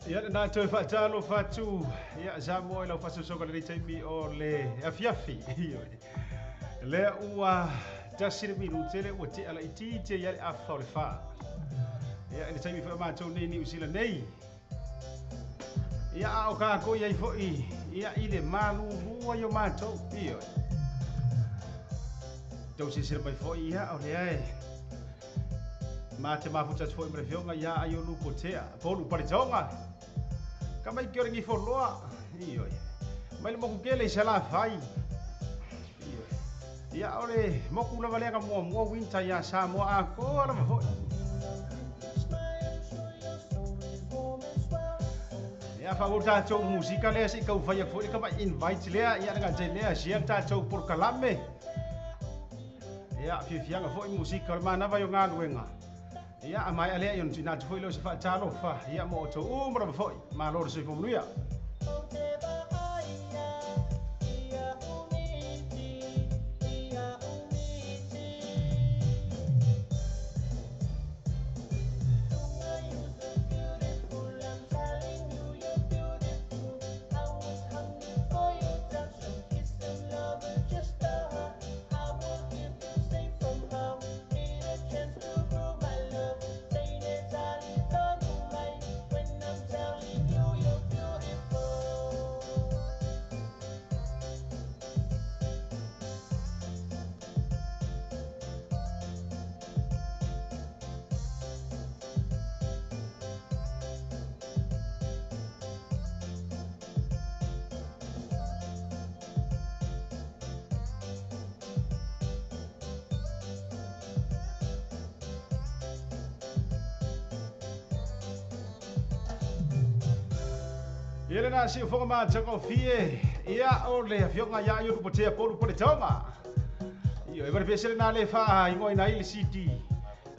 Ia lena toe faatalofa atu ia Samoa i lau faasoasoaga i lenei taimi o le afiafi. Ioe. Lea ua 1 le minute le ua tea laitiiti ai le 3:30. Ia i le taimi foi o matou nei Niu Sila nei. Ia a o kākou i ai foi ia i le malulua i o matou. Ioe. Tou silasila mai foi ia o lea e ma te mafuta atu foi ma le afioga ia Aiolu Potea, Polu Paletoga. Ka mai ke o le gifoloa. Ioe. Mai le moku kele i Salafai. Ioe. Ia o le moku lava lea ka muamua winter ia Samoa atoa lava foi. Ia faaauau tatou musika lea se i taufai atu foi le tama'i invite lea ia le gatai lea sia le tatou polokalame. Ia fiafiaga foi musika o le manava i o galuega. Ia a maea lea i ona tuuina atu foi lea o se faatalofa ia mo outou uma lava foi. Malo le soifua manuia. Ia lena siufoga matagofie ia o le afioga ia Aiolu Potea Polu Paletoga. Ia e pese lena le faaigoaina ai le CD.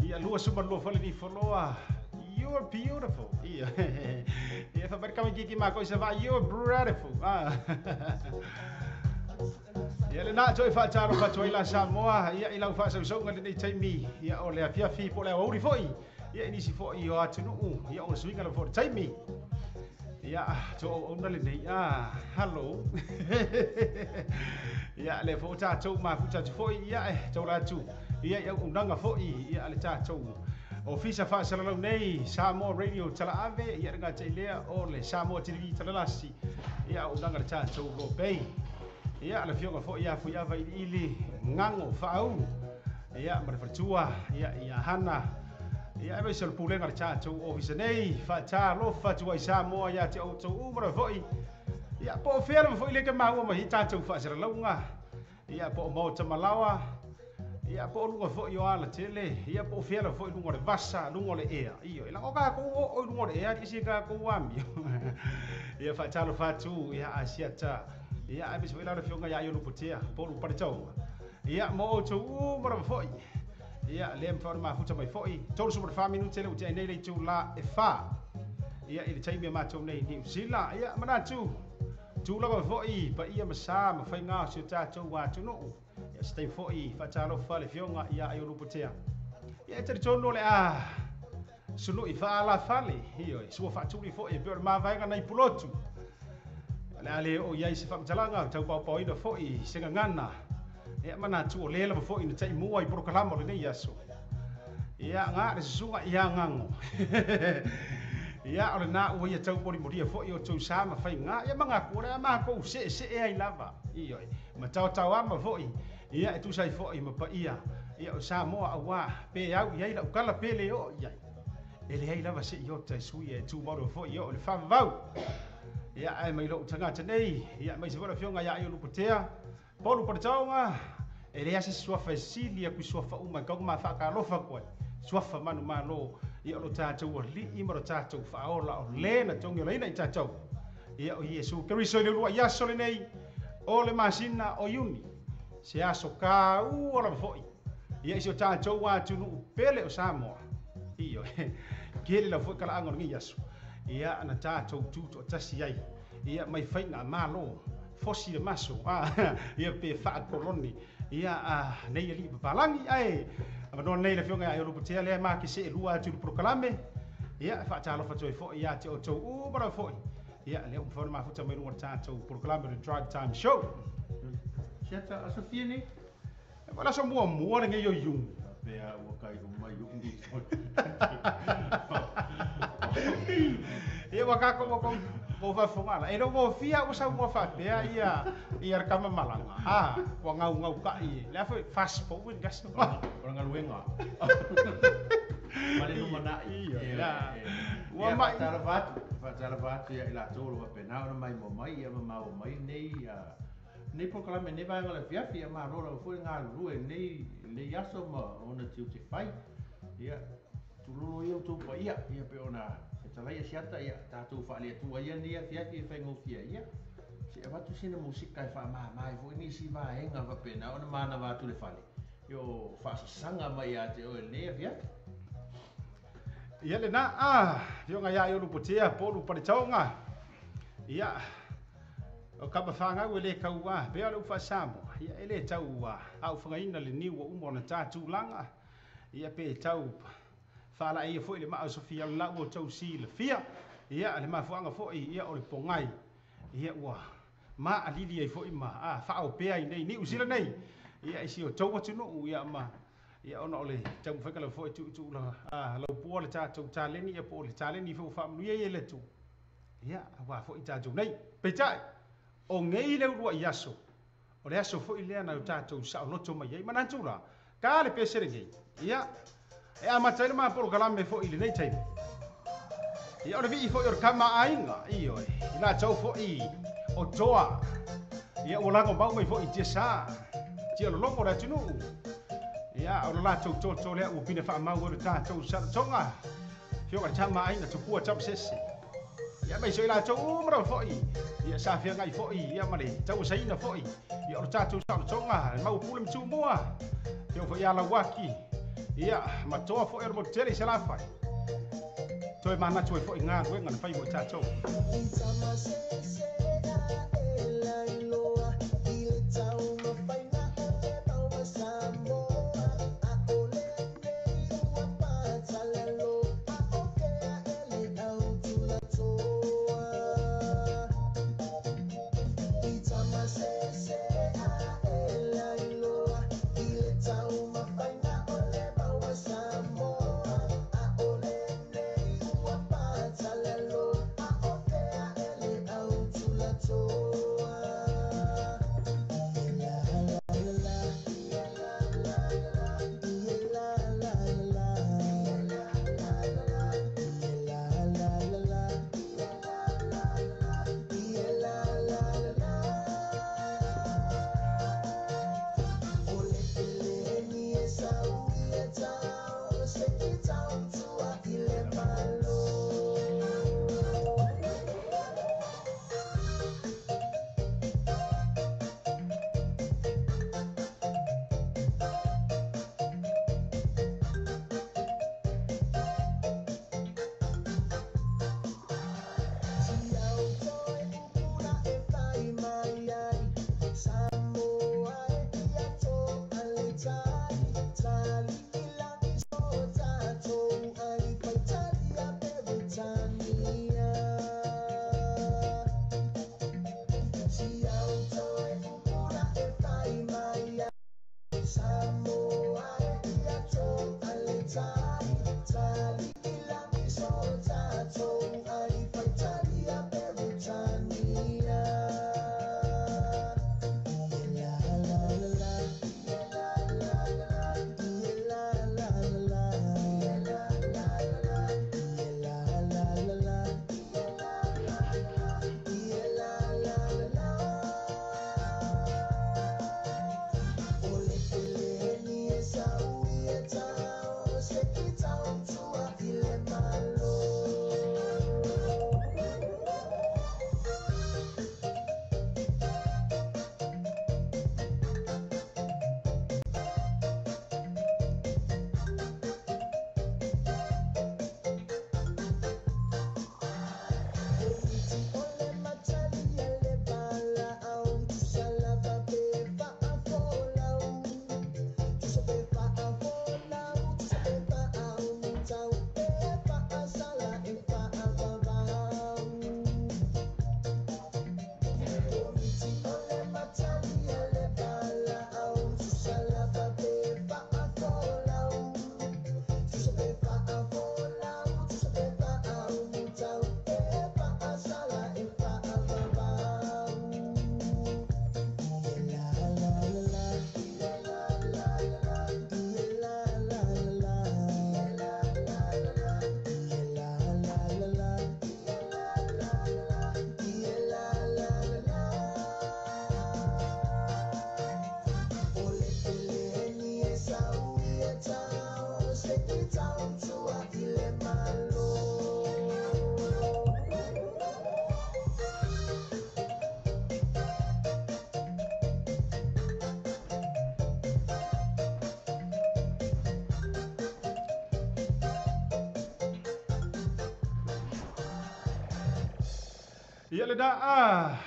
Ia 22 fale ni foloa. You're beautiful. Ia. Ia fa kama kiki ma ko isa va you're beautiful. Ah. Ia lena toe faatalofa atu ai la Samoa ia i lau faasausauga lenei taimi ia o le afiafi po o le aoauli foi ia i nisi foi o atunuu ia o suiga lava foi o le taimi. Ia to auauna lenei ah hello. Ia le foi tatou mafuta atu foi ia e taula atu ia i auaunaga foi ia le tatou ofisa faasalalau nei Samoa Radio Talaave ia le gata i lea o le Samoa TV Talalasi ia auaunaga le tatou Lopei. Ia le afioga foi ia Fuiava Iliili Gago Faaulu ia ma le faletua ia ia Hana ia aemaise o le pulega le tatou ofisa nei faatalofa atu ai Samoa ia te outou uma lava foi. Ia po o fea lava foi le ke maua mai tatou faasalalauga ia po o maota malaoa ia po o luga foi o ala tele ia po o fea lava foi luga o le vasa luga o le ea ioe lago kākou o i luga o le ea isi kākou amio. Ia faatalofa atu ia Asiata ia aemaise foi la le afioga ia Aiolu Potea Polu Paletoga ia mo outou uma lava foi. Ia lea mafai ona mafuta mai foi 34 minute le ua tea nei le itulā e 4 ia i le taimi a matou nei Niu Sila. Ia manatu tulaga foi paia ma sa ma faiga o si o tatou atunuu. Ia se taimi foi faatalofa le afioga ia Aiolu Potea. Ia e talitonu o le a sului faalafale ioe sua faatuli foi e pei o le mavaega nai pulotu. O le a le oo i ai se faamatalaga taupaopaoina foi se gagana. Ia manatu o lea lava foi na taimua i polokalama o lenei aso. Ia ga le susuga ia Gago. Ia o lena ua ia taumolimoli foi o tou sa ma faiga. Ia magaku o le a makou seesee ai lava. Ioe ma taotao ama foi. Ia e tusa ai foi ma paia. Ia o Samoa auā pe au i ai lau kala pe le oo i ai. E leai lava se iota e sui e tumau foi o le faavavau. Ia ae mai lou tagata nei. Ia mai se foi le afioga ia Aiolu Potea. Polu Paletoga e leai se suafa e sili aku i suafa uma e kau ma faakalofa koe. Suafa manu malo ia o lo tatou alii ma lo tatou faaola o lē na togi olaina i tatou. Ia o Iesu Keriso i le uluai aso lenei o le masina o Iuni. Se aso kāua lava foi. Ia i si o tatou atunuu pele o Samoa. Ioe. Kele lava foi kalaaga o lenei aso. Ia na tatou tutoatasi ai. Ia mai faiga malo fosi le maso ah, ia pe faakoloni ia ah, nei alii papalagi ae avanoa nei le afioga ia Aiolu Potea lea ma ke se lua atu i le polokalame. Ia, e faatalofa atu ai foi ia te outou uma lava foi. Ia, lea ua mafai ona mafuta mai luga o le tatou polokalame o le Drive Time Show. Siata, aso fia nei? E foi le aso muamua lenei o Iuni. Faapea ua kai uma Iuni. Ia, ua tatou ua tou faafofoga la. E le o gofia ua saunoa faapea ia ia le tama malaga. A, ua gaugautai e. Le a foi fast forward le aso. O le galuega. Ma le lumanai. Ia, ua mai. Faatalofa atu, faatalofa atu ia i latou o lo o faapena ona maimoa mai ia ma maua mai lenei lenei polokalame lenei vaega o le afiafi. Ia malo lava foi le galulue i lenei lenei aso ma ona tiute fai. Ia, tulolo ia outou paia, ia pei ona fetalai Asiata, ia tatou faale-Atua ia lenei afiafi e faigofie ai. Ia, se i avatu sina musika e faamama ai foi nisi vaega faapena ona manava atu le fale, ia o faasasaga mai ia te oe i lenei afiafi. Ia lena, a, afioga ia Iolu Potea, po o Lupaletaoga. Ia, o kama fanau e le tau a, pea o le upu faa-Samoa, ia e le tau a, aofagaina le niu ua uma ona ta tulaga, ia pe tau faalaeia foi le maa o Sofia o le la ua outou silafia, ia le mafuaaga foi, ia o le pogai, ia ua maaalili ai foi ma a, faaopea ai nei Niu Sila nei, ia i si outou atunuu, ia ma ia ona o le taumafaiga lava foi e tuutuu la, a, laupua le tatou taleni, ia po o le taleni foi ua faamanuia ai e le Atua, ia aua foi tatou nei. Peitai, o nei le uluai aso, o le aso foi lea na o tatou saoloto mai ai. Manatu la, ta le pese lenei, ia, e amata ai le ma polokalame foi i lenei taimi. Ia, o le vii foi o le kamaaiga, ioe, i latou foi o toa, ia, ua lagomau mai foi i tiasa, tia lologo o le atunuu. Ia, o le latou toto lea ua pine faamau ai le tatou saolotoga. Afioga i le tamaaiga tupua tamasese. Ia mai so i latou uma lava foi, ia sa feagai foi, ia ma le tauasaina foi, ia o le tatou saolotoga, le mau pule ma tumua. Afioga foi ia Lauaki, ia ma toa foi o le motu tele i Salafai. Toe manatu ai foi galuega na fai mo i tatou. Ia le da a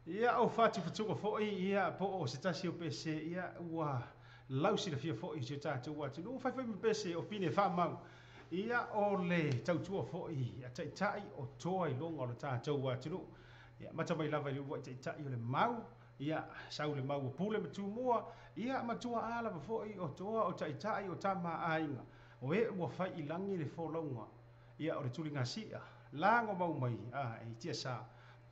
ia o fatu foi ia po o se tasi o pese ia ua lausi le fia foi se tatou atunuu fai fai pese o pine faamau ia o le tautua foi a taitai o toa i luga o le tatou atunuu ia mata mai lava i le uluai taitai o le mau ia sau le mau o pule ma tumua ia matua a lava foi o toa o taitai o tama aiga o e ua fai i lagi le folauga ia o le tuligasia lago mau mai a e tia sa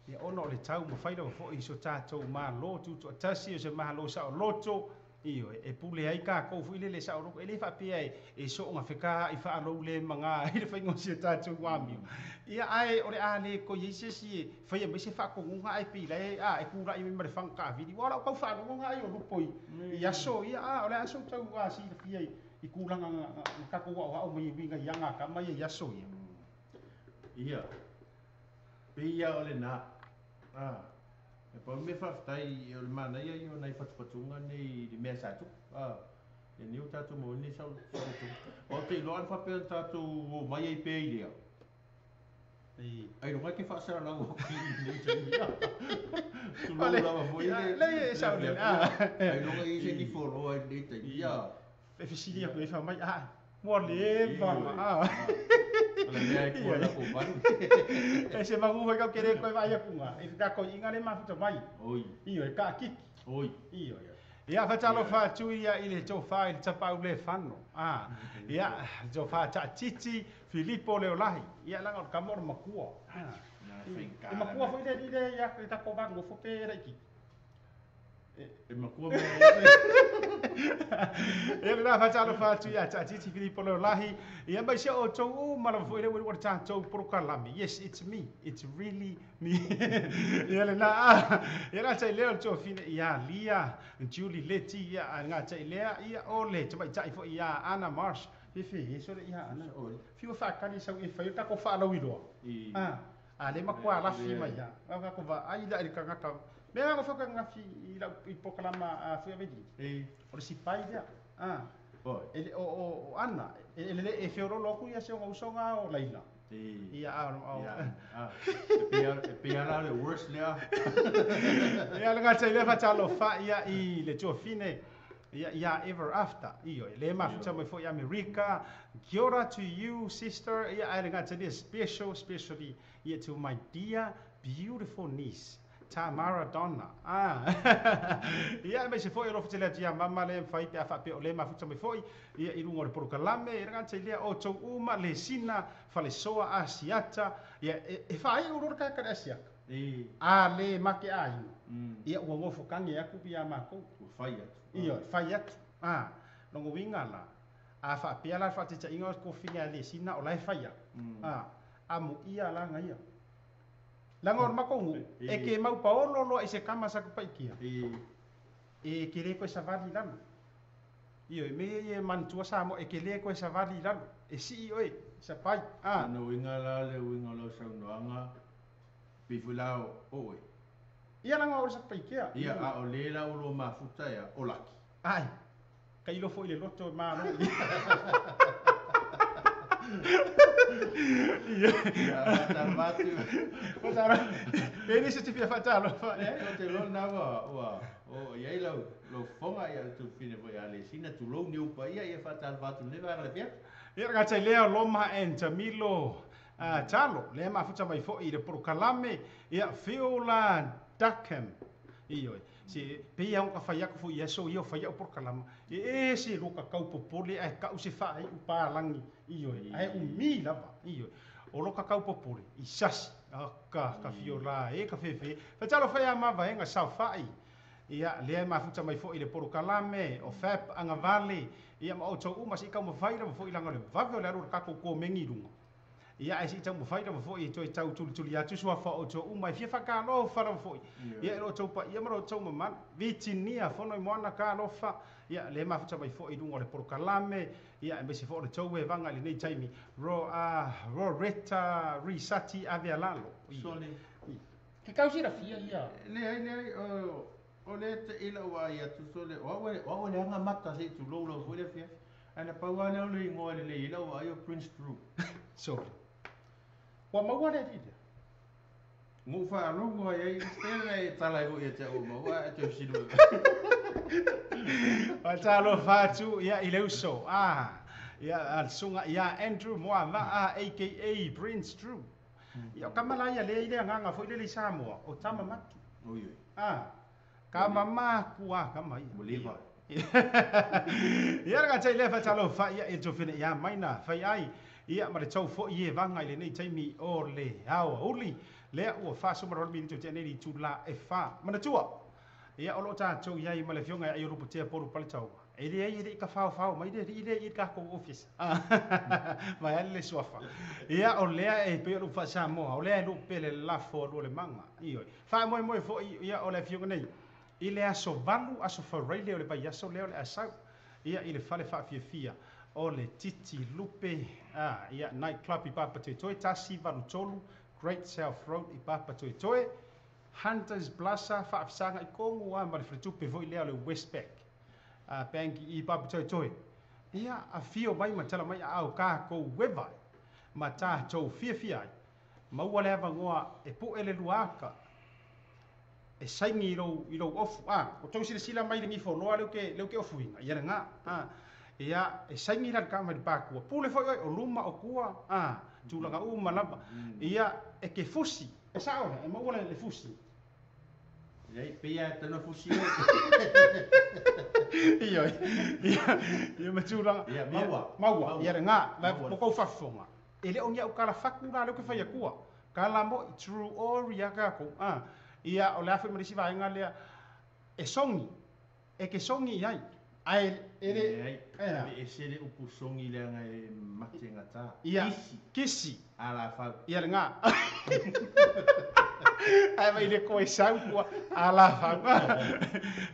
ia ona o le tau mafai lava foi so tatou malo tutoatasi o se malo saoloto ioe e pule ai takou foi lele saoloto e le faapea e sooga fekaa i faalou le maga i le faiga o si o tatou amio ia ae o le a le koe ai se isi e faia mai se faatonuga ae pei lae a e kula'i mai ma le faga taavili ua o la'u tau faalogoga ai o lupo i aso ia a o le aso tau asilafia i kulaga na tatou aoao mai e uiga i aga kama ia i aso ia. Ia pei ia o lena a e pau le mea faafetai o le manaia ia o nai fatufatuga nei i le mea sa tupu a e nei ua tatou maua ai lenei saolotoga o te iloa ana faapea na tatou omai ai pea i lea ailoga e te faasalalau atu i lenei taimi tulou lava foi le Leai e sao lelei ailoga e i ai se nifoloa i lenei taimi ia. E fesili atu ai fai mai a ua leva a O le mea e kua lako valu. E se magu foi kau ke le koe vaai atu i le tatou iiga le mafuta mai. Oi. Ioe, taakiki. Oi. Ioe. Ia fatalofa atu ia i le tofa i le tapaau le fano. A ia le tofa taatiti Filipo Leolahi. Ia laga o le kama o le makua. E makua foi le alii lea ia le tatou vanonofo pe laitiiti. E makua mea Ia lena faatalofa atu ia Taatiti Filipo Leolahi ia mai se outou uma lava foi le ua le tatou polokalame. Yes, it's me. It's really me. Ia lena ia la tai lea o le tuafine ia Lia Julie Leti ia a ngā tai lea ia o le tamaitai foi ia Anna Marsh. Fefe e sole ia Anna. Fiu whaakali sau e whai o tako whaalauiloa. A le makuā lafi mai ia. Au kako vaai la i le tagata. Mea ngo whakangawhi i lau i pokalama a fui aveli. O le sipai lea. E le o Anna e le e feololo aku ia se o usoga o Laila. Ia a E pei ala le worst lea. Ia le ngata i le whatalofa ia i le tuafine ia ia ever after. Ioe le mafuta mai foi Amerika. Kia ora to you sister. Ia ai le ngata le special specially ia to my dear beautiful niece Tamara Donna. Ia mai se foi o lofo atu ia mama le mawhai pe a whaapea o le mafuta mai foi ia i lunga o le polokalame i rangata i lea o tau uma le sina falesoa asiata ia e whaai o rora kaka le asiaka. A le make a ina. Ia ua ngofo kange aku pia mākou. Ua whai atu. Ia, whai atu. Longo winga la. A whaapea la whaatita inga o kowhinga le sina o lai whai aku. A mo ia la ngaia. Langa o le makou e ke mau paolo loa i se kama sa kupaikia. E ke le koe savali lalo. Ioe, me ia e manatua Samoa e ke le koe savali lalo. E sii oe, sa pai. Lona uiga la le uiga o lau saunoaga, pei foi la o oe. Ia langa o le Satupaitea. Ia, a o le la ua lua mafuta ia, o laki. Ai, tailo foi i le loto e malo. Ia, faatalofa atu. Pe nisi te fia faatalofa. Leai, ou te iloa lena ua oo i ai lau fofoga, ia le tufine foi ia Alesina, tulou ni ou paia, ia faatalofa atu i lenei vaega o le afiafi. Ia, le gata i lea o Loma and Tamilo Talo, lea mafuta mai foi i le polokalame, ia Fiola Duckham. Ioe, se pei lava ona ka fai atu foi i aso ia o fai au polokalama, e ese lo kakau popole ae kau se faaiu palagi, ioe, ae umi lava, ioe. O lo kakau popole, i sasi, aka, ka fiola e, ka fefe. Fatalofa ia mavaega saofai, ia, lea e mafuta mai foi i le polokalame, o Fab Agavale, ia ma outou uma, se i taumafai lava foi laga o le vave o le alu o le tatou komeni i luga. Ia ae seʻi taumafai lava foʻi e toe tau tulituli atu suafa o outou uma e fia faatalofa lava foʻi. Ia e lo outou paia ma lo outou mamalu. Vitinia fono i moana talofa. Ia lea e mafuta mai foʻi i luga o le polokalame. Ia aemaise foi o le tou evaga i lenei taimi. Ro a Roreta Risati Avealalo. Sole. Ke kau silafia ia. Leai, leai, o lea e te i lau vaai atu, sole, o au e, o au e leaga mata se i tulou lau foi le afiafi. Ae na pau lava lea o le igoa e lelei ai lau vaai o Prince Drew. Sole. Ua maua le alii lea. Na ou faalogo ai ai, pei e tala ai foi ia te au ua maua ae toe fesili mai. Faatalofa atu ia i le uso a ia a le susuga ia Andrew Moavaa aka Prince Drew. Ia o tama la ia lea i le agaga foi lele i Samoa o tama matu. Oi oi. A kama makua kama ia. Ua leva. Ia le gata i lea faatalofa ia i le tofina ia maina fai ai ia ma le tou foi e vaga i lenei taimi o le aoauli lea ua 48 minute o tea nei i le itula e 4. Manatua, ia o lo o tatou i ai ma le Afioga ia Aiolupotea Polu Paletaua. E leai e le i tafaofao mai le alii lea i le tatou ofisa. Vaeane le suafa. Ia o lea e pei o le upu faa-Samoa, o lea e lupe le lafo a Lualemaga. Ioe. Faamoemoe foi ia o le Afioga nei i le aso 8, aso Faraile o le vaiaso lea o le a sau ia i le fale faafiafia o le Titi Lupe a ia Night Club i Papatoetoe, 183 Great South Road i Papatoetoe, Hunters Plaza, faafisaga i Kogu a ma le faletupe foi lea o le Westpac Bank i Papatoetoe. Ia afio mai ma tala mai aao tatou eva ai ma tatou fiafia ai. Maua le avanoa e pue le lua ata e saini i lou, i lou ofu. A, ua tou silasila mai i le gifoloa lea ou te, lea ou te ofuina, ia lena. A, ia, e saini la le tama i le patua. Pule foi oe, o luma, o tua, a, tulaga uma lava. Ia, e te fusi. E sao lea, e maua le, le fusi. Leai, pei lava e tau ona fusi oe. Ioe, ia, ia ma tulaga. Ia, maua. Maua, ia lena. Ma kou faafofoga, e le o ni au tala fatu la lea ou te fai atua. Tala moi, true ori a tatou. A, ia, o le a foi ma le isi vaega lea, e sogi, e te sogi i ai, ae e le... Leai, e a? e ese le upu sogi leaga e mategata. Ia, Kisi. kisi. Alafau. Ia lena. Ae vai le koe sau ua alafau.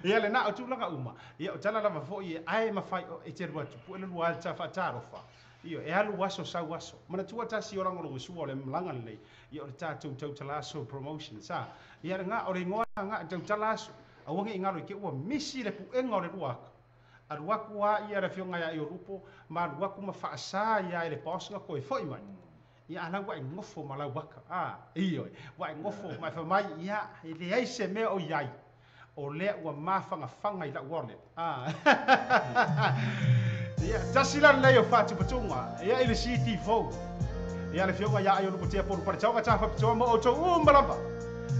Ia lena, o tulaga uma. Ia, o tala lava foi, ae mafai e te alu atu, pue le lua alta faatalofa. Ioe, e alu aso sau aso. Manatua tasi o lagolagosua o le malaga lenei, ia o le tatou tautala aso promotion sa. Ia lena, o le igoa lena e tautala aso. Aua ne i galo i te ua misi le puega o le lua ata. Alu atu a ia le afioga ia Iolupo ma alu atu ma faasa ia i le paosi na toe foi mai. Ia a la ua e nofo ma lau ata. A, ioe, ua e nofo ma e fai mai, ia, e leai se mea o i ai. O lea ua mafagafaga i lau wallet. A. Ia, tasi la lenei o faatupatuga, ia i le CD fou. Ia le afioga ia Aiolupotea Polu Paletaoga Tafapitoa ma outou uma lava.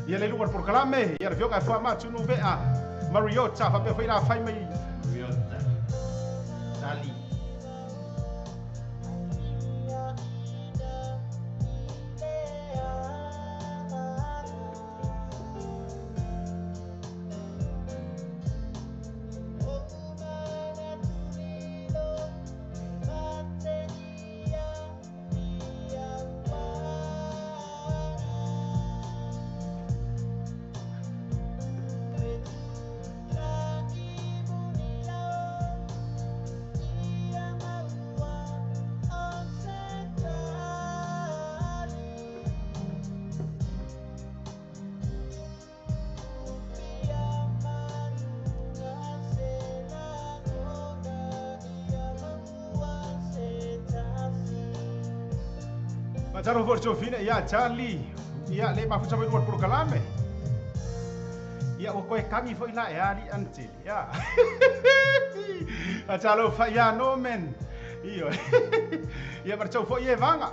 Ia le luga o le polokalame, ia le afioga e Fuamatunu Vea Mariota faapea foi la fai mai. Mariota. Tali. Faatalofa foi i le Sofina ia Charlie, ia le mafuta mai lua le polokalame. Ia ua koe kagi foi la e ali ante. Ia. Faatalofa ia Norman. Ioe. Ia ma le tau foi e vaga.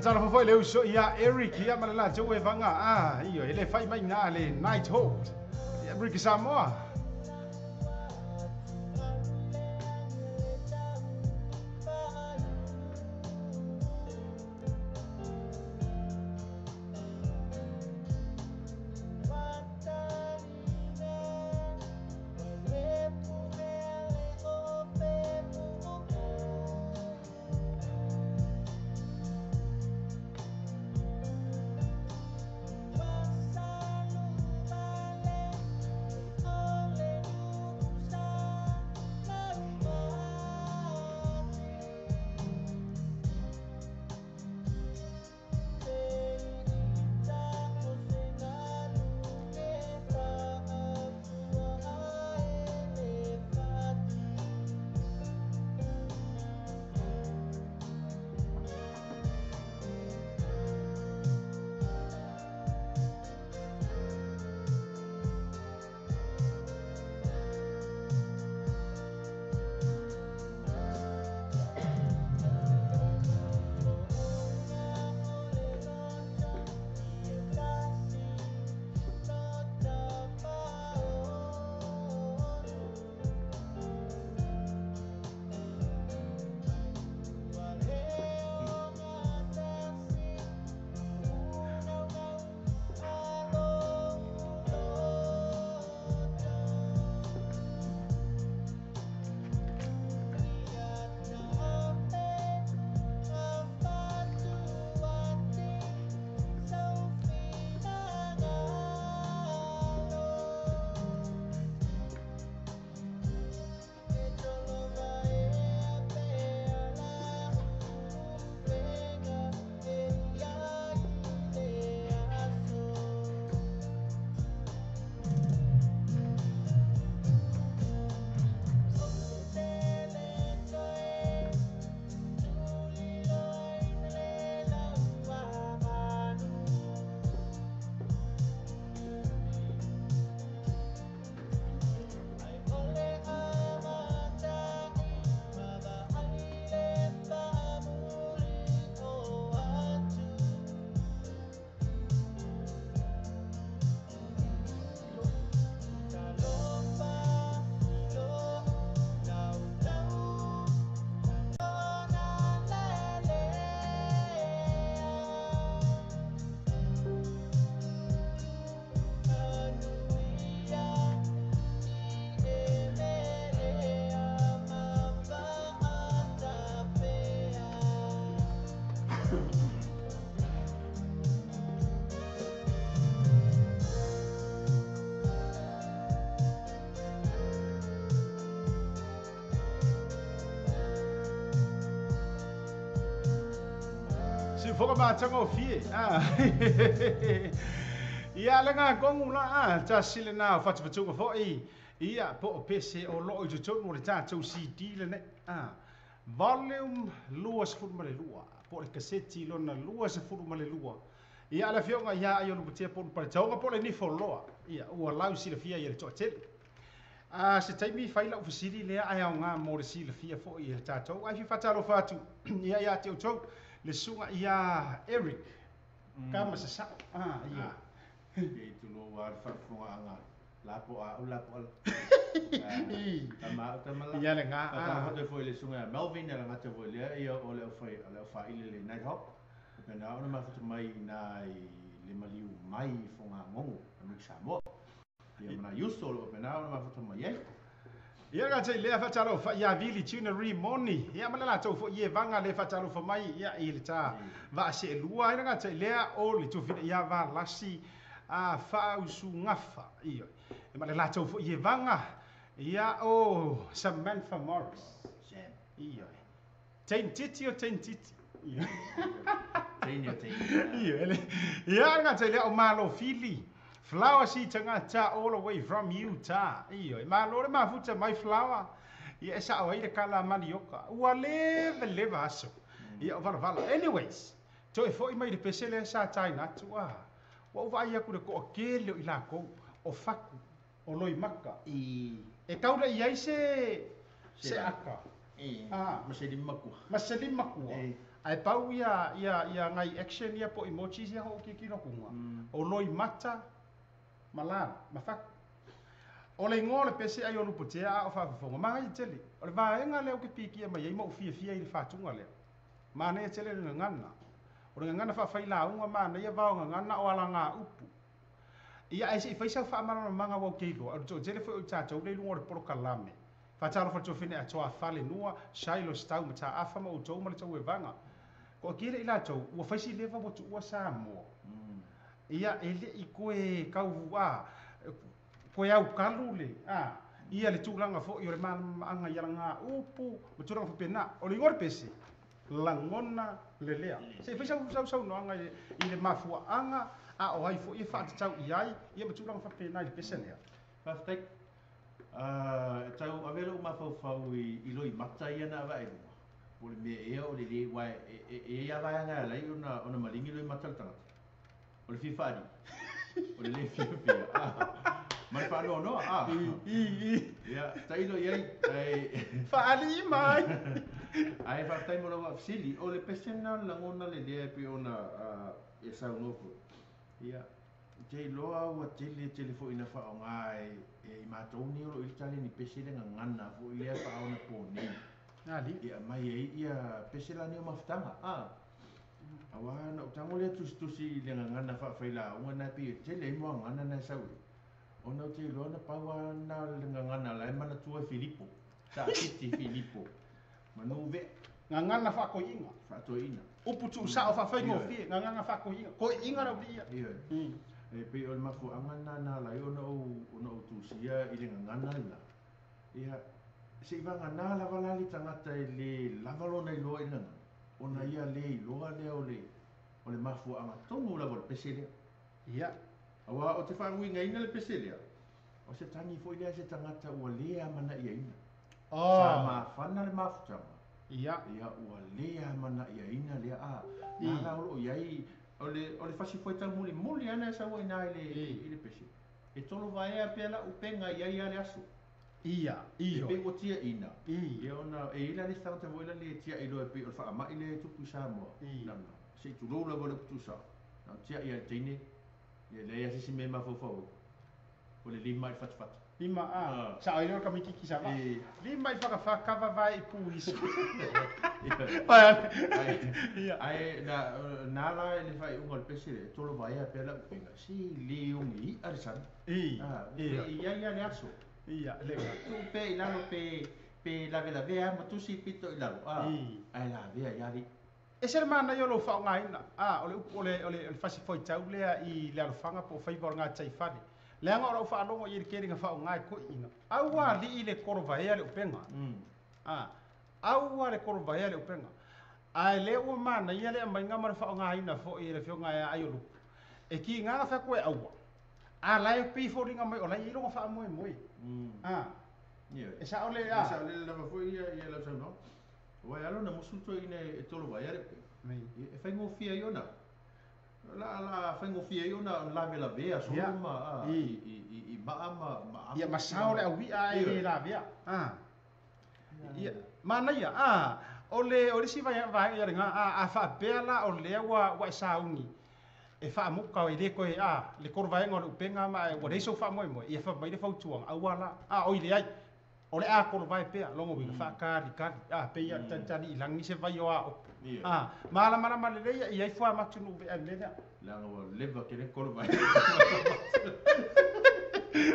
Fatalofa foi le uso ia Eric ia ma le latou e vaga a ioe e le fai mai na le Night Hawk ia Amerika Samoa. Siufoga matagofie a ia le gagogu la a tasi lenā o fatufatuga foʻi ia po o pese o loo i totonu o le tatou CD lenei a volume 22 po o le kaseti lona 22 ia le afioga ia ai o lupatea po o le paletaoga po o le nifoloa ia ua lau silafia ia le toatele. A se taimi fai lau fesili lea ae aogā mo le silafia foʻi e le tatou ae fia faatalofa atu ia ia te outou le susuga ia Eric ka masasao a ia E tulou a le faafofogaaga lapo a au lapo ala. Tama au tama la. Ia le gā Faatalofa foi le susuga ia Melvin e lagata foi lea ia o le aufai o le aufaile le Night Hawk. Pena ona mafuta mai ina i le maliu mai i Fogagogo Amerika Samoa. Ia mana Yuso o lo pena ona mafuta mai ai. Ia gata i lea faatalofa ia Vili Tuna Rimoni ia ma le latou foʻi e vaga le faatalofa mai ia i le ta vaaseelua ai le gata i lea o le tofina ia valasi a faausugafa ia e ma le latou foʻi e vaga ia o Samantha Morris Sam. ia Tein titi o tein titi ia Teini o teini. Ia ele ia le gata i lea o Malo Fili Flower si tagata all the way from Utah. Io, e malo le mafuta mai Flower. Ia e sao ai le kala manioka. Ua leva leva aso. Ia o vala vala. Anyways, toe foi mai le pese le sa taina atu a. Ua uva ai aku le koa kele o i lākou. O faku, o loi maka. I E kaula i ai se Se aka. E Ah. ma se lima kua. Ma se lima kua. E. Ae pau ia ia ia nai action ia po o emojis ia hoʻokikino kuga, o loimata ma lalo ma fatu. O le igoa o le pese ai o Lupotea a o faafofoga, manaia tele. O le vaega lea ou te pikia mai ai ma ou fiafia i le fatuga lea. Manaia tele le gagana. O le gagana faafailauga manaia vao gagana o alagaupu. Ia ae se i fai sau faamalamalamaga aua ou te iloa, o le toatele foi o i tatou lea i luga o le polokalame. Faatalofa atu afine atoa Falenua, Shiloh Stau Mataafa ma outou ma le tauevaga. Toatele i latou ua fai si leva ua tuua Samoa. Ia e le i toe tau a toe aukalu le a ia le tulaga foi o le malamalamaaga i alagaupu ma tulaga faapena. O le igoa o le pese, lagona lelea. Se i fai sau sau saunoaga i le mafuaaga a o ai foi e faatatau i ai ia ma tulaga faapena i le pese lea. Faafetai. E tau ave lou mafaufau i loimata ia na avae i luga, po o le mea ea o le lē, aua e i ai lava vaega e ala ai ona maligi loimata o le tagata. O le fia faalii, o le lē fiafia, ma le faanoanoa. Ia, tailo i ai, ae Faalii mai! Ae faafetai mo lau faafesili. O le pese lena o le lagona lelea e pei ona e saunoa foi. Ia, Ou te iloa ua tele tele foi ina faaaoga e i matou nei o lo o i le taleni pese le gagana foi lea faaonaponei e aumai ai ia pese la nei o mafutaga a. Aua na ou tago lea tusitusi i le gagana faafailauga na e pei e tele ai muagana na e sau ai, ona ou te iloa na pau lava na o le gagana la e manatua e Filipo, Saakiti Filipo, Manuvea. Gagana faatoiina. Faatoiina. Upu tuusao faafaigofie, gagana faatoiina. Toeaiina le aualii ia. Ioe. E pei o le mafuaaga lena na ala ai ona ou ona ou tusia i le gagana lena. Ia, seivagana lava la le tagata e le lava lona iloa i le gagana, ona ia le iloa lea o le o le mafuaaga tonu lava o le pese lea. Ia. Aua ou te faauigaina le pese lea, o se tagi foi lea a se tagata ua le amanaiaina. Sa mafana le mafutaga, Ia. Ia ua le amanaiaina lea a. Na la o lo o i ai, o le, o le fasi foe taumulimuli lava na e sau ai i ina i le, i le pese. E tolovaea pea lau upega i ai lava le aso. Ia, ioe. E pei ua tiaina, ia ona e i ai la le isi tagata foi lea e tiai loa e pei o le faamai lea e tupu i Samoa. Na, se i tulou lava le upu tuusao, na ona tiai lava e le teine, ia e leai lava se isi mea e mafaufau ai. O le lima i le fatafata. Lima a, sao ai lea o le tamaititi sa vaa. Lima i whakawha ka vavae i pūiso. Ae na la i le faaiuga o le pese lea, e tolovaea pea lau upega, se le oge i'a le sami. I i ai lava le aso. Ia, le Tuu pea i lalo pe pe lavelavea ma tusi pito i lalo, ae lavea ai lava le i'a. Ese le manaia o lou faaaogaina, a, o le upu o le, o le, o le fasifuaitau lea i le alofaga po o faiva o le gataifale. Leaga o lau faalogo i ai le tele na faaaoga e toeaiina, aua alii le kolovaea le upega. A, aua le kolovaea le upega. Ae lea ua manaia le aumaiga ma le faaaogaina foi e le Afioga ia Aiolupe, e tiga na fai atu e aua, a la e pei e foliga mai o la e i ai lona faamoemoe. A, e sao le, a. E saolele lava foi ia lau saunoaga. Aua e ala ona musu le toeaina e tolovaea le upega, e faigofie ai ona la la faigofie ai ona lavelavea solo ma i maa ma afu. Ia ma sao le aui'a ae le lavea. A. Ia, manaia, a, o le o le isi vaega ia lena, a, a faapea la o lea ua ua e sauni e faamuta e le toe, a, le tolovaega o le upega ma ua leai sou faamoemoe, ia fai mai le fautuaga, aua la, a, oi leai. O le a kolovae pea, lona uiga, faatalikali, a, pei lava o le talitali i lagi se vai o aopo. A, malamalama lelei e i ai fuamatu nuu vea i le mea lea. Leaga ua leva tele kolovae.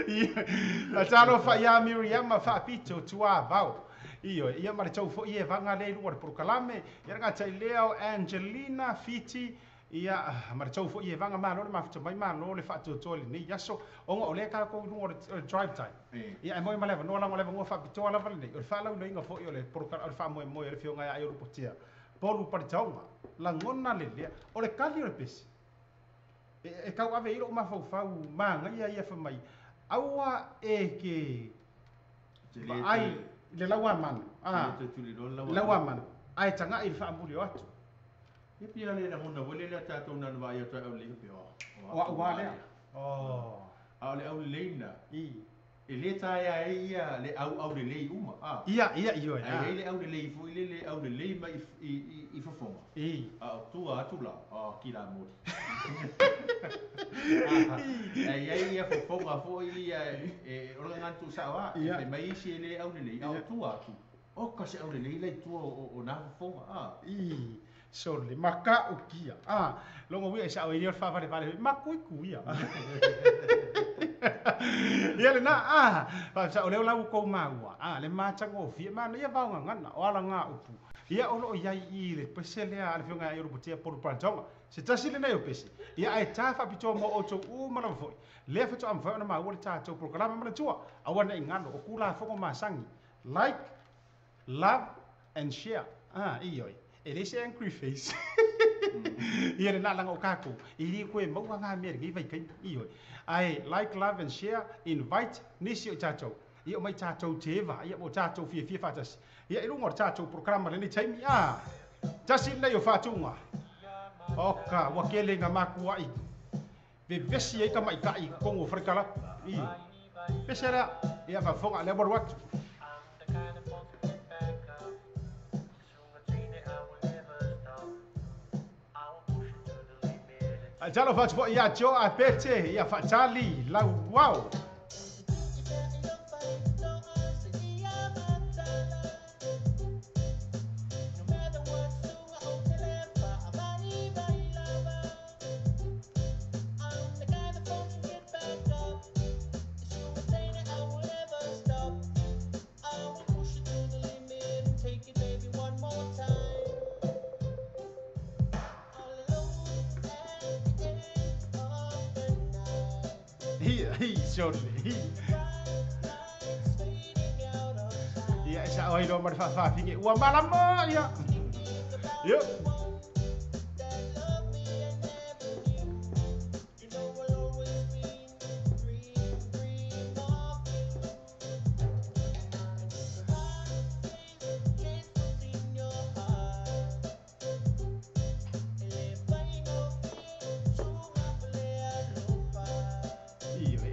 Ia, talofa ia Miriama Faapito Tuavao. Ioe, ia ma le tou foi evaga lea i luga o le polokalame. Ia le gata i lea o Angelina Fiti, Ia, ma le tou foi evaga, malo le mafuta mai, malo le faatoatoa i lenei aso, ona o lea tatou i luga o le drive time. Ia, e moe ma le avanoa, leaga o le avanoa faapitoa lava lenei, o le faalauiloina foi o le o le faamoemoe o le Afioga ia Aiolupotea, Polu Paletaoga, lagona le lea, o le kali o le pese, e tauave ai lou mafaufau manaia ia fai mai, aua e te vaai i le lauamanu, lauamanu, ae tagai i le faamuli o atu. Ia pei lava le lagona foi lele a tatou na ona vaai atu ai aulelei faapea, o au lava lea. A o le aulelei lena, E lē taea ai ia le auau lelei uma a. Ia ia ioe. Ae i ai le aulelei foi lele aulelei mai i fofoga. A o tua atu la, a kilamoli. Ae i ai ia fofoga foi ia e o le gagana tuusao lava, e fai mai isi e le aulelei, a o tua atu, oka se aulelei la i tua o na fofoga a. Sole makaukia a logo uia e sao ai lea o le faavalevale makuikuia. Ia lena a faasao lea o lau kou maua a le matagofie manaia vaogagana o alaga upu ia o loo iai i le pese lea a le afioga ia Iorupatea Polu Palatoga se tasi lenei o pese ia ae ta faapitoa mo outou uma lava foi lea faatoa mafai ona maua le tatou polokalama manatua aua ne i galo o Tulafono masani like love and share a ioe e leai se angry face ia lena laga o tatou e le toe maua na mea i lenei vaitaimi ioe ae like love and share invite nisi o i tatou ia omai tatou te vaai mo tatou fiafia faatasi ia i luga o le tatou polokalama lenei taimi a tasi lenei o faatuga oka ua tele ina matuai vevesi ai tamaitai i totonu o falekalapu ioe pese lea ia faafofoga lea ua alu atu. Talofa atu foi ia Joe Apete, ia Faatali, Lauao. Hi, sole, hi. Ia, e sao ai loa ma le faafafine. Ua malama, ia. Ia.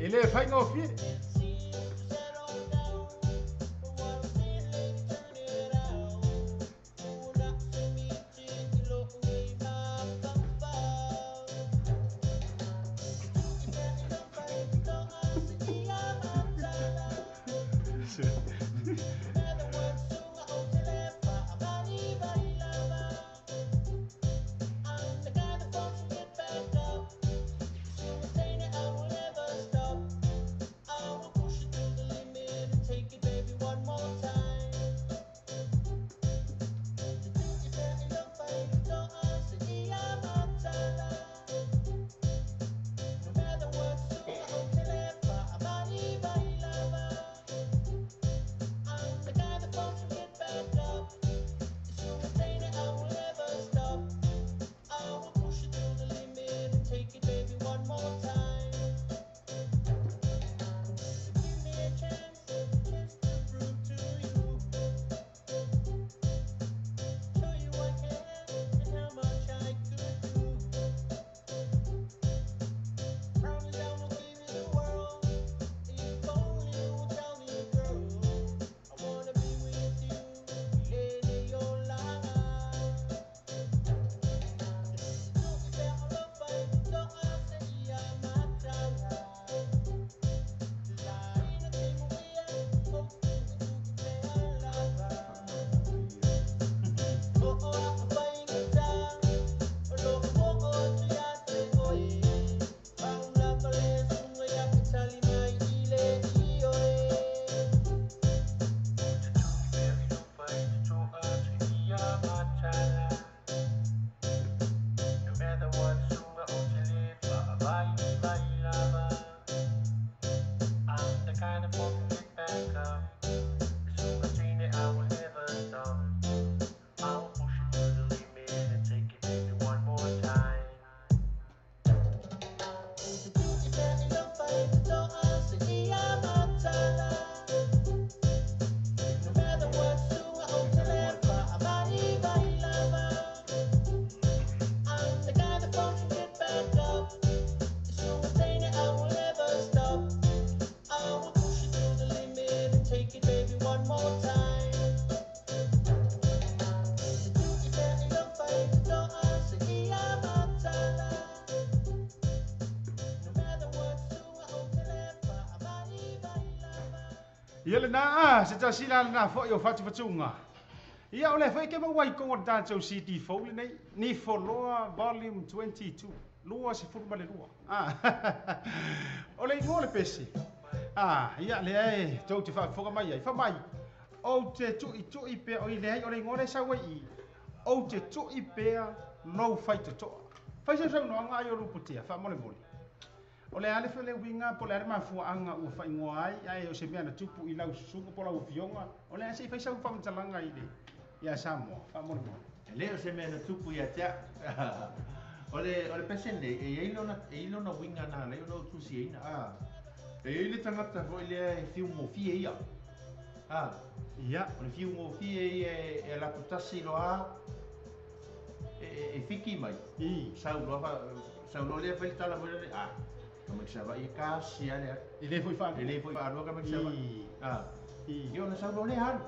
E le faigofie. Ia lenā a, se tasi la lenā foʻi o fatufatuga. Ia o lea foi ke maua i koga o le tatou CD fou lenei, Nifoloa Volume 22, 22. A, o le igoa o le pese, a, ia lea e tou te faafofoga mai ai, fai mai, Ou te tuitui pea, oi leai, o le igoa lea e sau ai i i, Ou te tui pea lou faitotoa. Fai sau saunoaga ai o Luputea, faamolemole. O le a le le uiga po o le a le mafuaaga ua faaigoa ai, ae o se mea na tupu i lau susuga po o lau afioga, o le a se i fai sau faamatalaga i le ia Samoa, faamolemole. E le o se mea na tupu ia te au. O le, o le pese lenei, e i ai lona, e i ai lona uiga na ala ai ona ou tusiaina. A, e i ai le tagata foi lea e fiugofie ia. A, Ia. O le fiugofie ia e, e alu atu tasi loa a, e, e, e fiki mai. I. Sau loa, fa, sau loa lea fai le tala foi lele, a, ka mai Savaii e kasi lava le alu. E le foi faalua. E le foi faalua ka mai Savaii. I. A, I. ia ona sau loa lea alu.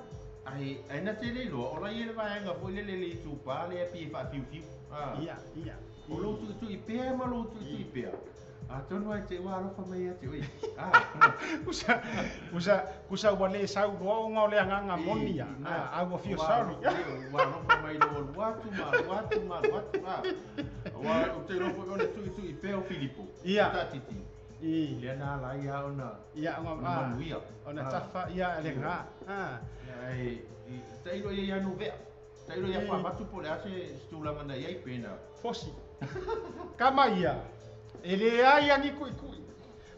Ae, ae na te le iloa, o la e i ai le vaega foi lele i le itupa lea pei e faafiufiu. A. Ia, ia. O lou tuitui pea ma lou tuitui pea, atonu lava e te ua alofa mai ia te oe. A. Kusa, kusa, kusa ua le sau loa ona o le agaga moni ia. A, ua feel sorry. Ua alofa mai lou alu atu ma alu atu ma alu atu. A. Aua ou te iloa foi o le tuitui pea o Filipo. Ia. Taatiti. I. Lea na ala ai lava ona. Ia, ona, ona manuia. Ona tafa, ia, le ga. A. Ae, tailo ia ia Nuvea. Tailo ia Fuamatu po o le a se tulaga na i ai pe na. Fosi. Kama ia, e leai a ni kuʻikuʻi.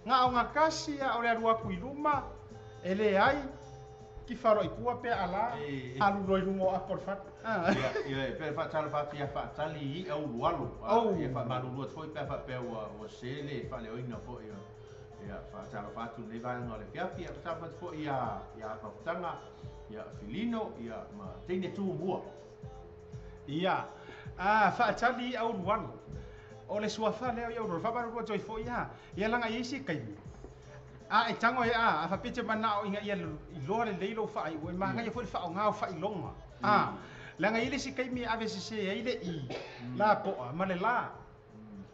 Na o ga kasi a o le alu aku i luma, e leai, tifa loa i tua pe ala, alu loa i luga o apo o le fale. Ia, ia, pe faatalofa atu ia Faatali i i'a ulualu. Ia faamalulu atu foi pe a faapea ua ua se le faaleoina foi o ia faatalofa atu i lenei vaega o le afiafi. Ia faatalofa atu foi ia ia Mafutaga, ia Filino, ia ma teine Tumua. Ia, a Faatali i Aulualu. O le suafa lea o i Aulualu, faamalulu atu ai foi a, ia laga i ai isi taimi. A e tago ai a, a faapea e te manao ina ia iloa lelei lou faaiuga, e manaia foi le faaaoga o faailoga. A, leaga e i ai le isi taimi e ave sese ai le i, lapoa ma le la.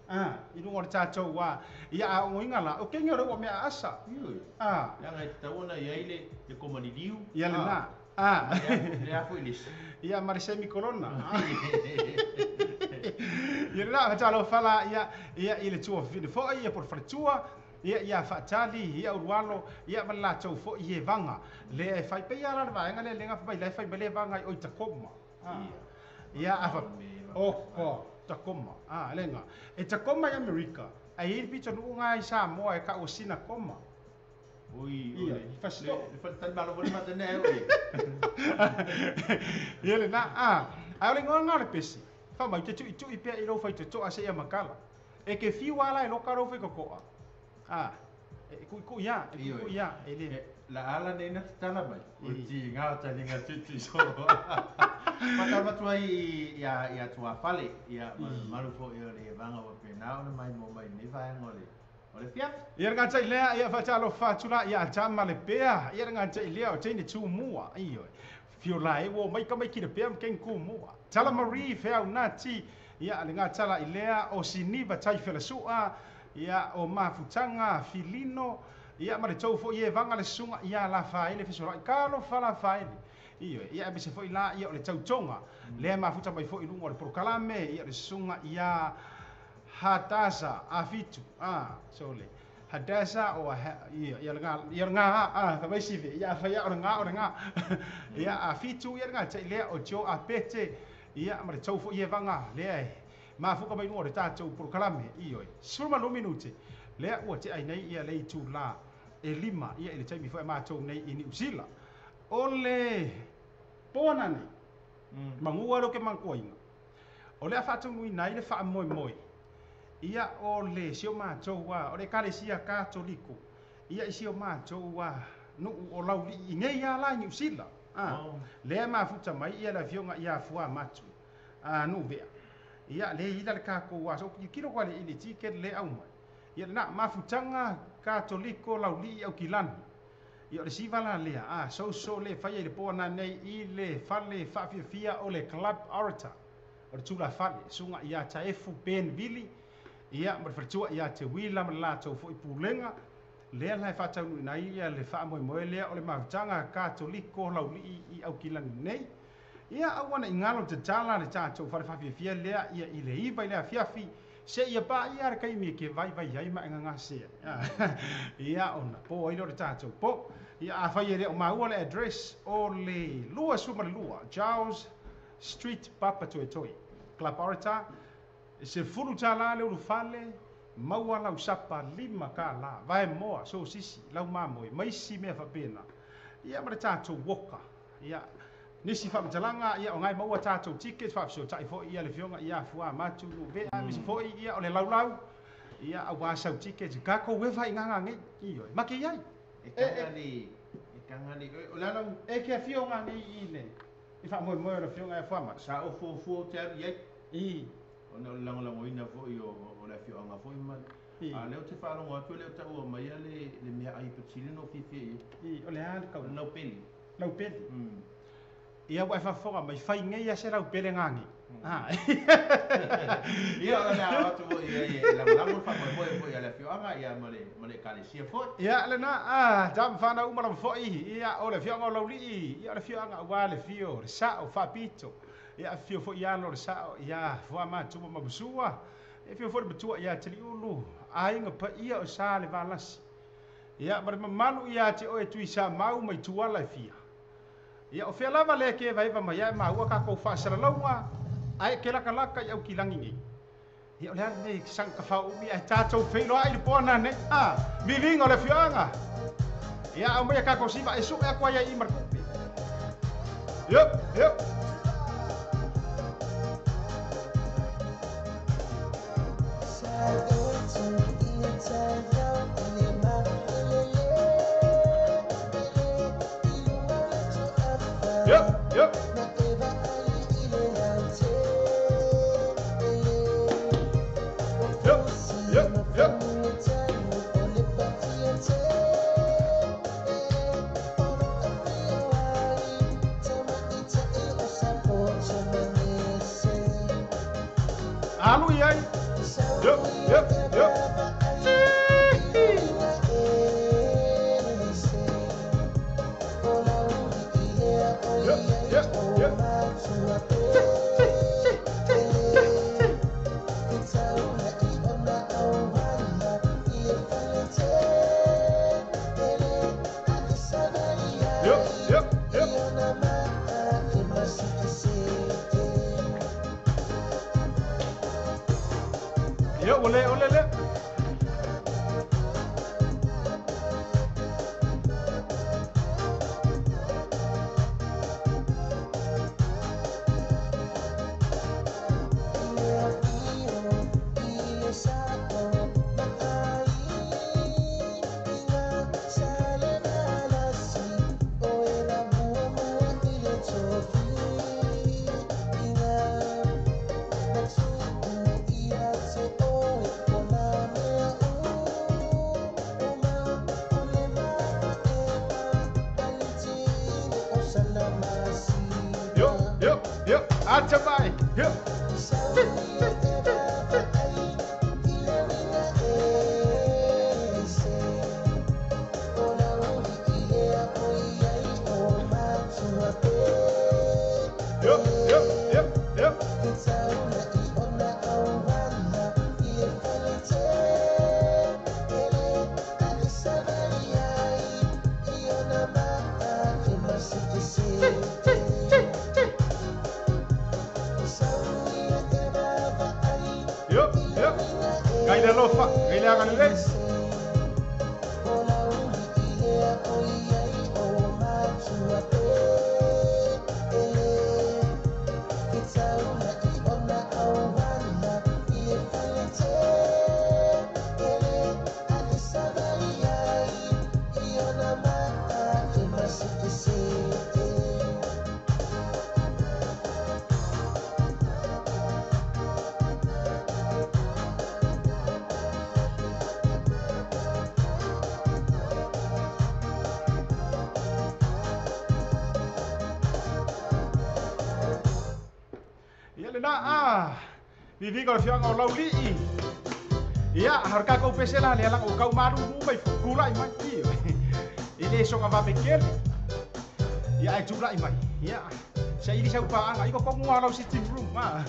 A, i luga o le tatou a, ia a ogoina la, o kegi o le ua mea aasa. Ioe. A. Leaga e tatau ona i ai le, le koma liliu. Ia lena. A. Le a foi le isi. Ia ma le semikolona. Ia lena, talofa la, ia, ia i le tuafafine foi, ia po o le faletua, ia, ia Faatali, ia Ulualo, ia ma le latou foi i Evaga. Lea e fai pei lava la le vaega lea le gafa mai la e fai mai le Evaga i o i Tacoma. A. Ia a fa, oko, Tacoma. A, lega. E Tacoma i Amerika, ae i ai le pitonuu ga i Samoa e kau o Sinakoma. Oi, Ia, le, i Fasitoʻu. le faletalimalo foi le matane ai oe. Ia lenā, a, ae o le igoa lena o le pese, fai mai, ou te tuitui pea i lou faitotoa seia makala. E ke fiu lava la e loka lou faitotoa. A, e kuʻikuʻi lava, e Ioe. kuʻikuʻi lava, e le. E, la ala nei na tatala mai, o le tiga o taliga tuitui soo. Faatalofa atu ai ia, ia Tuafale, ia ma le mamalu foi o le Evaga ua faapena ona maimoa mai i lenei vaega o le O le afiafi. Ia le gata i lea, ia faatalofa atu la ia Tama le Pea, ia le gata i lea o teine Tumua, ioe. Fio la e ua omai tamaiti le Pea ma teine Tumua. Tala Marie Feau Nati, ia le gata la i lea o Siniva Taifelasua, ia o Mafutaga Filino, ia ma le tou foi e vaga le susuga ia Lafaele Fesolai. Talofa Lafaele. Ioe, ia aemaise foi la ia o le tautoga lea e mafuta mai foi i luga o le polokalame, ia o le susuga ia Hadasa a fitu a sole Hadasa o a ia ia nga ia nga a fa mai sive ia fa ia o nga o nga ia a fitu ia nga te lea o jo a pete ia ma le tau fo ia vanga lea e mafuka mai luga o le tatou polokalame ioe 12 minute lea ua te ai nei ia le itula e lima ia i le taimi foi a matou nei i Niu Sila o le poana nei manu alo ke mankuaina O le a faataunuuina ai le faamoemoe, ia o le si o matou a, o le Ekalesia Katoliko, ia i si o matou a nuu o Laulii i nei a la i Niu Sila, a, lea e mafuta mai ia le afioga ia Fuamatu a Nuuvea, ia le ila le kakou aso, tilotilo koa i le ticket le aumai, ia lena mafutaga Katoliko Laulii Aukilani, ia o le siva la lea, a, soso le faia i le po ana nei i le fale faafiafia o le Club Orator. O le tulafale, susuga ia Taefu Ben Vili, ia, ma le faletua ia Te Wila ma le latou foi pulega, Lea la e faataunuuina ai ia le faamoemoe lea o le mafutaga Katoliko laulii i Aukilani nei. Ia aua ne i galo tatala le tatou fale faafiafia lea ia i le 9 i le afiafi seia paia le taimi e ke vaivai ai ma e gagase ai. Ia ona po ai lea o le tatou po. Ia afai e le o maua le address o le 22 Charles Street Papatoetoe Club Orator, $10 le ulufale, maua lau sapa $5, vaemoa, sosisi, lau mamoe, ma isi mea faapena. Ia ma le tatou woka. Ia nisi faamatalaga, ia o ngai maua tatou ticket faafesotai foi ia le afioga ia Fuamatu Nuvea, aemaise foi ia o le laulau, ia aua sau ticket takou e faaigaga nei, ioe, ma ke iai. E taga le, e taga le, o le ala E ke afioga nei i le i faamoemoe o le afioga ia Fuamatu. Sa o fuafua o te alu i ai. I. Ona o le lagolagoina foi o le afioaga foi ma le. I. A lea ou te faalogo atu e le o taua mai le mea ai patili no fiafia i ai. I, o le a le kau. Laupeli. Laupeli. Ia ua e faafofoga mai fai nei a se laupele gagi. Ia o le a atu foi i ai e lagolago le faamoemoe foi a le afioaga ia ma le ekalesia foi. Ia lena a tama whanau uma lava foi, ia o le afioaga o Laulii, ia o le afioaga aua le fio, le sao faapito. Ia afio foi ia alo le sao, ia Fuamatu ma Masua. Ia afio foi le matua ia Taliulu, aiga paia o sa le valasi. Ia ma le mamalu ia te oe tui sa mau mai tuala e fia. Ia o fea lava le ke vaeva mai ai maua takou faasalalauga, ae ke lakalaka i Aukilagi nei. Ia o le a lenei saga tafaumi ae tatou feiloai le poana nei. A, viviga o le afioaga. Ia au mai takou siva e sue atu ai ai i ma le tupe. Iop, iop. Yep, yep. Yep, yep, yep. Alu iai. Yep, yep, yep. Yep, yep, yep. Yep, yep, yep. Yep, ole, ole, le. Yep, yep, yep. Achabai. Yep. Yep, yep, yep, yep. Yep, yep. Gaile alofa, gaile agalelei. Ia lena a viviga o le afioaga o Laulii. Ia, har ka pese la le la o kau maru mai kulai mai i le soka va bekele. Ia ai tulai mai. Ia, sa ili sa upaanga i ko ko lau sitting room ma.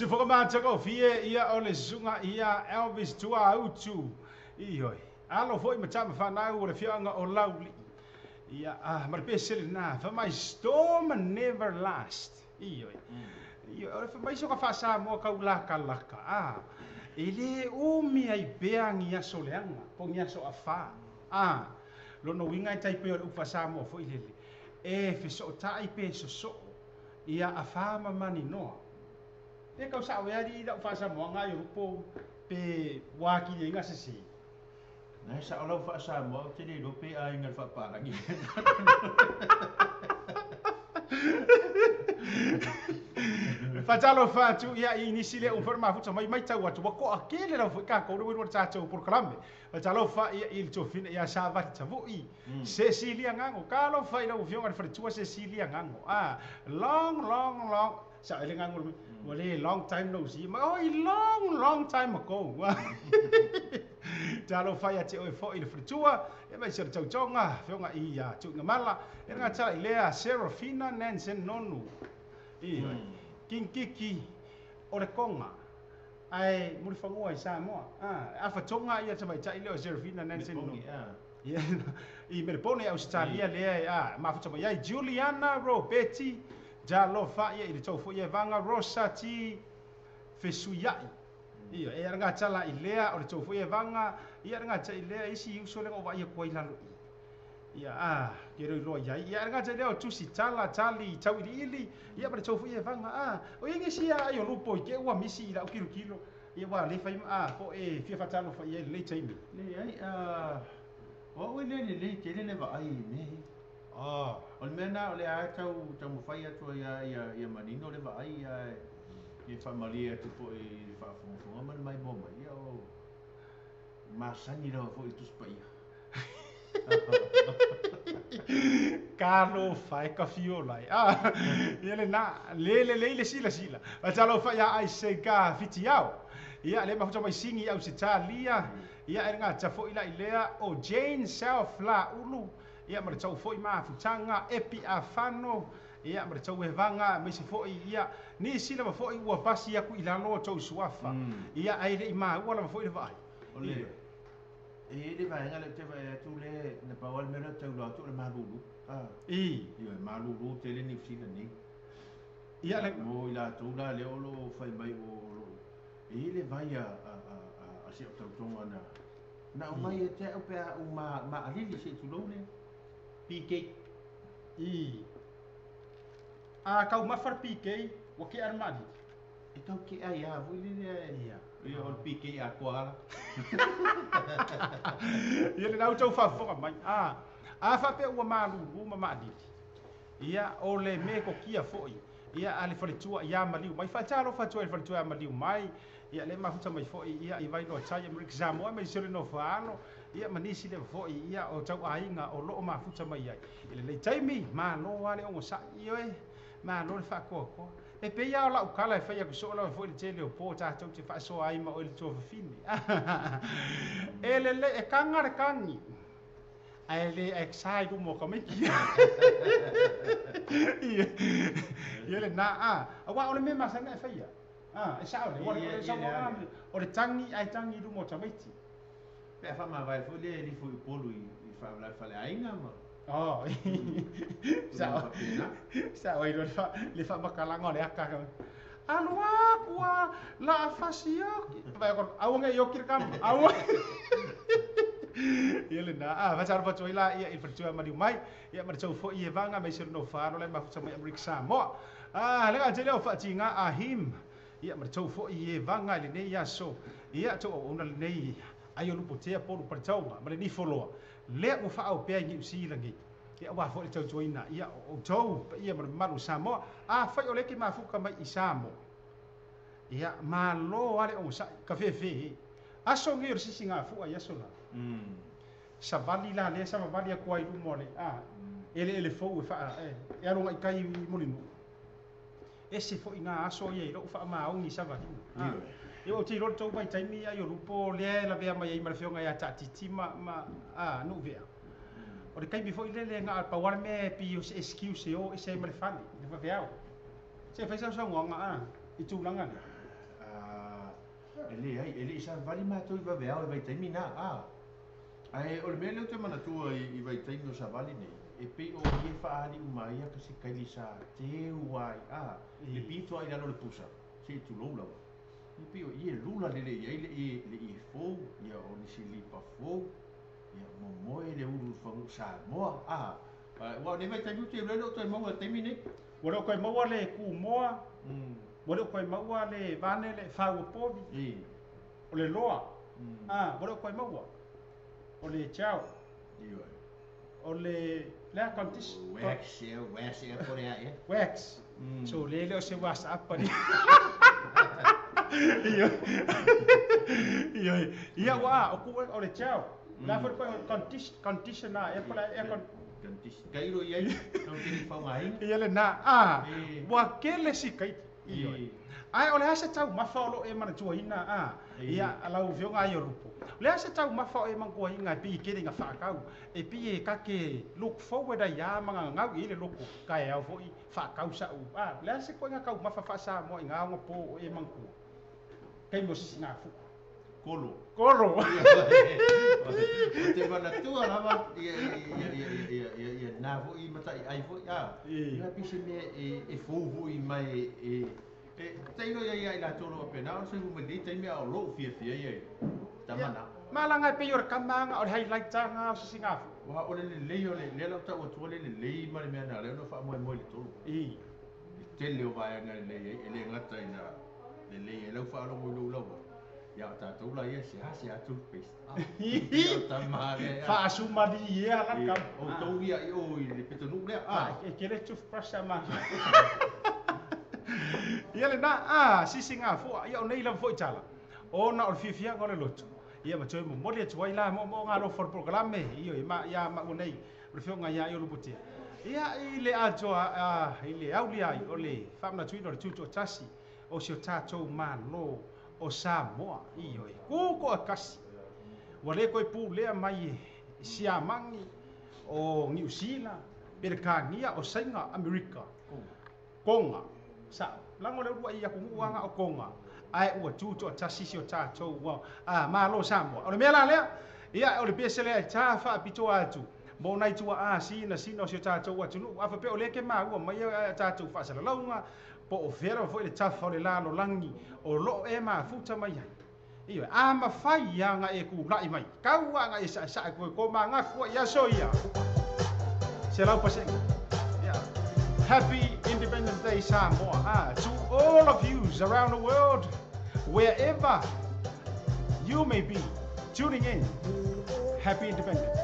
Whakamātaka o fie ia o le sunga ia Elvis Tuautu. Ioi. Alo foi ma tama whanau o le fianga o lauli. Ia, ma le pesele nā, whamai storm never last. Ioi. Ioi, o le whamai soka whasa mua kau laka laka. E le o mea i pea ngi aso leanga, po ngi aso awha. Lono winga i taipe o le upa mua foi lele. E whiso o tai pe soso. Ia awha mamani noa. E kau sa wea di lau whasa mua ngai rupo. Pe ua atili ai na sesē. Na e sao lau faa-Samoa ou te le iloa pe aiga i le faapalagi. Faatalofa atu ia i nisi le uma foi mafuta mai matau atu ua toatele lava foi tatou le ua iloa le tatou polokalame. Faatalofa ia i le tuafafine ia Savali Tavui, Cecilia Gago. Talofa i lau Afioga i le Faletua Cecilia Gago. Ah, long long long sao ai le gago le ua le long time no see ma oi long long time ago. Talofa ia te oe foi le faletua e mai se le tautoga afioga i ia Tuigamala e le gata i lea Serafina Nansen Nonu i King Kiki o le Konga ae mulifanua i Samoa a afatoga ia tamaitai lea o Serafina Nansen Nonu i Melbourne i Ausetalia lea e a mafuta mai ai Juliana Roberti Talofa ia i le tou foi evaga Rosa T fesuiai ia e ala tala i lea o le tou foi evaga ia ala i lea isi uso le o ia koi lalo i ia a ke roi loa iai ia ala i lea o tusi tala tali tau ili ili ia ma le tou foi evaga a o ia ngisi ia ai o lupo i ke ua misi i lau kilo kilo ia ua le fai a po e fia fatalofa ia le taimi le ai a o le le le tele le vaai nei. O le mea na o le a tau taumafai atu ai ia manino le vaai ia e faamalie atu foi i le faafogafoga ma le maimoa mai ia o masani lava foi i Tusi Paia. Talofa e ka fiola e. Ah, ia le na le le le le sila sila. Talofa ia ai se ka fitiao. Ia le mafuta mai singi au se talia. Ia e ngata foi la ilea o Jane Self la ulu. Ia ma le tau foi mafutaga epi afano ia ma le tau evaga ma isi foi ia nisi lava foi ua pasi aku i lalo o tou suafa ia ai le i maua lava foi le vaai o le e le vaega le te vaai atu le na pau le mea le tau loa atu o le malulu i ia malulu tele Niu Sila nei ia le mo i latou la lea o loo fai mai o lo e le vai a si au tautoga na na aumai e te au pe a u ma alili se tulou le PK i a kau mafar PK wa ke armani e tau ke ai a vui le ia ia o PK a koala ia le nau tau faafofoga mai a a faapea ua malulu ma maalili ia o le me kokia foi ia a le faletua ia maliu mai faatalofa atu ai le faletua ia maliu mai ia le mafuta mai foi ia i vai loa tai Amerika Samoa mai se le nofo alo ia ma nisi le foi ia o tau aiga o loo mafuta mai ai i lenei taimi malo lava le ogosa'i oe malo le faakoakoa e pei lava o lau kala e fai atu soo lava foi le tele o po tatou te faasoa ai ma oe le tuafafine e lelei e kaga le kagi ae le ae sa i luma o ka maiki ia lena a auā o le mea masani e faia e sao le o le tagi ae tagi i luma o tamaiti pe a faamavae foi le lifo i Upolu i faalavelave faleaiga ma sao sao ai le faamakalaga o le aka alu aku a la afasi oki vai auga i oki le kama aua ia lena a faatalofa atu ai la ia i le faletua maliu mai ia ma le tou foi evaga ma isi le nofoalo lae mafuta mai Amerika Samoa a le gatele o faatiga ahim ia ma le tou foi evaga i lenei aso ia tou auauna lenei ai o lupotea polu paletauga ma le nifoloa lea ua faaopea i Niu Sila nei ia ua foi le tautuaina ia o outou paia ma le mamalu o Samoa a fai o le ke mafuka mai i Samoa ia malo ale ogosa'i ka fefe aso nei o le sisigafua i aso la savali la lea savavali atu ai luma o le a eleele fou e faa e aloga i kai mulinuu ese foi ngā aso ia i lou faamaoni savaliga ia ou te iloa le tou vaitaimi ai o lupo lea e lavea mai ai ma le afioga ia taatiti ma a nuuvea o le taimi foi lele na pau lava le mea e pei o se excuse e o ese ai ma le fale le vaveao se fai sausaunoaga a i tulaga lea e leai e lei savali matou i vaveao i vaitaimi na a ae o le mea lea ou te manatua i vaitaimi o savali nei e pei o ie faaliu mai ia ka se kaili sa teu ai a le pito ai lalo le pusa se tulou lava e pei o ie lula lele i ai le ie fou ia o nisi lipa fou ia momoe le ulu fagu Samoa a ua nei vaitaimi ou te iloa e le o toe maua i le taimi nei ua le o toe maua le kumoa ua le o toe maua le vane le fauapovi. O le loa. A ua le o koe maua. O le gel. O le lea condition. Wax ea, wax ea po o le a ea. Wax. So le le o se WhatsApp ni. Ioe. Ioe. Ia ua o ku o le gel. La foi koe conditioner ea po o le a ea Condition. Tailo i ai, lau te le i faaaogaina. Ia lena, a, ua kele si kaiti. Ioe. Ae o le a se taumafa o lo o e manatuaina, a, ia, lau Afioga ai o Lupo. O le a se taumafa o e manatuaina e pei e kele ina faakau, e pei e ta te look forward ai a magagau i ai le loko, taeao foi faakau sa'u, a, o le a se koiga taumafa faa-Samoa i gā ogapo o e manatua? Taimi o sisigafua. Kolo. Kolo. Ou te manatua lava ia ia ia ia ia ia na foi mataiai foi a. Ia pei se mea e e fou foi mai e e tailo ia ia i latou o lo o faapena ona soifua mai lenei taimi a o lou fiafia ia i tama na. Ma laga e pei o le kama aga o le highlight aga o sisigafua. Aua o le lelei o le lea la ou tau atua le lelei ma le mea na lea ona faamoemoe i le tolu. Le tele o vaega e lelei ai e le gata ina lelei ai lau faalogo i lou laua. Ia o tatou la ia se a se a toothpaste. Ia o tama lea. Faasumali ia la kama. O outou ia i o i le pitonuu lea. E kele toothbrush a matou. Ia lena a sisigafua ia o nei lava foi tala. Ona o le fiafiaga o le loto. Ia ma toe momoli atu ai la moomooga alofa o le polokalame ioe ma ia maua nei o le afioga ia Iolupotea. Ia i le atoa i le aulia ai o le faamanatuina o le tutoatasi o si o tatou Malo o Samoa, ioe, ku toatasi. Ua le toe pulea mai e Siamani o Niusila, Perekania o Saina, Amerika, Konga, sao. Laga o le uluai atunuu lava o Konga, ae ua tu toatasi si o tatou ua, a, Malo o Samoa. O le mea la lea, ia, o le pese lea e ta faapitoa atu mo nai tuaa sinasina o si o tatou atunuu, a faapea o lea ke maua mai a tatou faasalalauga, Po o fea lava foi le tafa o le lalolagi o lo o e mafuta mai ai. Ioe, a mafai ia na e kula'i mai, kau a na e sa'esa'e koe ko magafu ai aso ia. 100%. Yeah. Happy Independence Day Samoa. Ah, to all of yous around the world, wherever you may be tuning in, happy Independence.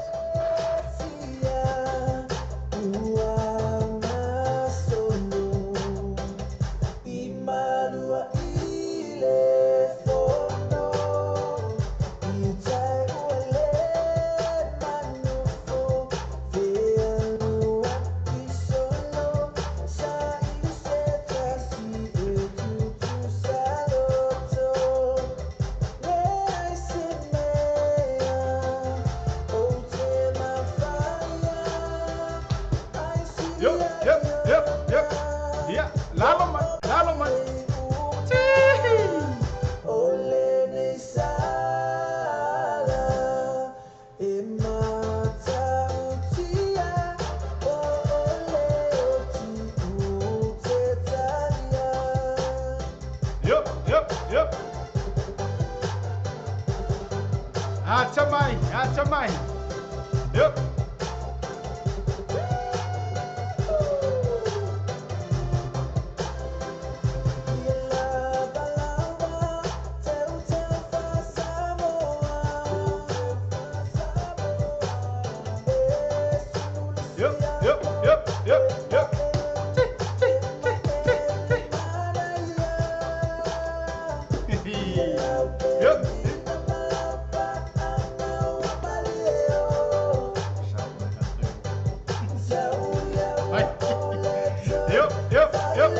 Yup, yup, yup, yup. Ia, lalo mai, lalo mai. Tihi! Yup, yup, yup. Ata mai, ata mai. Yup. Yup, yup, yup, yup, yup. Ti, ti, ti, ti, ti. Yup. Ai. Yup, yup, yup.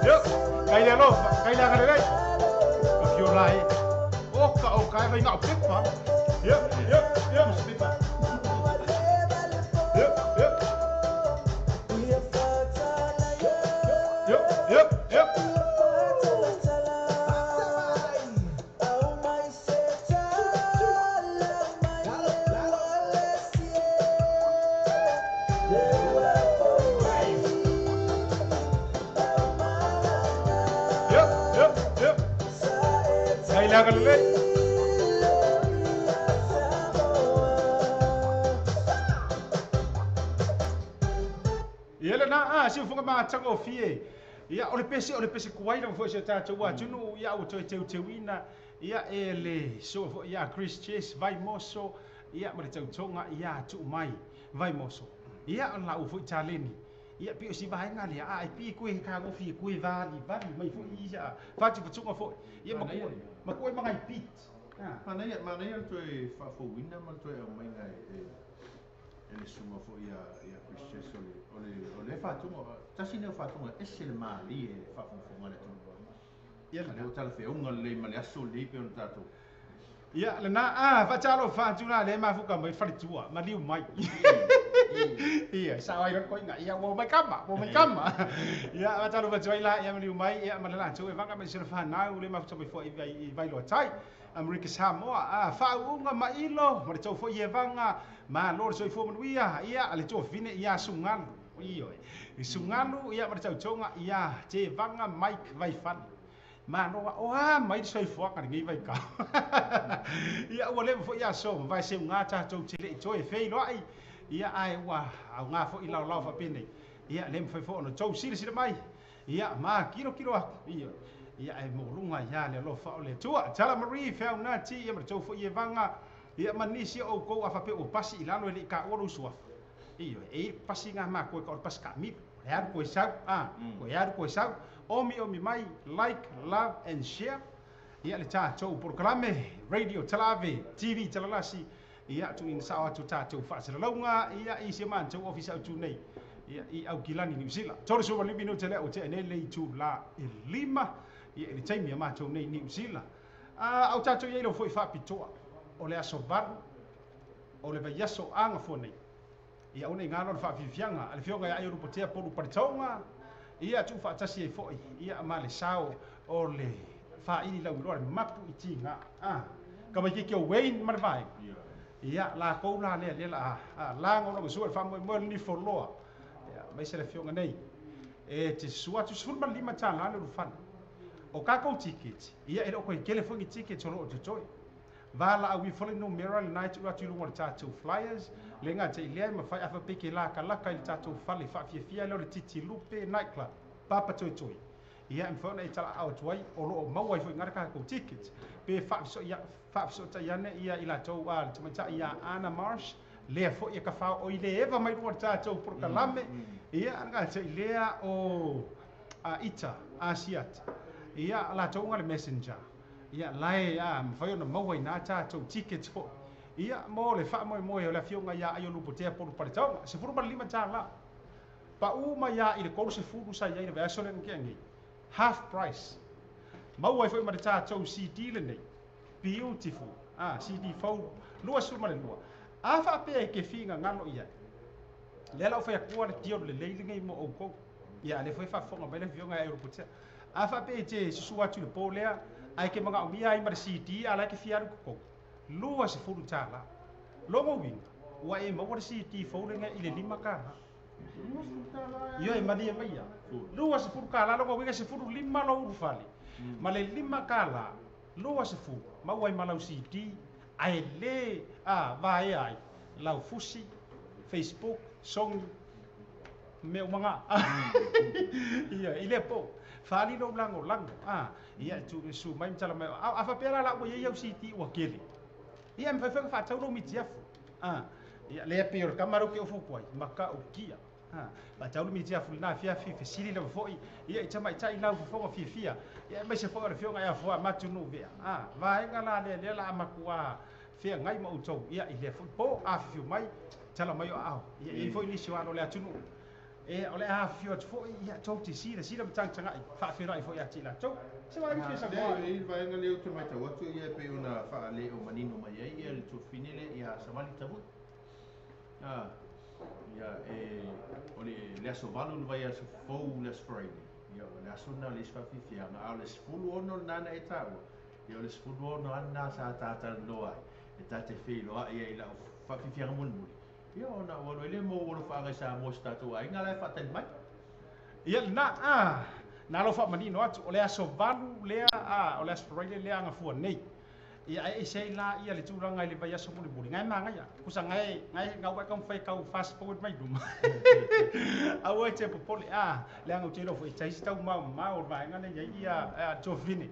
Yup. Kai le alofa, kai le agalelei. Ka fiola e. Oka oka e vai ngau pepa. Yup, yup, yup. Yup, yup. Yup, yup, yup. Yup, yup, yup. Kai le agalelei. Ia lena, a, si ufunga matagofie. Ia, o le pese, o le pese kuai lava foi si o tatou atunuu, ia, ua toe teuteuina, ia, e le susuga foi ia Chris Chase Vaimoso, ia, ma le tautoga ia Tuumai Vaimoso. Ia, o le laua foi taleni. Ia, pei o si vaega lea, a e pei e koe fetagofi e koe valivali mai foi i ia fatufatuga foi. Ia, ma koe, ma koe magai beat. Manaia, manaia le toe faafouina ma le toe aumaiga e e le susuga foi ia ia Chris Chase o le o le o le faatuga tasi lea o faatuga e ese le malie i le faafogafoga a le atunuu. Ia A lea lena. ua talafeauga lelei ma le aso lenei pei ona tatou. Ia lena, a faatalofa atu la lea mafuka mai faletua, maliu mai. Ia, sao ai loa koiga, ia ua omai kama, ua omai kama. Ia faatalofa atu ai la, ia maliu mai, ia ma le latou e vanga mai sila fanau le mafuta mai foi i Vailoa Tai. Amerika Samoa, a faauuga ma ilo, ma le tou foi e vanga, malo le soifua manuia, ia le tuafafine ia Sugalu, ioe, Sugalu, ia ma le tautoga ia Tevaga Mike Vaifale. Malo a o a mai le soifuaga i lenei vaitau. Ia ua leva foi aso ma vaeseuga tatou te le i toe feiloai, ia ae ua aoga foi laolao faapenei. Ia le mafai foi ona outou silasila mai, ia ma kilokilo atu, ioe, ia ae maualuga ia le alofa o le Atua. Tala Marie Feaunati, ia ma le tou foi evaga, ia ma nisi o outou a faapea ua pasi i lalo e le i taua lou suafa. Ioe, e i ai le pasi gā matou e tau o le pasi taamilo. O le alu toe sau, a, toe alu toe sau. Omi omi mai, like, love and share ia le tatou polokalame, Radio Talave, TV Talalasi, ia tuuina sao atu tatou faasalalauga ia i si o matou ofisa autu nei ia i Aukilani, Niu Sila. 35 minute lea ua tea nei le itula e 5 ia i le taimi a matou nei i Niu Sila. A, au tatou i ai lau foi faapitoa o le aso 8 o le vaiaso agafua nei. Ia aua ne i galo le faafiafiaga a le Afioga ia Aiolupotea Polu Paletaoga, ia tuufaatasi ai foi ia ma le sao o le faaili lauiloa le mapu i tiga a Kamaikiki o Wayne ma le vaega. Ia lakou la lea lea la a lagolagosua i le faamoemoe o le nifoloa, ia aemaise le Afioga nei e te susu atu $15 le ulufale. O tatou tiketi, ia e le o toe tele foi ni tiketi o lo o totoe. Valaau ifo le numera lena e tuu atu i luga o le tatou flyers, le gata i lea e mafai a faapea ke lakalaka i le tatou fale faafiafia lea o le Titi Lupe Night Club, Papa Toetoe. Ia e mafai ona e talaaao atu ai, o lo o maua ai foi i ina le tatou ticket. Pe faafesootai ane ia i latou a le tamaitai ia Anna Marsh, lea foi e tafao oi le eva mai luga o le tatou polokalame, ia le gata i lea o Ita Asiata, ia latou ga le messenger. Ia, lae a mafai ona maua i nā tatou tickets foi. Ia, mo le faamoemoe o le Afioga ia Aiolupotea Polu Paletaoga, $15. Pau mai a i le 30 sa i ai le vaiaso lea na tea nei. Half price. Maua ai foi ma le tatou CD lenei. Beautiful. A, CD fou, 22. A faapea e te finagalo i ai. Lea la ua fai atua le deal lelei lenei mo outou. Ia, a lea foi e faafofoga mai le Afioga ia Aiolupotea. A faapea e te susu atu i le po lea, ae ke manaomia ai ma le CD a la e ke fia alu i totonu, $20. Lona uiga, ua e maua le CD fou lenei i le $5. Ioe, malie maia. $20, lona uiga e 15 lou ulufale, ma le $5, 20, maua ai ma lau CD, ae le a vaea ai lau fusi, Facebook, Sony, mea uma na. Ia, i lea po, faaali lou lagolago, a, ia, e tu, susu mai ma tala mai, a, a faapea la la ua i ai au CD ua kele, ia, e mafai foi ona faatau lou mitiafu, a, ia, lea pei o le tama lea ou te ofu atu ai, matautia, a, faatau le mitiafu i lena afiafi, fesili lava foi, ia, i tamaitai lau fofoga fiafia, ia, aemaise foi o le afioga ia Fuaamatu Nuuvea, a, vaega la lea, lea la a matua feagai ma outou, ia, i lea foi po, afifio mai, tala mai o aao, ia, e i ai foi nisi o alo o le atunuu, e, o le a afifio atu foi, ia, tou te silasila ma tagatagai, faafeiloai foi ia te i latou. Se vaega fia saunoa. Lea, e i ai le vaega lea ou te matau atu ia e pei ona faale o manino mai ai ia le tuafafine lea ia Savali Tavui. A, ia, e, o le, le aso 8 le vaiaso fou le aso Friday. Ia, o le aso lena o le isi faafiafiaga, a o le 16 lena na e taua, Ia o le 16 lava lena sa ta talanoa ai, e ta te feiloai ai i lau faafiafiaga mulimuli, ia ona ou alu ai lea ma ou alofaaga i Samoa i so tatou aiga la e faatali mai. Ia lena, a, na alo faamanino atu, o le aso 8 lea, a, o le aso Faraile lea agafua nei. Ia ae ese ai laia le tulaga i le vaiaso mulimuli. Gae magaia, kusa gae gae gau ai taumafai e tau fast forward mai luma. Aua e te popole, a, leaga ou te iloa foi e tai se taumaomao o le vaega lea e i ai ia tuafafine.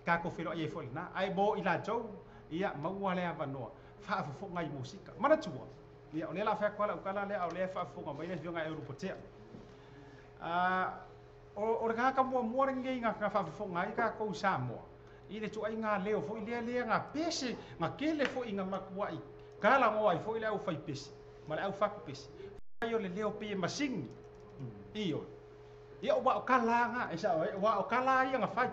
Tatou feiloai ai foi i lena. Ae mo i latou, ia maua le avanoa, faafofoga i musika. Manatua, ia o lea o le a fai atu lava lau tala lea a o lea e faafofoga mai le afioga ia Eurupotea. O le tagata muamua lenei na faafofoga ai tatou i Samoa i le ituaiga leo foi lea lea na pese, na tele foi ina matuai talanoa ai foi le aufaipese ma le aufatupese, fai o le leo pei e masini. Ioe. Ia ua o tala na, e sao ai, ua o tala ia na fai.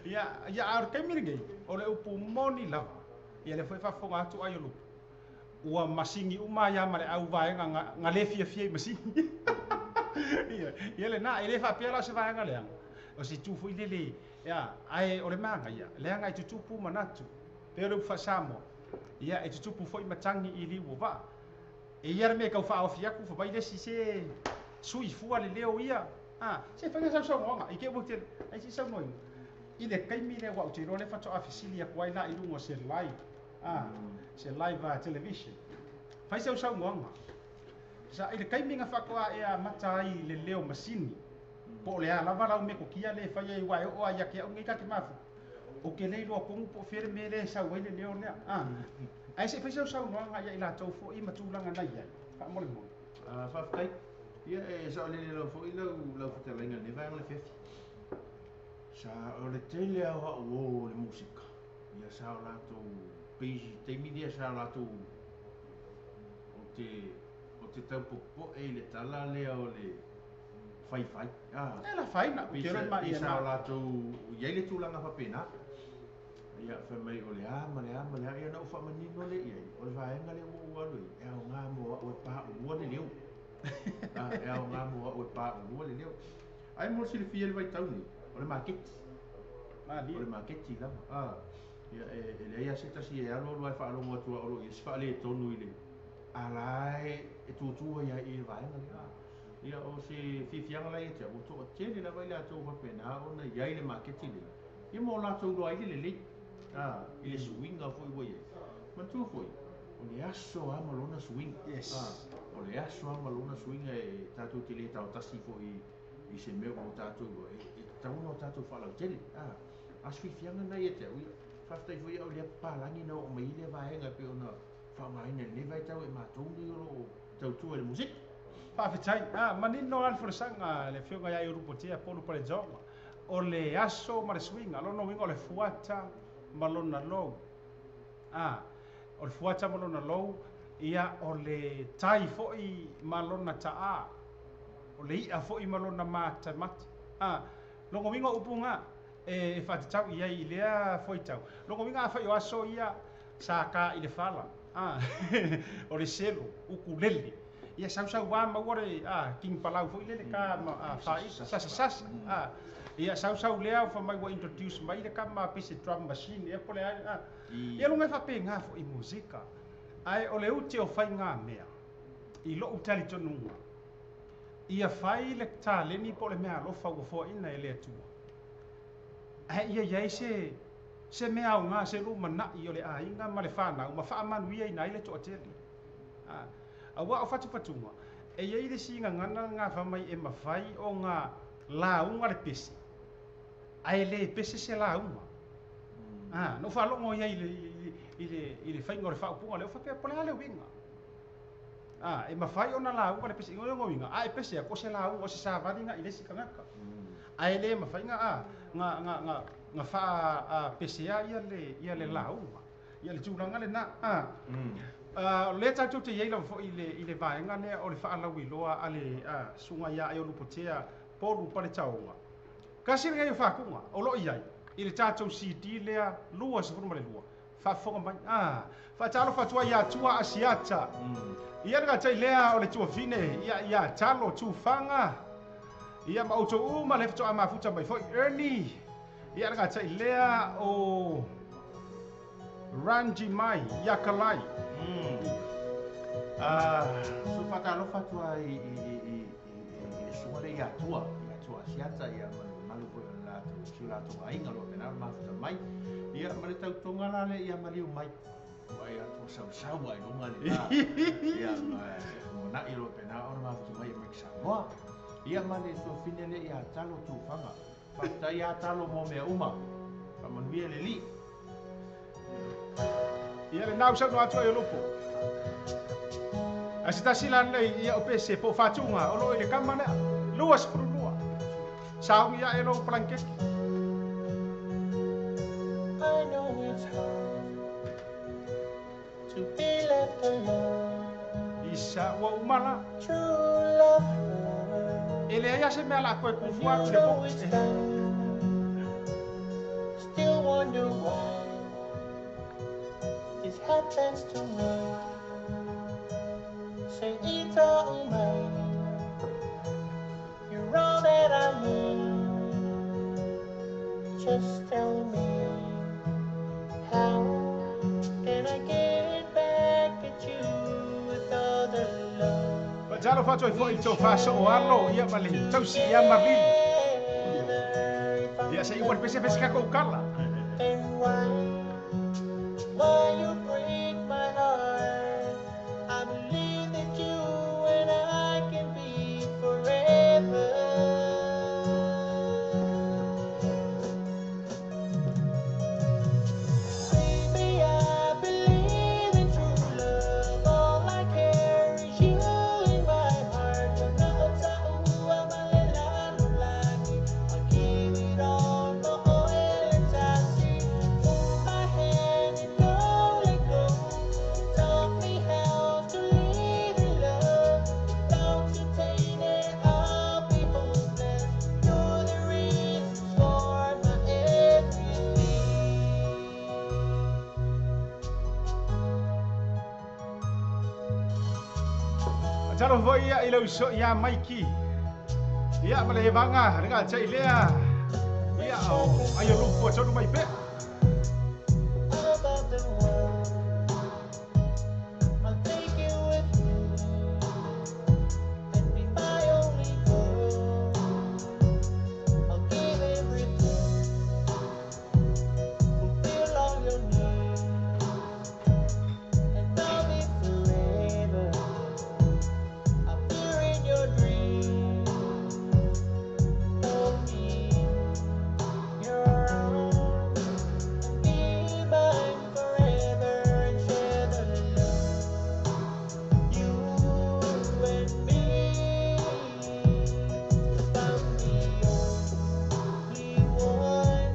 Ia, ia a o le taimi lenei, o le upu moni lava, ia lea foi e faafofoga atu ai o Lupu, ua masini uma ai lava ma le au vaega na le fiafia i masini. Ia lena, e le faapea la o se vaega leaga, o se itu foi lele, ia, ae o le manaia, leaga e tutupu manatu, pei o le upu faa-Samoa, ia, e tutupu foi matagi i liu o vaa. E i ai le mea e tau faaofi atu, fai mai le isi, se sui fua le leo ia, a, se fai na sausaunoaga, i te i ua tele, ae se i saunoaina, i le taimi lea aua ou te iloa o lea faatoa fesili atu ai la i luga o se live, a, se live television. Fai sau saunoaga, sa, i le taimi na faatoa e amata ai le leo masini, po o le a lava lau metotia lea e fai ai aua e oo lava ia te au nei ta te mafuta, ou te le iloa tonu po o fea le mea lea e sau ai le leo lea. A, ae se i fai sau saunoaga ia i latou foi ma tulaga na i ai, faamolemole. Faafetai. Ia, e saolele lava foi lau lau fetalaiga i lenei vaega o le afiafi. Sa, o le tele lava o au uo o le musika, ia sa o latou pei taimi lea sa o latou o te o te tau popoe i le tala lea o le faifai a E la faina, ou pei te iloa sa pei e sa o latou i ai le tulaga faapena. Ia fai mai o le a ma le a ma le a, ia ona ou faamanino lea i ai, o le vaega lea ua ou alu i ai, e aoga mo au e paulua le leo. A, e aoga mo au e paulua le leo. Ae mo le silafia i le vaitau nei, o le maketi. O le maketi lava. A, ia e, e leai lava se tasi e alu alu lava e faalogo atu lava o lo o i ai se faaletonu i le a la e, e tutu ai lava i le vaega lea. Ia o se fiafiaga la ia te au, ua toatele lava i latou faapena ona i ai le maketi lea, ia ma o latou iloa ai le lelei, a, i le suiga foi ua i ai. Manatua foi, o le aso lava ma lona suiga. Yes. A, o le aso lava ma lona suiga e tatou te le taotasi foi i se mea ua tatou iloa, e tatau ona o tatou faalautele. A, a o se fiafiaga lena ia te au, ia, faafetai foi au i lea papalagi na oo mai ai lea vaega e pei ona faaaogaina i lenei vaitau e matou nei o lo o tautua i le musika. Faafetai. A, manino lava le folasaga a le Afioga ia Eurupotea Polu Palejoga, o le aso ma le suiga, lona uiga o le fuata ma lona lou. A, o le fuata ma lona lou, ia, o le tai foi ma lona taa, o le i'a foi ma lona matamata. A, lona uiga o upu na e faatatau i ai i lea fuaitau. Lona uiga afai o aso ia sa ta i le fala, a, o le selo, ukulele, ia sausauā maua le, a, kinipalau foi lele ta ma, a, faaii, sasasasa, a, ia sausau lea fai mai ua introduce mai le kama pei se drum machine ea po o le a, a, ia luga e faapena foi i musika. Ae o le ute o faigamea i lou talitonuga, ia fai le taleni po o le meaalofa ua foaina e le Atua, ae ia i ai se se mea aoga, se lumanai o le aiga ma le fanau ma faamanuiaina ai le toatele. A, aua o fatufatuga, e i ai le isi gagana lena fai mai e mafai ona lauga le pese, ae le pese se lauga. A, na ou faalogo i ai i le, i le, i le faiga o le faaupuga lea, ou faapea, po o le a le uiga? A, e mafai ona lauga le pese, o lona uiga, a e pese atu, o se lauga, o se savali lena i le isi tagata. Ae le mafai na, a, na, na, na, na faapesea ia le, ia le lauga, ia le tulaga lena. A, a, o lea tatou te i ai lava foi i le, i le vaega lea o le faalauiloa a le, a, Susuga ia Aiolupotea Polu Paletaoga. Tasi lenei o faatuga o lo o i ai i le tatou CD lea 22. Faafofoga mai, a, faatalofa atu ai ia Tua Asiata. Ia le gatai lea o le tuafine, ia, ia Talo Tufaga, ia ma outou uma le faatoa mafuta mai foi Ernie. Ia le gatai lea o Rangi mai ia Kalai. Ah, so faatalofa atu lava i, i, i, i, i le susuga lea ia Tua, Atua Asiata ia ma le mamalu foi o le latou si o latou aiga o lo o faapena ona mafuta mai. Ia ma le tautoga la lea ia maliu mai. Ua e atu sausau ai luga le va. Ia ma lumanai o lo o faapena ona mafuta mai i Amerika Samoa. Ia ma le tuafafine lea ia Talo Tufaga. Faafetai lava Talo mo mea uma. Faamanuia le Alii. Ia lena ua saunoa atu ai o Lupo. Ae se tasi la lenei ia o pese po o faatuga o lo o i le kama lea. 22. Saogi ae lou palankeke. I know it's hard to be left alone. Isa ua uma la. True love. E leai lava se mea o le a toe kufua atu i You le know po. it's done. Still wonder why this happens to me. Say it's all mine. You're all that I need. Just tell me how can I get back at you with all the love Faatalofa atu ai foi i le tofa soo alo ia ma le tausi ia Marlene. together? If I'm Ia se i ua le pese pese ka kou kala. Then why you break my heart? I believe that you and I can be forever. Baby, I believe in true love. All I care is you in my heart. I'll give it all, my oil and I Hold my hand and don't let go. Taught me how to live in love. Without you, tainted, I'll be hopeless. You're the reason for my everything. Faatalofa foi ia i le uso ia Maiki. Ia ma le evaga le gatai lea. Ia o ai o Lupo tonu mai pea. Above the world, I'll take you with me and be my only girl. I'll give everything, fulfill all your needs, and I'll be forever appear in your dreams. Hold me in your arms. Be mine forever and share the love. You and me. 'Cause I'm the only one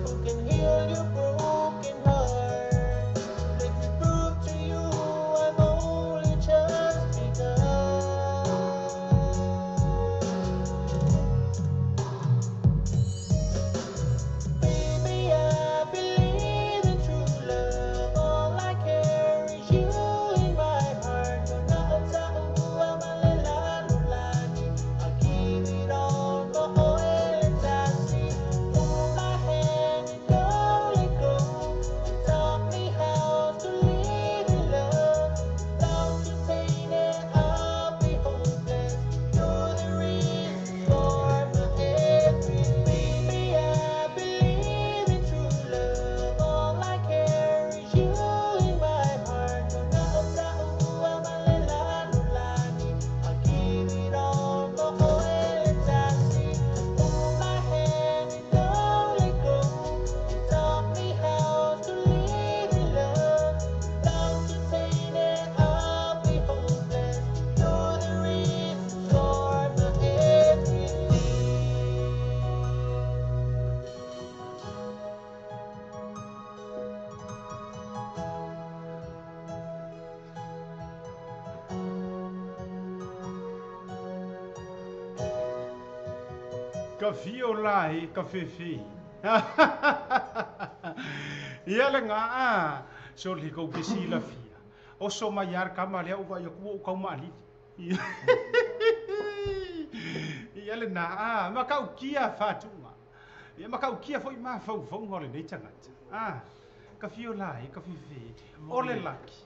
who can heal your broken heart. Let me prove to you I've only just begun. Baby, I believe in true love. All I care is you in my heart. I'll give it all, my oil and I see. Hold my hand and don't let go. You taught me how to live in love. Without you, tainted, I'll be hopeless. You're the reason for my everything. Baby, I believe in true love. All I care is you in my heart. I'll give it all, my oil and I see. Hold my hand and don't let go. You taught me how to live in love. Without you, tainted, I'll be hopeless. You're the reason for my everything. Ka fio la e ka fefe. Ia le ngaa. So le kou ke sila fia. Oso mai ar kama lea uva ia kua o kau maalili. Ia le naa. Ma kau kia whātunga. Ia ma kau kia foi ma whauwhaunga o lenei tagata. Ah, ka fio la e ka fefe. O le laki.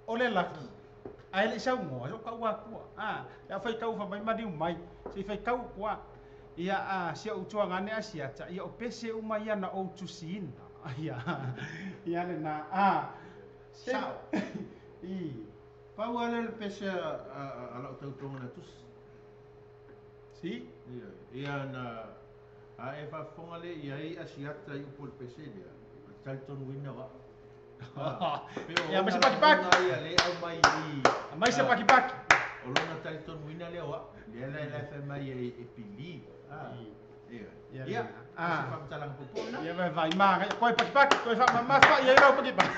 O le laki. Ae le i saunoa, so kau atua. Le au faitau fa mai maliu mai, se i faitau kua. Ia a si ou tuagane a siata, ia o pese uma ia na ou tusiina. Ia, ia le na, se... Sao. I. Pau ale le pese a lau tautoga na tusi. Si? Ia, ia na... A e faafofoga le i ai asiata i upu o le pese lea. O le talitonuina wa. Ia, mai se pakipaki. Ia le au mai i... Mai se pakipaki. O lona talitonuina lea wa. Lea la la fai mai e pili. Ia. Ia, Ia. ah. Se faamatalaga popona. Ia vai vai ma, koe pakipaki, koe fa mamafa ia lau pakipaki.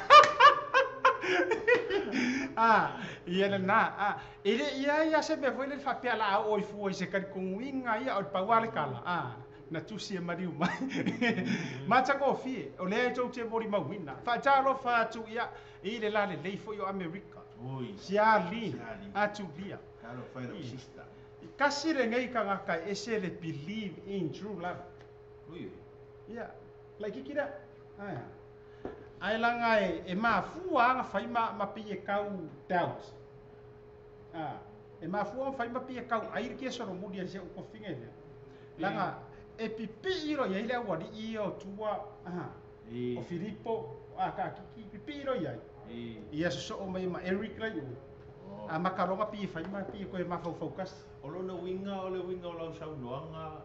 Ia le na, e le ia ia se mea foi le faapea la o i fua i se kalikoguiga ia o le paua le kala. Na tusi e maliu mai. Matagofie, o lea e tou te molimauina. Faatalofa atu ia i le lalelei foi o Amerika. Oi. Siali, Siali. atulia. Talo fai lau sister. Kasi lenei tagata e ese le believe in true love. Oi. Ia, laitiiti lea. Ae. Ae laga e mafua aga fai ma pei e kau doubt. E mafua ma fai ma pei e kau ai le kia solomuli a si au kofiga i lea. Laga e pipii lo iai le aualii ia o tua, o Filipo, kakiki, pipii lo iai. Ia sosoo mai ma Eric lai o. A makaloga pei e fai ma pei e koe mafaufau kasi. O lona uiga o le uiga o lau saunoaga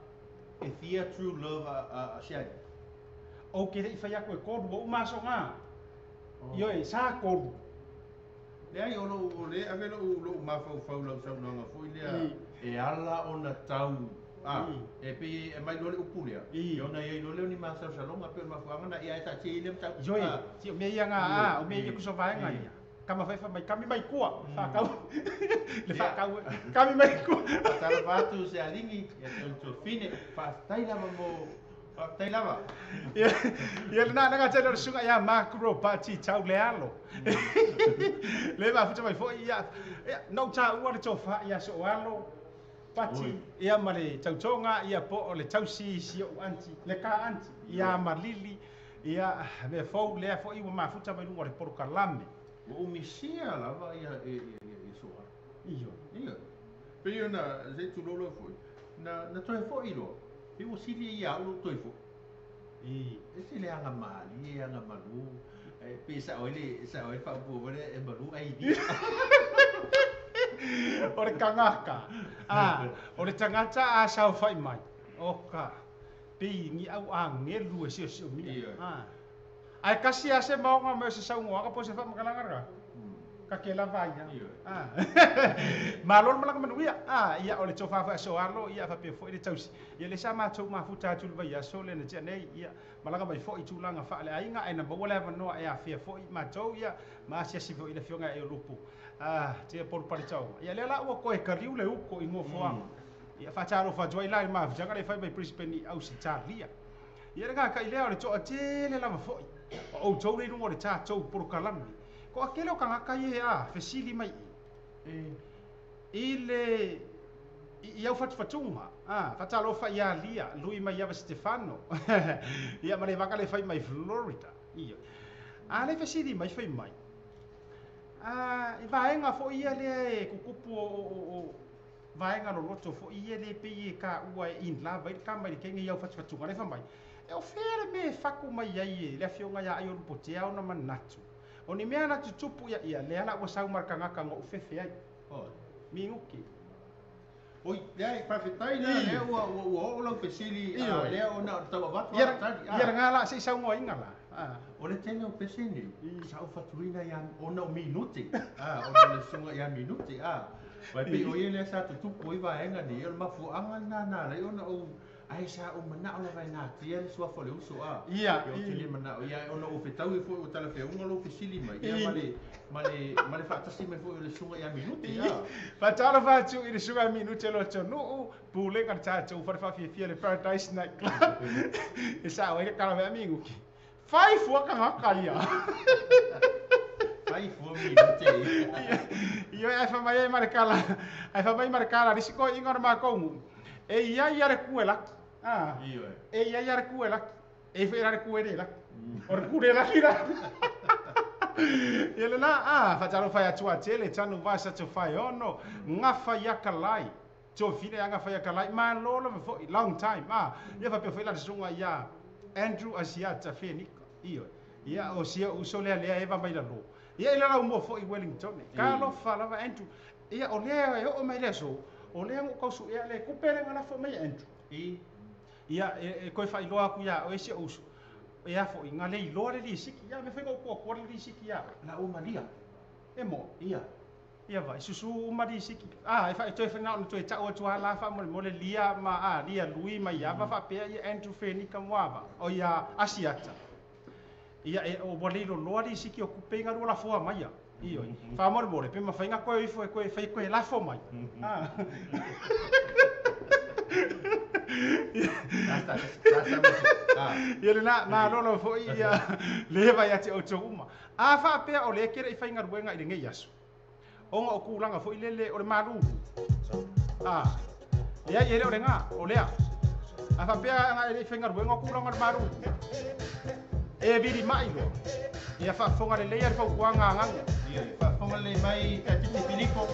e fia true love a siali. Ou ke le'i fai aku e kolu o umasoga. Ioe, sa kolu. Leai o lou o le ave lou mafaufau lau saunoaga foi lea e ala ona tau e pei e mai loa le upu lea. I. E ona iai loa lea o ni masalosaloga pe o le mafuaaga na ia e taatia i lea mataupu. Ioe, ti o mea ia ga o mea ia kuso vaega ia. Kama fai fa mai kami mai kua, whakau. Le whakau, kami mai kua. Faatalofa atu se aligi, ia tautuafine, faafetai lava mo faafetai lava. Ia, ia le nā nanga tele o le sunga ia Mark Robati tau le alo. Le mafuta mai foi ia, ia, nau tā ua le tofa ia so alo. Pati, ia ma le tautoga, ia po o le tausi si o anti, le ka anti, ia ma lili, ia me fou lea foi ua mafuta mai lunga o le porokalame. Ua umisia lava ia e soa. Io. Ia. Pei ona se tulou foi. Na toe foi loa. Pe ua sili ia au lou toe foi. I. E se le aga maali e aga malu. E pe sa oi le faapua foi lea e malu ai ni. O le kangaka. O le tagata a saofai mai. O ka. Pei ni au agelu e siosiomia. Ia. Ae kasi a se maoga mai o se saugoaga po o se faamakalaga lega. Ka ke lava ia. Malo le malaga manuia. Ia o le tofa foi aso alo, ia faapea foi le tausi. Ia le sa matou mafuta atu le vaiaso le na tea nei, ia malaga mai foi i tulaga faaleaiga ae na maua le avanoa e afea foi matou, ia ma asiasi foi i le afioga e Olupu. Tea polu paletaoga. Ia lea la ua koe kaliu le uko i nofoaga. Ia faatalofa atu ai la i le mafutaga le fai mai Brisbane i Ausitalia. Ia le gaka'i lea o le toatele lava foi. O outou le i luga o le tatou polokalame. Ko akele o kangaka ia a fesili mai i. I le i au fatufatuga. Faatalofa ia Lia, lui mai ia Stefano. Ia ma le vaka le fai mai Florida. Ia. A le fesili mai fai mai. I vaega foi ia lea e kukupu o vaega loloto foi ia le pei e ka ua e in lava i le kama i le kenge i au fatufatuga le fai mai. E o fea le me faku mai ai e le afioga ia ai o lupotea ona manatu. O ni mea na tutupu ia ia lea la ua sau markangaka ngo ufefe ai. Minguki. Oi, lea faafetai la lea ua oo lau fesili lea ona o le tau avatu Ia ngā la se i saunoaina la. O le tele o pese nei, sa ou fatuina ia ona o minute. Ona le sunga ia minute. Vai pei o ia lea sa tutupu ai vaega nei, o le mafuaaga lena na alai ona ou ai sa ou manao lava e natia le suafa o le uso a. Ia. Ia o tele manao ia ona ou fetau e foi o talafeauga lou fesili mai. Ia ma le faatasi mai foi o le suga ia minute a. Faatalofa atu i le suga minute lo atunuu, pulega le tatou fale faafiafia le Paradise Night Club. E sao ai le kalavea minguki. Fai fua kangaka ia. Fai fua minute. Ia ai fa mai ai marekala. Ai fa mai marekala risiko inga o makou. E ia ia le kuela. E ia ia le kuela. E fa ia le kuele la. O le kuele la kira. Ia lena a faatalofa ia Tuatele tanu vasa tofaeono gafa ia kalai tofile aga fai kalai malo lava fo'i long time a ia faapea fo'i la le susuga ia Andrew Asiata Fenika ioe ia o sia uso lea lea eva mai lalō ia i le laumua fo'i Wellington talofa lava Andrew ia o lea e oo mai le aso o lea ua tausu'ea le kupe le galafo mai Andrew I. Ia e toe faailoa atu iā oe si ou uso e afo'i ga le iloa le lisiki ia me fai ga upu atua le lisiki iā La uma lia. E mo Ia. Ia vai susu uma lisiki a e fa'i toe na ona toe ta'u atu lā fa'amolemole lia ma a lia lui ma iava fa'apea ia Andrew Fenika moava o ia Asiata ia e o ua le iloloa lisiki o kupe i galua lafoa mai ia ioe fa'amolemole pe mafaiga koe ifo e koe fai koe lafo mai a. Lasta, lasta. Ah. Ia lena malo lava fo'i ia leva ia te outou uma a fa'apea o lea kele i faigaluega i lenei aso ona o kulaga fo'i lele o le malulu a leai e le o legā o lea a fa'apea aga e le i faigaluega o kulaga o le malulu e vili ma'i loa ia fa'afofoga lelei a le fautuaga agaga. Ia, faafofoga lelei mai Tatiti Filipo.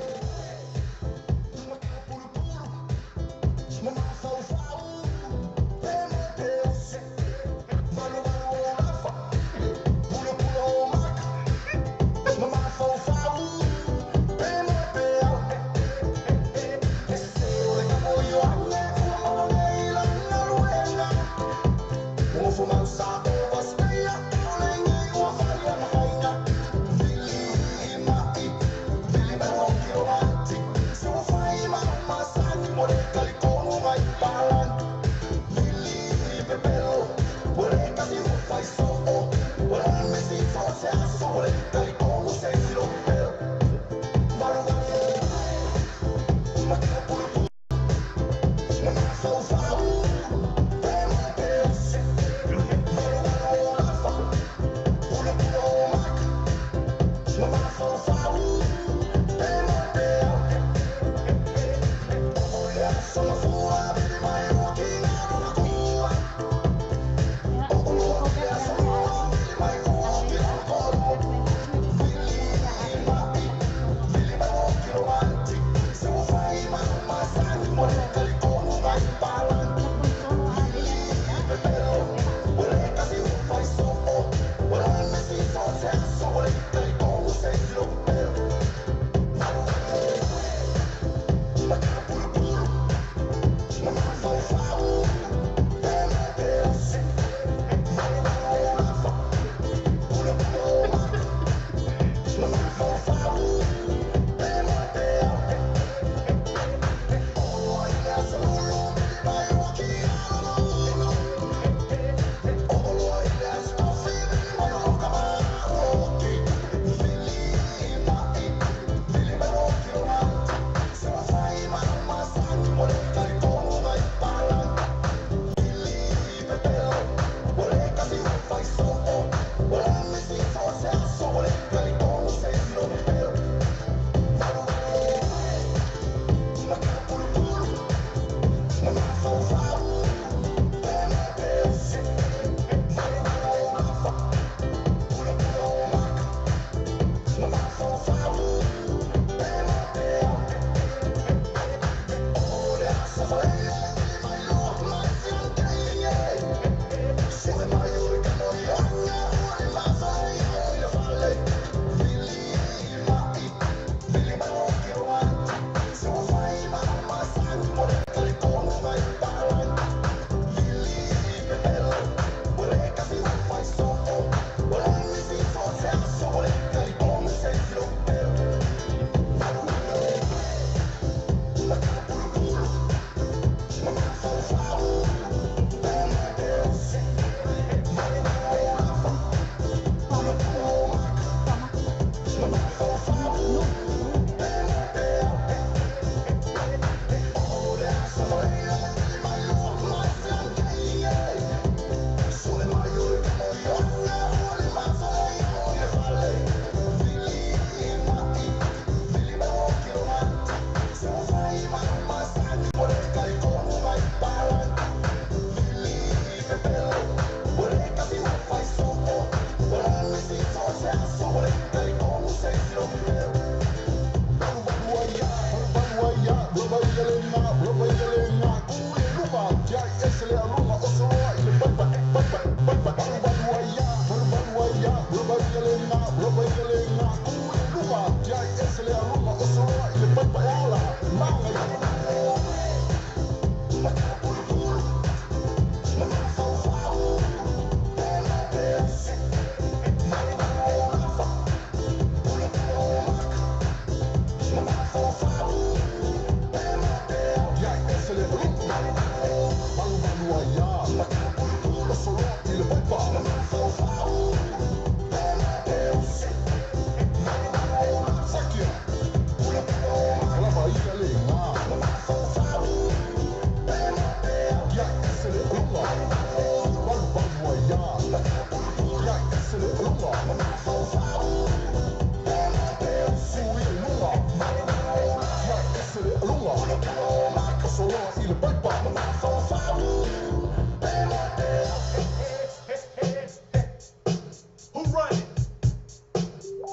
Who run it?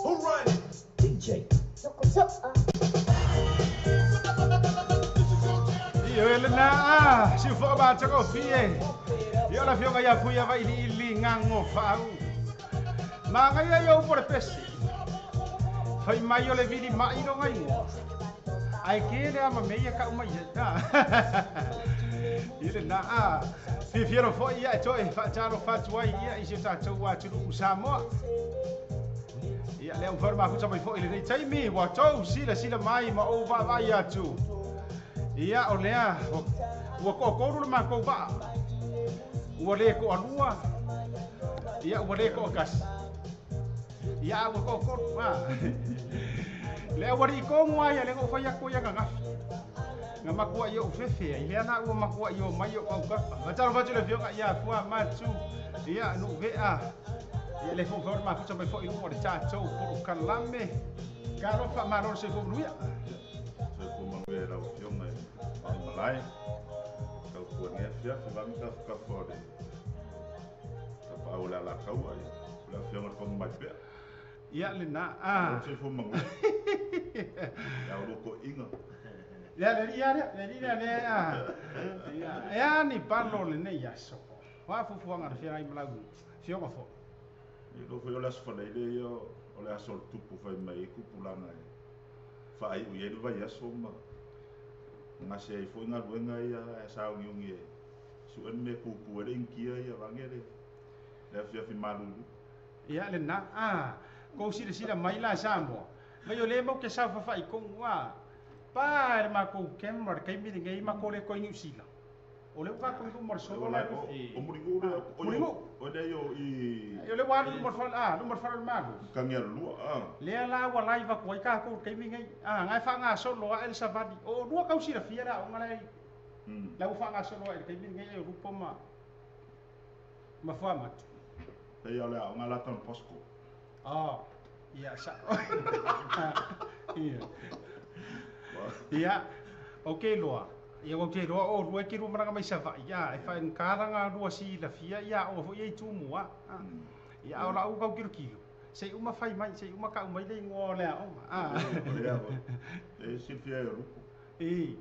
Who run it? DJ. Io le na si fo ba ta ko fie. Io la fioga ya fuia vai li ngango fau. Ma ngai yo por pesi. Fai mai o le vili mai no ngai. Ai ke le ama meia ka uma ia ta. Ile na a fi fiero fo ia to e fa taro fa tuai ia i se ta to wa tu Samoa. Ia le au ma ku mai fo ile nei taimi wa to sila sila mai ma o va vai atu. Ia o lea ua ko'okoulu le makou va'a ua lē ko'alua ia ua lē ko'okasi ia ua ko'okolu a le auali'i kogu a ia lega ou fai aku ia gagafi ga makua'i o'u fefea i lea la ua makua'i o mai o'u aukafa fatalo fatu le afioga ia afua matu ia nu'u ve'a ia le fo'ufau le mafuta mai fo'i luga o le tatou polokalame kalofa malo le soifua manuia. Soifua manuia lau afioga e malae taupuagia fiafi vagi kafukafa o le tapaau le alakaua ia o le afioga le foga mai pea. Ia lena a soifua manuia ia o loko'iga ia le ia le le le a ia ni palo lenei aso waafufuaga le feagai ma lau fioga fo'i. Ia lou foi o le aso faleile ia o le aso o le tupu fai mai ai kupulaga e faai'u i ai le vaiaso ma gase ai fo'i galuega ia ae saogiugi e su'e le mea pupu ai le inikia ia vage le le afiafi malulu. Ia lena a kou silasila mai la Samoa mai o lē mau ke saufafa'i kogu a pa le makou camera le kaimi lenei makou le koe Niusila o le uka koe luma o le solo la o muligu le muligu o le yo i o le wa luma fala a luma fala le malu kangi lua a lea la ua live aku ai ka ko kaimi ngai a ngai fa nga solo a el savali o lua kau sila fia la o ngai la u fa nga solo a el kaimi ngai o rupo ma ma fa matu te ia le o nga la tan posco ah ia sa ia ia okay loa ia ua te roa o lua ke lua maraga mai sava'i ia e whaenkaraga lua si lafia ia o foi ei tumua ia o lau kau kilokilo sei uma fai mai sei uma kau mai le ingoa o le aoga a e silafia e o lupu i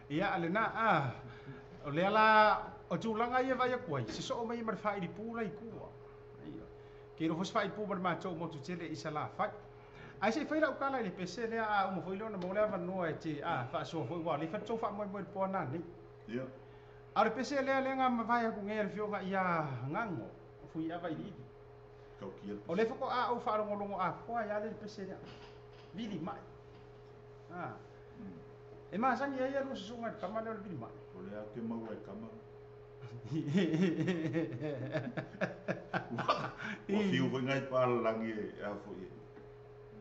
ia lena a o lea la o tulaga ia vai aku ai se soo mai ma le faailipu lai kua ke ro fosi faaipu ma le matou motu tele i salafai ai se fai lau kala i le pese lea a uma foi lona mo le avanoa e te a faasoa foi ua le fatou faamoemoe le poana nei. Ia a le pese lea lega mavae aku ngea le fioga ia gago fui ava iliili taukia o le foko a ou faalogologo afoa ia le pese lea vili mai a e masagi ai ia lua susuga i le kama lea o le vili mai o le ake maua e kama ua fiu foi ngai palalagi e a foi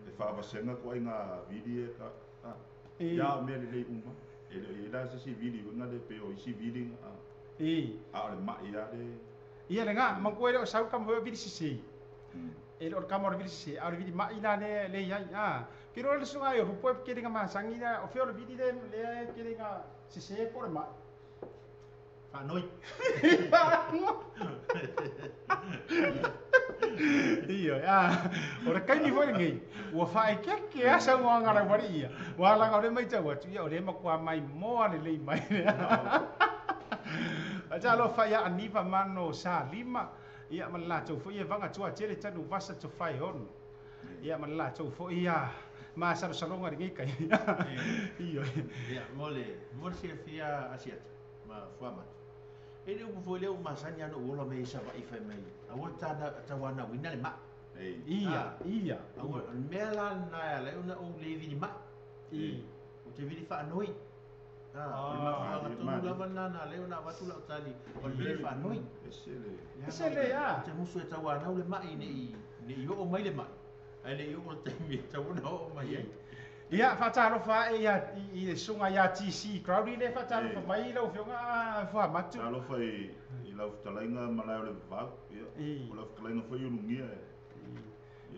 e faavaseaga koaiga vili e ka ia o mea lelei uma e le o iai la se isi vili uiga le pe o isi viliga a a o le ma'i a le ia lega makuai le o sau kama foi o vili sesē e le o le kama o le vili sesē a o le vili ma'i la lea le iai a ke loa le susuga i o lupo e kelega masagi la o fea o le vili le lea e kelega sesē po o le ma'i faanoi Io, a o le kaimi foi lenei ua faaekeke a saunoaga lauali'i ia ua alaga o le maitau atu ia o lea makuā mai moa lelei mai. Faatalofa ia Aniva Mano Salima, ia ma le latou foi e vaga tua tele tanu vasa tofae ono. Ia ma le latou foi ia masalosaloga lenei kai. Ioe. Ia, mo le silafia Asiata ma Fuamatu. E le upu foi lea ua masani lava ona ou ola mai ai i Savaii fai mai, aua tauanauina le mai. Ia, ia. Aua, o le mea la lena e ala ai ona ou le vili mai. Ou te vili faanoi. O le mafuaaga tonu lava lena na ala ai ona avatu lau tali, o le vili faanoi. Ese le a. Ou te musu e tauanau le mai ne i oo mai le mai. Ae le i oo le taimi e tatau ona oo mai ai. Ia, faatalofa ae ia i le susuga ia TC Crowley lea e faatalofa mai lau Afioga Fuamatu. Talofa i lau fetalaiga malae o le vavau. Ia, o lau fetalaiga foi Ulugia e.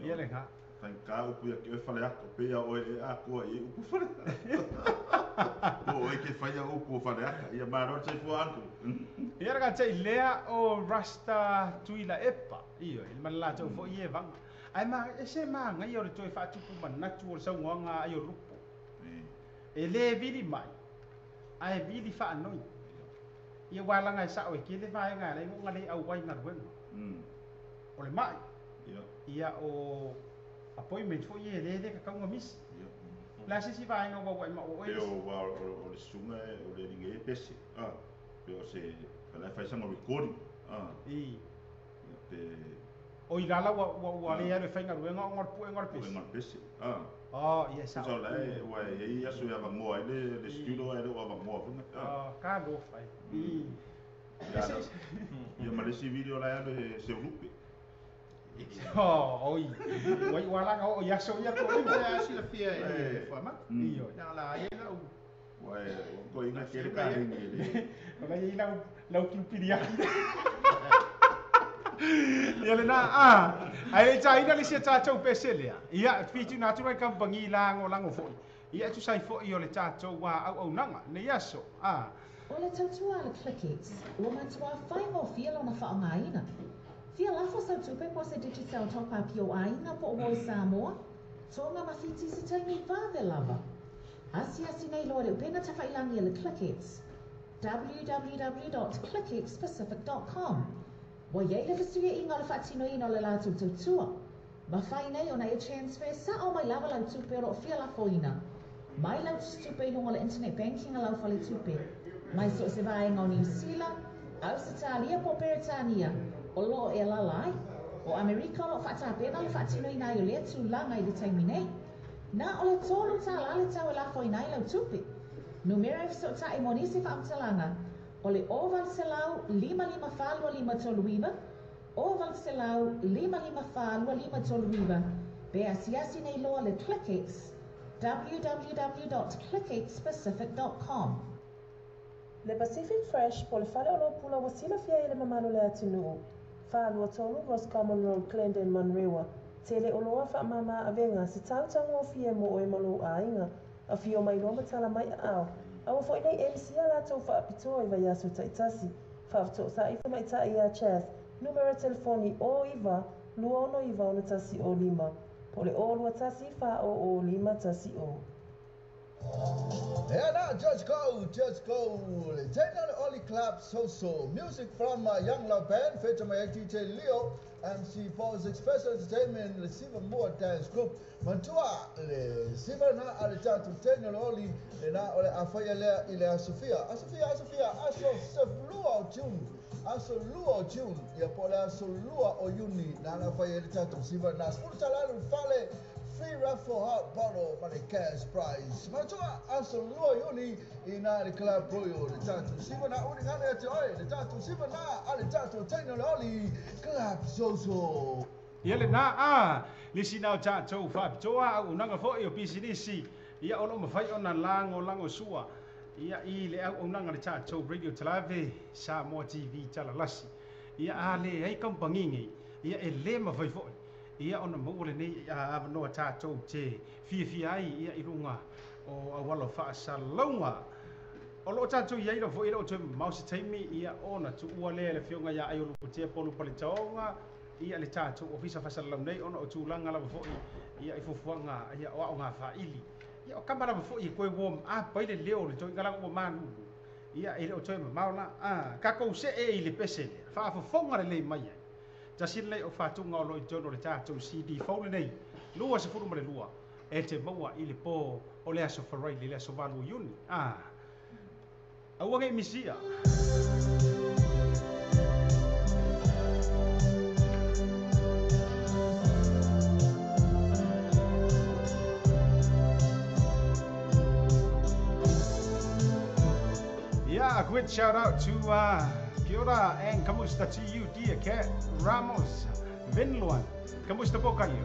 Ia lena. Faigata upu ia te oe Faleata, pei a oe e atoa i ai upu Faleata. Po o oe ke faia upu o Faleata. Ia malo le soifua uncle. Ia le gata i lea o Rasta Tuilaepa, ioe, ma le latou foi e vaga. Ae ma ese magaia o le toe faatupu manatu o le saunoaga ai o Lupo. E le vili mai, ae vili faanoi. Ia ua laga e sao e tele vaega e ala ai ona le auai galuega. O le mai, ia o appointment foi e le le tatau ona misi. O le a se isi vaega ua ua'i ma oe? Pe o le susuga o le alii nei e pese, pe o se la e fai sana recording. Pe O i lala ua le alu e faigaluega ona o le puega o le pese. Puega o le pese. Oh, ia e sao. Tusa o la e ua e i ai aso e avanoa ai le studio ae le o avanoa foi. Oh, talofa e. Ia ma le isi video la e alu e Seulupe. Oh, oi. Ua iu alaga oo i aso ia toeaiina. Ia silafia e Fuamatu. Ioe. Leaga la ai lau. Ua e toeaiina tele kaleni e le. O la e i ai lau kiupiliaki. Ia lena, a, ae le i taina le isi a tatou pese lea, ia, fitu atu ai kamupani lagolago foi, ia, e tusa ai foi o le tatou auaunaga nei aso, a. O le tautua a le Clickex, ua matuā faigofie lona faaaogaina. Fia lafo sau tupe po o se Digicel Top Up i ou aiga po o Voi Samoa, Tonga ma Fiti i se taimi vave lava. Asiasi nei loa i le upega tafailangi a le Clickex, www.clickxpacific.com. Ua i ai le fesuiaiga o le faatinoina o le latou tautua. Mafai nei ona e transfer sao mai lava lau tupe o lo o fia lafoina mai lau tusitupe i luga o le internet banking a lau faletupe mai so o se vaega o Niu Sila, Ausetalia po o Peretania o lo o e alaala ai. O Amerika o lo o faatapena le faatinoina ai o lea tulaga i le taimi nei. Na o le $3 le tau e lafoina ai lau tupe. Numera e fesootai mo nisi faamatalaga o le 0800 554 2539, 0800 554 2539, pe asiasi nei loa le Clickex, www.clickxpacific.com. Le Pacific Fresh po o le fale oloa pula ua silafia i le mamalu o le atunuu. 423 Roscommon Road, Glendon, Manurewa. Tele oloa faamama avega se tau taugofie mo oe ma lou aiga. Afio mai loa ma tala mai aao. A ua foi nei MC a latou faapitoa i vaiaso taitasi. Faafetoosai tamaitai ia Chas, numera telefoni 09 269 6105, po o le 021 400 510. Ea na, Just Go, Just Go, le tena le Oli Club Social, Music from Young Love Band, feature mai ai DJ Leo, MC Paul's Special Entertainment, le Siva Mua Dance Group, Mantua, le siva na a le tatou tena le Oli, le na o le a faia lea i le Aso Fia, Aso Fia, Aso Fia, Aso 12 o June, Aso 2 o June, ia po o le aso 2 o Iuni, na na faia ai le tatou siva na, $10 le fale, Free raffle hot bottle ma le cash prize. Manatua aso 2 Iuni i na le Club Royal le tatou siva na uli ngana ia te oe le tatou siva na a le tatou teina le oli Club Social. Ia lena a le isi na o tatou faapitoa auaunaga foi o pisinisi ia o lo o mafai ona lagolago sua ia i le auaunaga a le tatou Radio Talave Samoa TV Talalasi. Ia a leai kamupani nei ia e le mafai foi ia ona maua lenei avanoa tatou te fiafia ai ia i luga o auala o faasalalauga. O lo o tatou i ai lava foi e le o toe mamao se taimi ia ona tuua lea e le Afioga ia Aiolupotea Polu Paletaoga ia le tatou Ofisa Faasalalau nei ona o tulaga lava foi ia i fuafuaga ia o aoga faili. Ia o kama lava foi e toe warm up ai le leo o le toeaina laga ua malulu. Ia e le o toe mamao la. Tatou se e i le pese lea. Faafofoga lelei mai ai. Tasi lenei o faatuga o lo o i totonu o le tatou CD fou lenei, 22, e te maua i le po o le aso Faraile, le aso 8 o Iuni. Aua ne i misia. Yeah, a quick shout out to kia ora and kamusta to you, dear Kat Ramos Vinluan. Kamusta po kayo?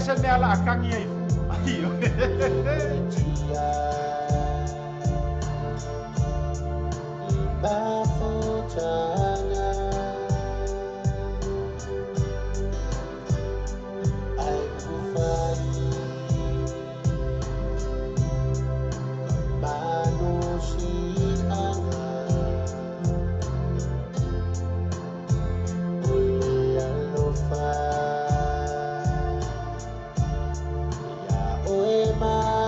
Se mea la akangi ai. Oe ma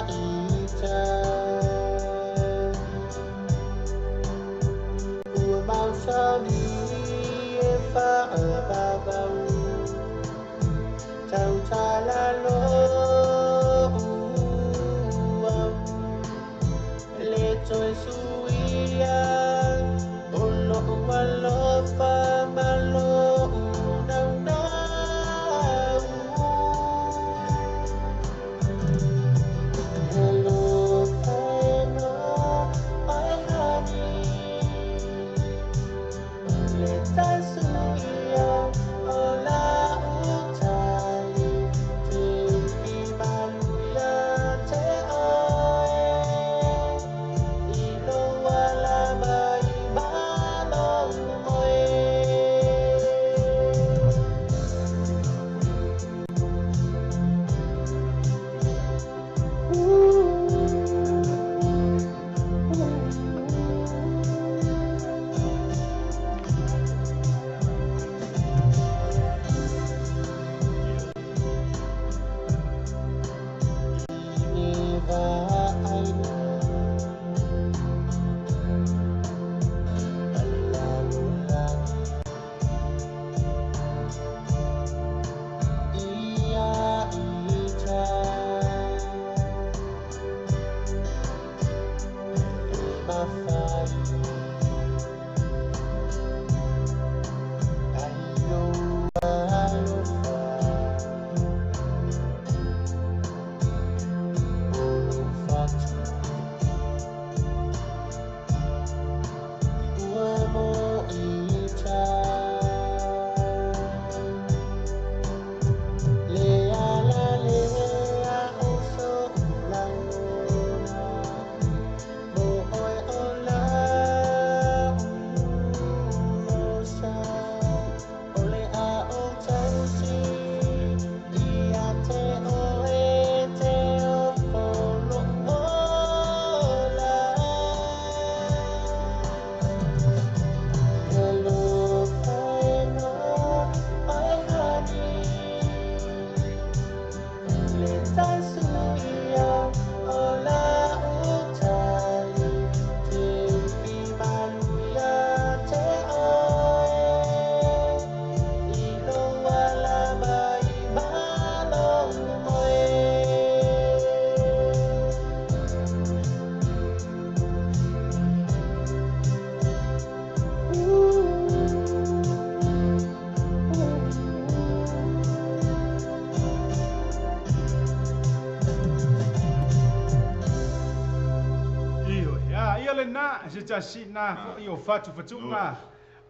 Lena se tasi na fo'i o fatufatuga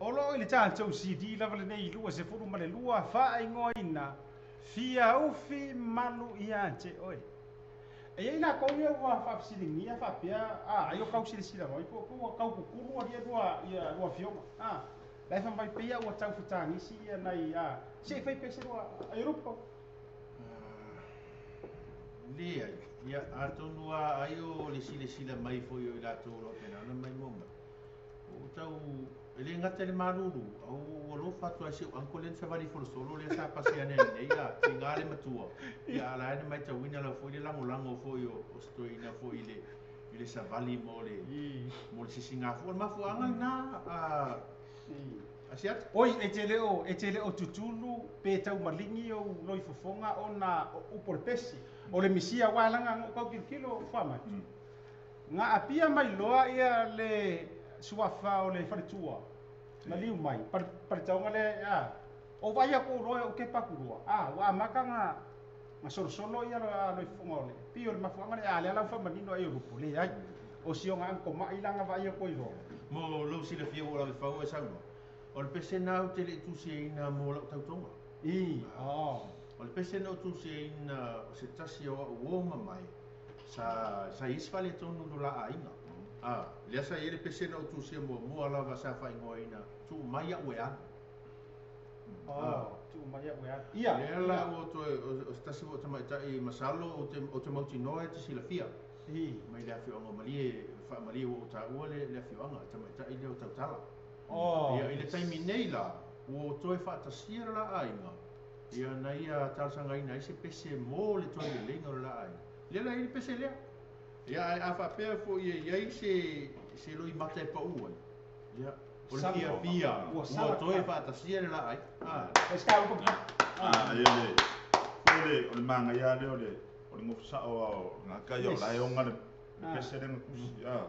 o loo i le tatou CD lava lenei 22 faaigoaina Fia Ufi Malu Ia Te Oe. E iai lakou ia ua faafesiligia faapea a ai o kausilasila mai po ua kaukukulu alia lua ia lua afioga a la e faamai peia ua taufatagisi ia nai a se'i fai pese lua ai rupo. Leai, ia atonu lava ai o le silasila mai foi o i latou o lo o faapena ona maimoa mai. Ua tau, e le gata i le malulu, a ua alofa atu lava i si ou uncle lea na savali folosolo lea sa pasi ane nei, a tiga le matua. Ia a o la e na matauina lava foi le lagolago foi o si toeaina foi i le savali mo le sisigafua. O le mafuaaga lena a Asiata. Oi, e te le o tutulu pe taumaligi ou loifofoga ona o upu o le pese o le misia uā laga ga'u kau kilokilo faamatu ga apia mai loa ia le suafa o le faletua maliu mai paletaoga le a o vaai aku loa o kepa aku loa a ua amata ga solosolo ia loifofoga o le pei o le mafuaaga le a lea lau faamanino ai o lupu leai o sioga agokoma'i laga vaai aku ai loa. Mo lou silafia ua lave fau e saunoa. O le pese na ou te le i tusiaina mo lau tautoga. I oh. O le pese na ou tusiaina o se tasi o au uo mamae sa i isi faaletonu lo la aiga. A, lea sa i ai le pese na ou tusia muamua lava sa faaigoaina Tuu Mai A'u e Alu. Oh, tuu mai a'u e alu ia. Lea la ua toe o se tasi foi o tamaitai masalo ou te mautinoa e te silafia. Mai le afioaga o Malie, faamalie ua ou taua le afioaga, tamaitai lea o Tautala. Ia, i le taimi nei la, ua toe faatasia le la aiga, ia na ia talosagaina ai se pese mo le toe leleiga o le la aiga. Lea la i le pese lea. Ia, ae a faapea foi e i ai se loimata e pau ai. Ia, o le fiafia Ua ua sala toe faatasia le la aiga. Ah. E ska upu. A ia le o le magaia lea o le gofosao a o gata ia o la e oga le pese lea na tusi a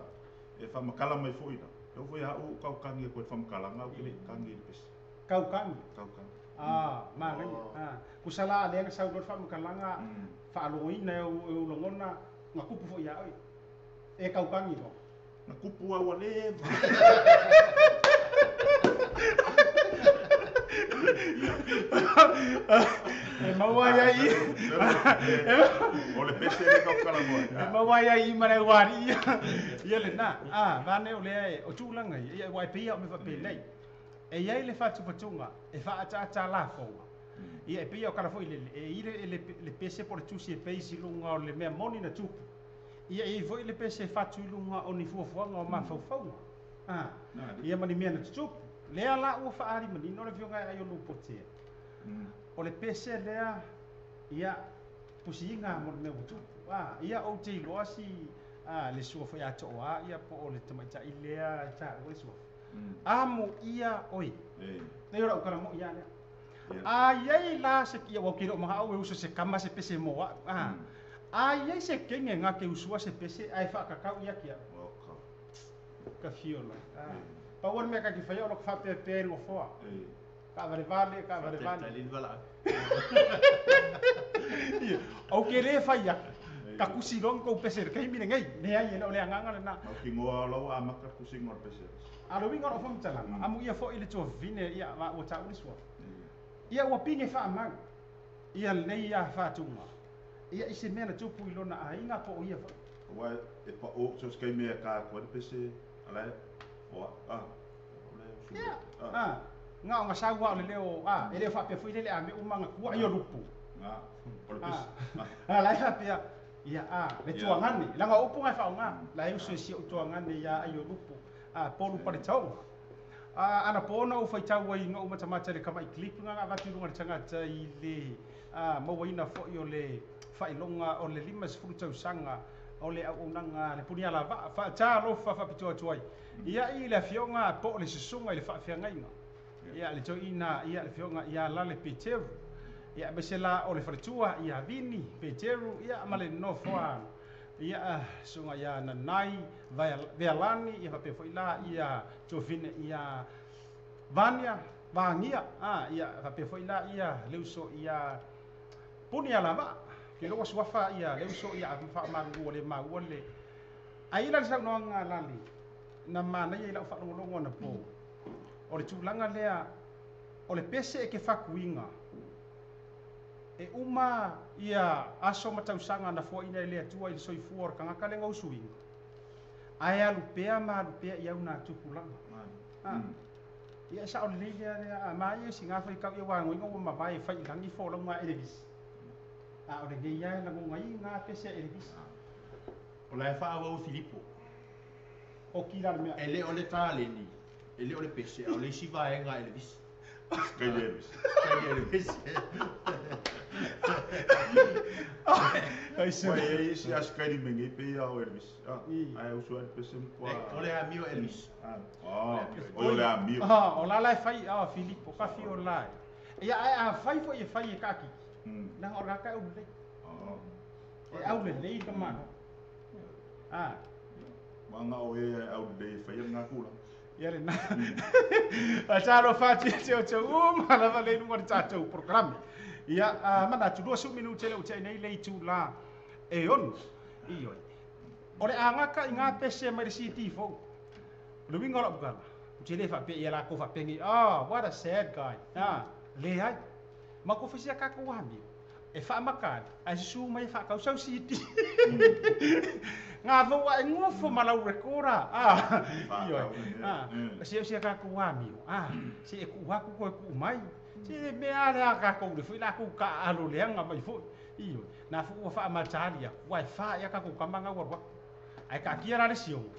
e faamatala mai foi la e oo foi a'u kaukagi e koe faamatalaga ou te le i kagi i le pese. Kaukagi. Kaukagi. Ah, magaia. Ah, kusala lea na sau loa le faamatalaga faalogoina e ou lagona na kupu foi ia oe. E kaukagi loa. Na kupu au leva. E maua ai ai. O le pese lea kaukala moa. E maua ai ai ma le wari ia. Ia le na. Ah, vane o lea e o tulaga ia. Ia ua e pei o me faapelei. E iai le fatufatuga e faataata lafoga. Ia e pei o kala foi le e i le pese po le tusi e pei luga o le mea moni na tupu. Ia e i foi le pese e fatu i luga o ni fuafuaga o mafaufauga. Ah, ia ma ni mea na tutupu. Lea la ua faali manino le afioga ai o lupotea. O le pese lea ia pusiga mo le mea ua tupu. Ah, ia ou te iloa si a le sua foi atoa ia po o le tamaitai lea e taua le sua. Amo ia oi. Nei ora ukara mo ia lea. A iai la se ia ua kilo maha au e uso se kama se pese moa. Ah. A iai se kenge ngā ke usua se pese ai whaakakau ia kia. Ka fiola. Ah. Pa ua mea ka ki whaia o loko whaapea pea i foa. Ka vale vale, ka vale vale. Tali le vala. Ia, au ke le whaia. Ka kusi long kou pese le kaimi nei. Ne ai e le anganga le na. Au ki ngoa lau a maka kusi ngoa le pese. A lo winga o whamtalanga. Amu ia fo i le tua vine ia ma ua tau le sua. Ia ua pinge wha mau. Ia nei ia whātunga. Ia i se mea na tupu i lona ainga po o ia wha. Wa e pa o so skai mea ka koe le pese ala o a o le usu. Ia. Ah. Ngā o ngā saua o le leo, ah, e leo whaapea fui lele a me umanga kua i o lupu. Ngā o le pese. Ah, lai whaapea, ia, ah, le tuangane. Langa upu ngai whaonga, lai usu e si o tuangane ia ai o lupu. Ah, polu pare taunga. Ah, ana pōna o whaitau ai ngau matamata le kama i clip ngā ngā watu runga le tangata i le ah, mauaina foi o le whailonga o le 50 tausaga o le auaunaga le puni ala vaa faatalofa faapitoa atu ai ia i le afioga po o le susuga i le faafeagaiga ia le toeaina ia le afioga ia Lale Peteru ia aemaise la o le faletua ia Vini Peteru ia ma le nofoa ia susuga ia Nanai Vealani ia faapea foi la ia tuafine ia Vania Vagia a ia faapea foi la ia le uso ia Puni ala vaa ke loa suafa ia le uso ia faamalulu o le maua le ai la le saunoaga lale. na manaia i lau faalogologo anapo o le tulaga lea o le pese e ke fakuiga e uma ia aso ma tausaga na foaina e le Atua i le soifua o le tagata le gausuiga ae alu pea ma alu pea i au na tupulaga. Ia sa o lelei lea lea a maia siga faitau ia uagoiga ua mavae e failagi folauga Elevisi a o lenei ae lagogaiga pese a Elevisi. O la e faaauau Filipo. O kila le mea. E le o le taleni, e le o le pese, a o le isi vaega a Elevisi. Kai le Elvis. Kai le Elevisi. Ai se. Ua e isi askari mengi pe ia o Elvis. Ai usu ai pese mkwa. O le amio Elvis. O le amio. O la la e fai a Filipo ka fi o la. Ia ai a fai foi e fai e kaki. Na o raka au le. E au le lei ka mano. Manga o e au le fai ngā kula. Ia le na. A talo fati te o te uma lava le nunga tatou programe. Ia mana tu 20 minute le o te nei le tu la e on. Ioi. O le angaka i ngā pese mai le CD fo. Le winga la bugala. Te le fa pe ia la ko fa pengi. Oh, what a sad guy. Le ai. Ma ko fisia ka ko wami. E fa makali. A su mai fa kau sau CD. Ngā voa e ngofo malau rekora. Ioi. Se se ka ko wami. Se e ku haku ko e ku mai. Se mea le a ka kou le fui la ku ka alo leanga mai fo. Ioi. Na fu ua fa matalia. Wai fa ia ka ku kamanga warwa. Ai ka kia rare siongo.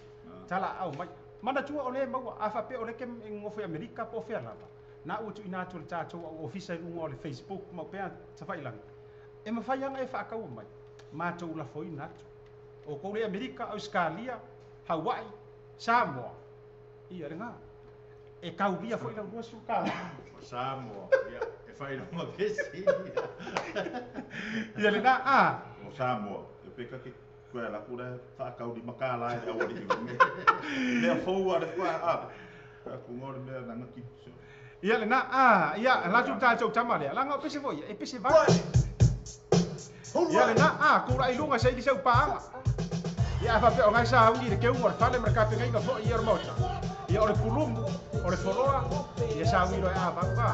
Tala au mai. Mana tua o le maua a fa pe o le ke ngofo i Amerika po fea lava. Na ua tu ina atu le tātou au ofisa i lunga o le Facebook ma pea tawhailanga. E mawhai anga e whaakaua mai. Mātou la foina atu. O kou le Amerika, Australia, Hawaii, Samoa. Ia re ngā. E kaulia foi lau lua suka. Samoa. Ia, e whailonga pesi. Ia le nā, O Samoa. E peka ke koe la kura whaakauri makala e awari i runga. Mea fōua le kua, Ka kunga o le mea nanga ki. Ia le nā, ia, la tu tātou tama lea. Langa o pese foi, e pese vai. Ia le nā, kura i lunga se i sau paanga. Ia fa pe o ngai sa ungi le keunga o le fale ma le kapenga inga foi ia o le maota. Ia o le pulumu, o le foloa, ia sa ungi roe a vau ka.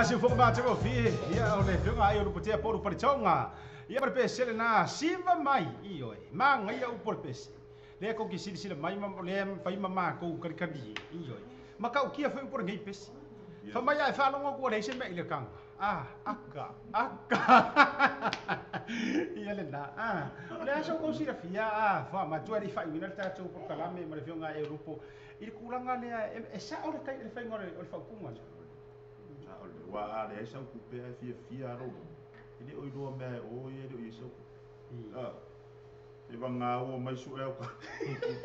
siufoga matagofie ia o le afioga ai o lupotea po o lupalitoga ia ma le pesele na siva mai ioe magaia upu o le pese lea kou silasila mai ma lea fai ma makou kalikali ioe ma kaukia foi upu o lenei pese fa mai ae faalogo aku ua leai se mea i le kaga a aka aka ia lena a o le aso kou silafia a faamatua e le'i faaiuina le tatou polokalame ma le afioga e lupo i le kulaga lea e sa'o le tai le faiga o le faaupuga. Sa'o le ua a leai sau tupe ae fiafia lou e le o iloa mea e o ia e le o i ai sau tupe a e vagā ua mai su'e au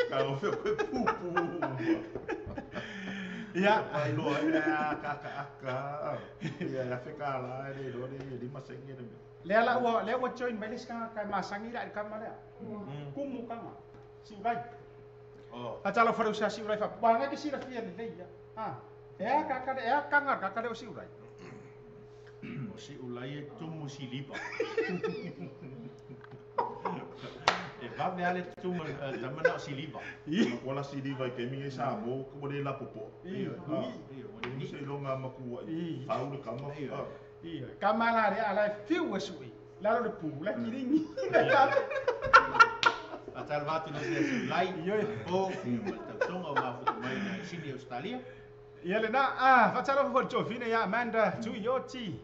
tagofi aku e pupu ia iloa ai a akakaaka ia e $1,000 e le iloa le 5 sene le mea. Lea la ua lea ua join mai le isi tagata e masagi la i le kama lea kumu kaga siulai atalofa le usa siulai faapaga ke silafia lelei ia a e a kaka e a kaga kaka le o siulai. O siulai e tumu siliva. E vave ale tumu tamana o siliva. Wala siliva i taimi nei Samoa ua le lapopoa. Se iloga makua'i fau le kama. Ioe kama la lea ala e fiu e su'i lalo le pu la kiligi. Faatalofa atu i le siulai o ma le tautoga o mafuta mai na Sydney, Australia. Ia lena a faatalofa foi le tofine ia Amanda Tuioti.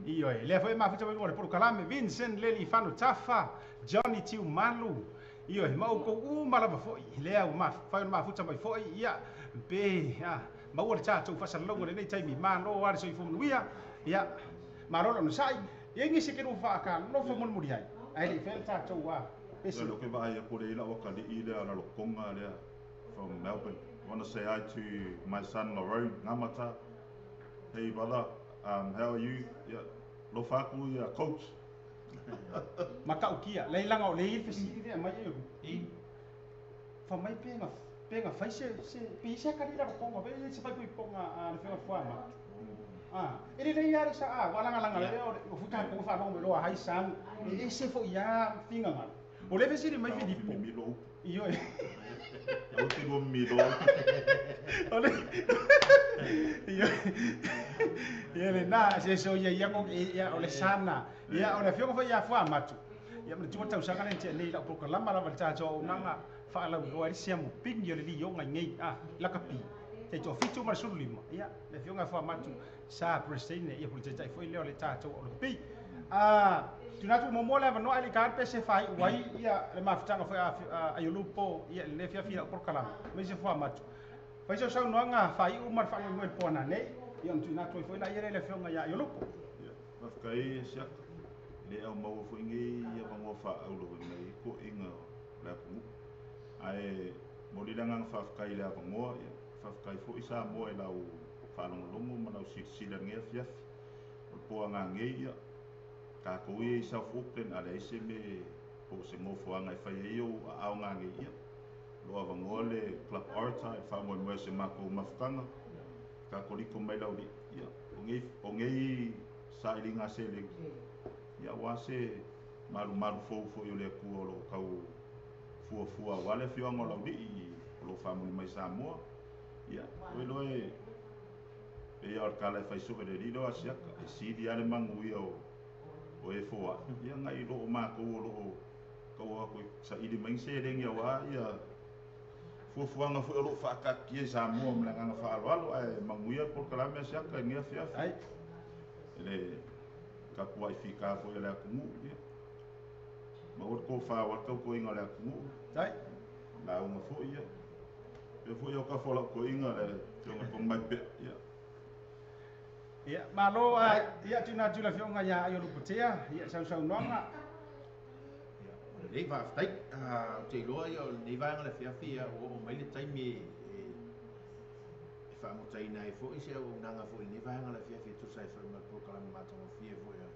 Ioe lea foi mafuta mai mo le polokalame Vincent Leli Fano Tafa Johnny Tiumalu. Ioe ma oukou uma lava foi lea ua mafai ona mafuta mai foi ia pe a maua le tatou faasalalauga lenei taimi malo a le soifua manuia ia malo le onosai ia igisi ke lua faakalofa mulimuli ai ae le'i faia le tatou a pesi. Lea ke vaai aku le ila o kali'i lea lalokonga lea from Melbourne. I want to say hi to my son Larone Ngamata. Hey brother, how are you? Yeah, lofa aku ia coach. Ma ka'ukia leilaga o le i le fesili lea mai e i fa mai pega pega fai se pe isi akali lalokonga pe se fai puipoga a le fega fuama a e lelei a le sa a ua lagalaga lea o futa ko faalogo mai loa hai san e ese fo'i a figagalo o le fesili mai Filipo. Milo upu. Ioe. Au te lua milo. O le ioe ia lena se so ia ia ko ia o le sana ia o le afioga foi ia fuamatu ia ma le tua tausaga le tea nei lau polokalama lava le tatou auaunaga faalauiloa ai le siamu pigi o le lioga i nei a lakapi tai toafitu ma le 15 ia le afioga fuamatu sa president ia po le taitai foi lea o le tatou Olopi a tuna atu muamua le avanoa e le ka pese faai'u ai ia le mafutaga foi a Aiolupo ia i lenei afiafi lau polokalama mai se fuamatu fai sau saunoaga faai'u ma le faamoemoe le poana nei ia ona tuuina atu ai foi laia lea i le afioga ia Aiolupo. Ia, faafetai siaka. Le au maua foi nei ia vangoa faaulo mai toeaiina o le atunuu. Ae momoli le agaga faafetai i le avanoa ia faafetai foi Samoa i lau faalogologo ma lau silasila i lenei afiafi. O le poaga nei ia tatou ia i South Auckland a leai se mea po o se nofoaga e fai ai ou aao ganei ia. Lo avanoa le Club Arta e faamoemoe se matou mafutaga tatou mai lauli ia o nei sailiga seleni ia aua se malumalu fou foi o le Atua o loo tau fuafua aua le afioaga o Laulii o loo faamuli mai Samoa ia oi loa e pei o le tala e fai soo e le alii lea o Asiata e sili lava le manuia o e foa'i ia nai loo matou o loo tau atu e saili mai ni seleni aua ia fuafuaga foi o loo faataatitia i Samoa ma le agaga faaaloalo ae manuia le polokalame Asiata i lenei afiafi e le tapuai fita foi a le atunuu ia maua le tofa aua le tautuaina o le atunuu lauga foi ia pea foi au tafa o lau toeaina le afioga Togimaipea ia. Ia malo a ia tuuina atu i le afioga ia Aiolupotea ia sausaunoaga. Ia, o lelei faafetai. Ou te iloa ia o lenei vaega o le afiafi ia ua oo mai le taimi e faagotaina ai foi se auaunaga foi i lenei vaega o le afiafi e tusa ai foi ma le polokalame matagofie foi a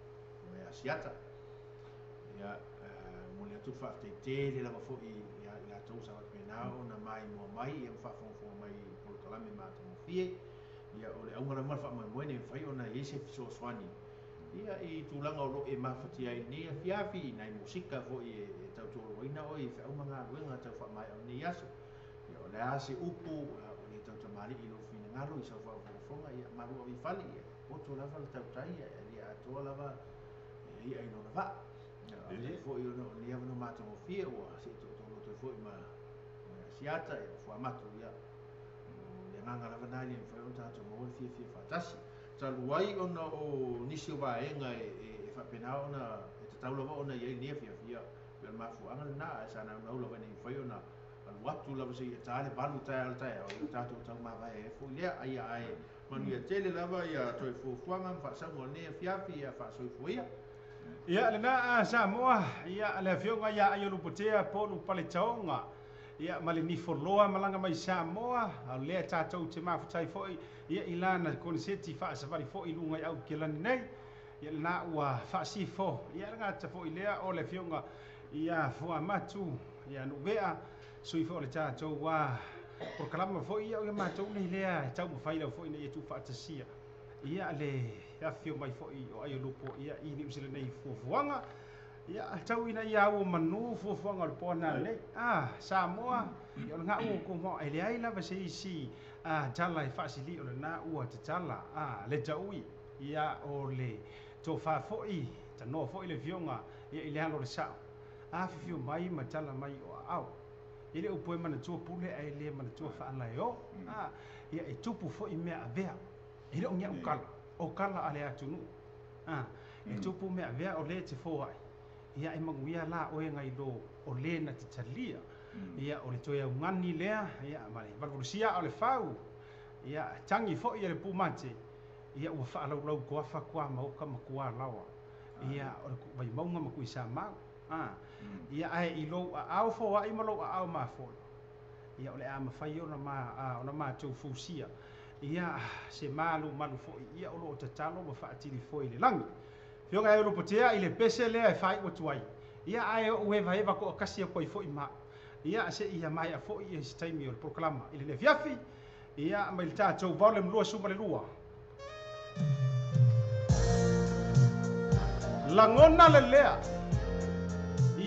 le Asiata. Ia, momoli atu le faafetai tele lava foi ia i latou sa faapena ona maimoa mai ia ma faafogafoga mai i polokalame matagofie. Ia, o le auga lava ma le faamoemoe ina ia mafai ona i ai se fesoasoani ia i tulaga o loo e mafatia ai lenei afiafi i nai musika foi e tautualuaina oe i feau ma galuega tau faamaea o lenei aso. Ia, o le a se upu o le tautamalii i lou finagalo i sau faafogafoga ia malu ave i fale ia. poto lava le tautai e le atoa lava ia i lona vaa. Ia foi ona o ni avanoa matagofie ua se'i tootoloto ai foi ma Asiata ia Fuamatu ia o le agaga lava na e le mafai ona tatou maua le fiafia faatasi. Talu ai ona o nisi o vaega e faapena ona e tatau lava ona i ai lenei afiafi ia pei o le mafuaaga lena ae sa naunau lava ina ia mafai ona alu atu lava seia ta le 8 taeao i le taeao ia tatou taumavae ai foi lea. Ia ae manuia tele lava ia toe fuafuaga ma faasauga o lenei afiafi ia faasoifua ia. Ia lena a Samoa, ia le afioga ia Aiolupotea Polu Paletaoga, ia ma le nifoloa malaga mai Samoa, o lea tatou te mafutai foi ia i lana koneseti faasavali foi i luga i Aukelani nei. Ia lena ua faasifo, ia le gata foi lea o le afioga ia Fuamatu, ia Nuuvea, sui foi o le tatou polokalama foi ia o ia matou nei lea e taumafai lau foi ina ia tuufaatasia. Ia le afifio mai foi o Aiolupo ia i Niu Sila nei fuafuaga. Ia tau ina ia au manu fuafuaga o le poana nei. Samoa, ia o le gau o ko e leai lava se isi tala e faasili o lena ua tatala le taui ia o le tofa foi tanoa foi le fioga ia i le alo o le sao. Afifio mai ma tala mai o aao. E le upu e manatua pule ae le manatua faalaeo. Ia e tupu foi mea avea. E le o ni au kala, o kala a le atunuu. E tupu mea avea o le te foai. Ia e manuia la oe ngai lo o le na te talia. Ia o le toe augani lea, ia ma le valuvalusia o le fau. Ia tangi foi e le pumate. Ia ua faalaulau kuafa kua mauka ma kua lawa. Ia o le vaimauga ma kuisamau. Ia ae i lou aao foai ma lou aao mafola. Ia o le a mafai ona ona matou fusia. Ia se malu malu foi ia o loo tatalo ma faatili foi i le lagi. Fioga e ulupotea i le pese lea e fai atu ai. Ia ae o eva eva ko akasi ko foi ma. Ia se ia mai a foi e se taimi o le polokalama i le afiafi. Ia mai le tatou volume 22. Langona le lea.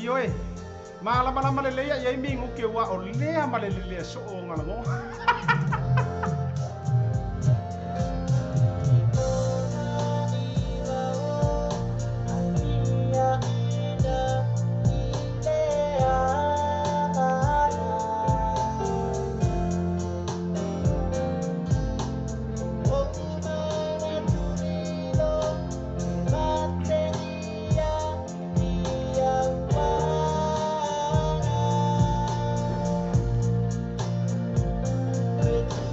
Ioe. Malamalama le lea ia i mingu ke ua o lea ma le lea so o ngalago. With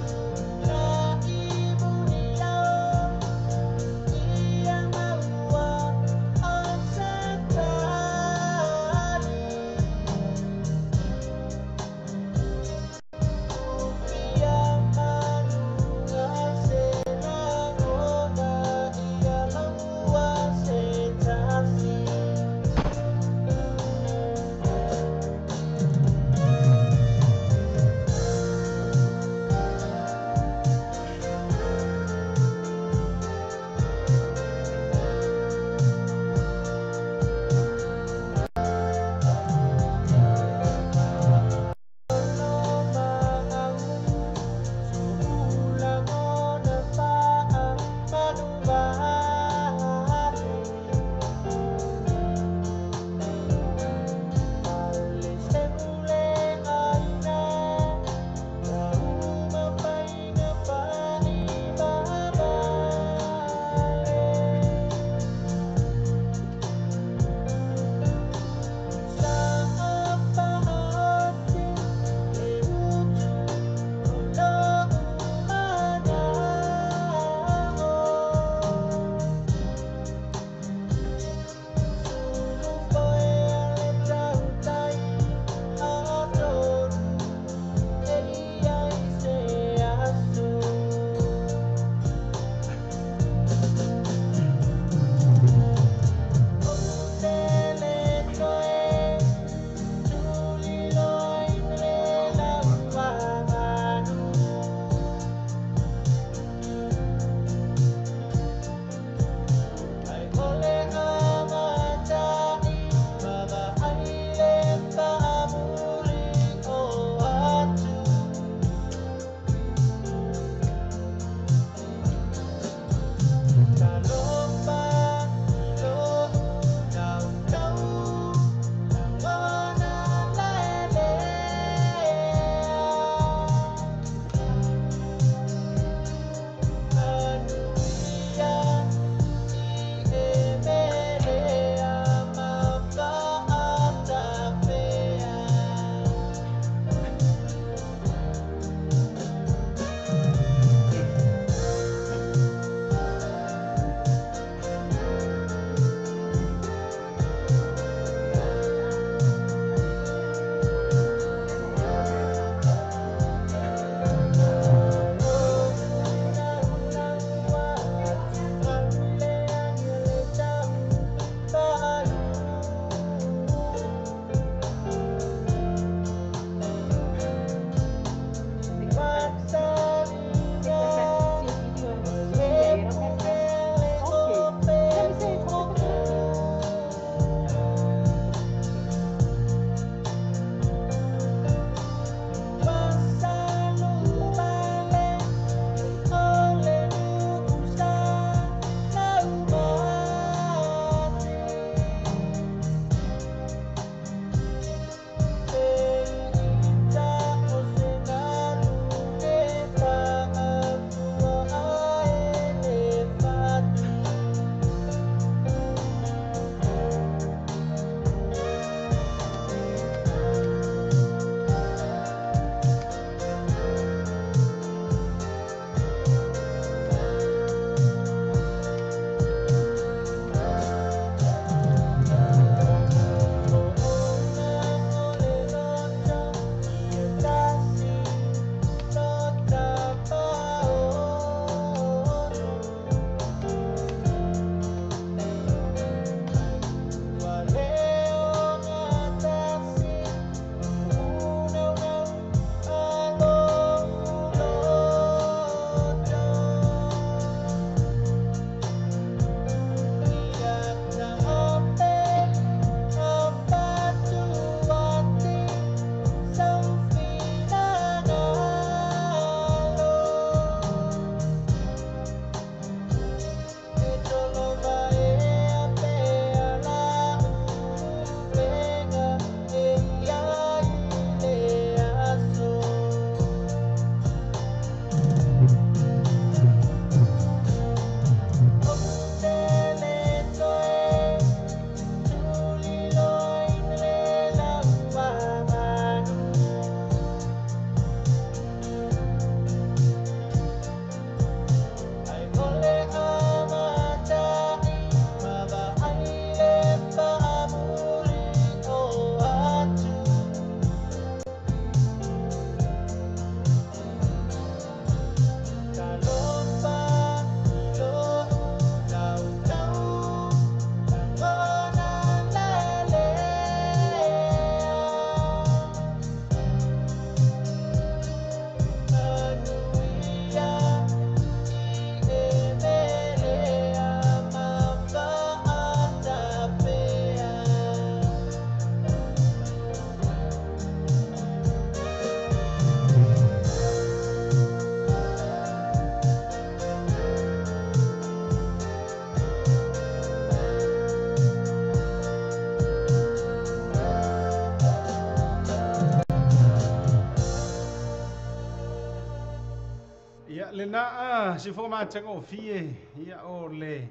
Ia sifoga matagofie ia o le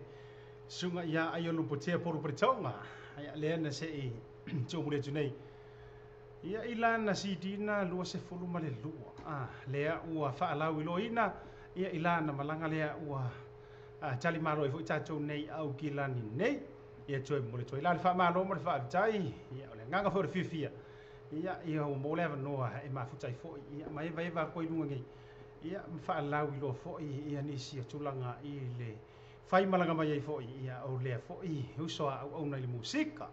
suga ia Aiolupotea Polopolitoga ia lea na seʻi tuumuli atu nei ia i lana CD na 22 a lea ua faalauiloaina ia i lana malaga lea ua talimalo ai foi tatou nei Aukilani nei ia toe momoli atu ai la le faamalo ma le faafetai ia o le agaga foi o le fiafia ia ia ua maua le avanoa e mafuta ai foi ia ma evaeva atu ai luga nei ia ma faalauiloa foi ia nisi o tulaga i le faimalaga mai ai foi ia o lea foi uso a auauna i le musika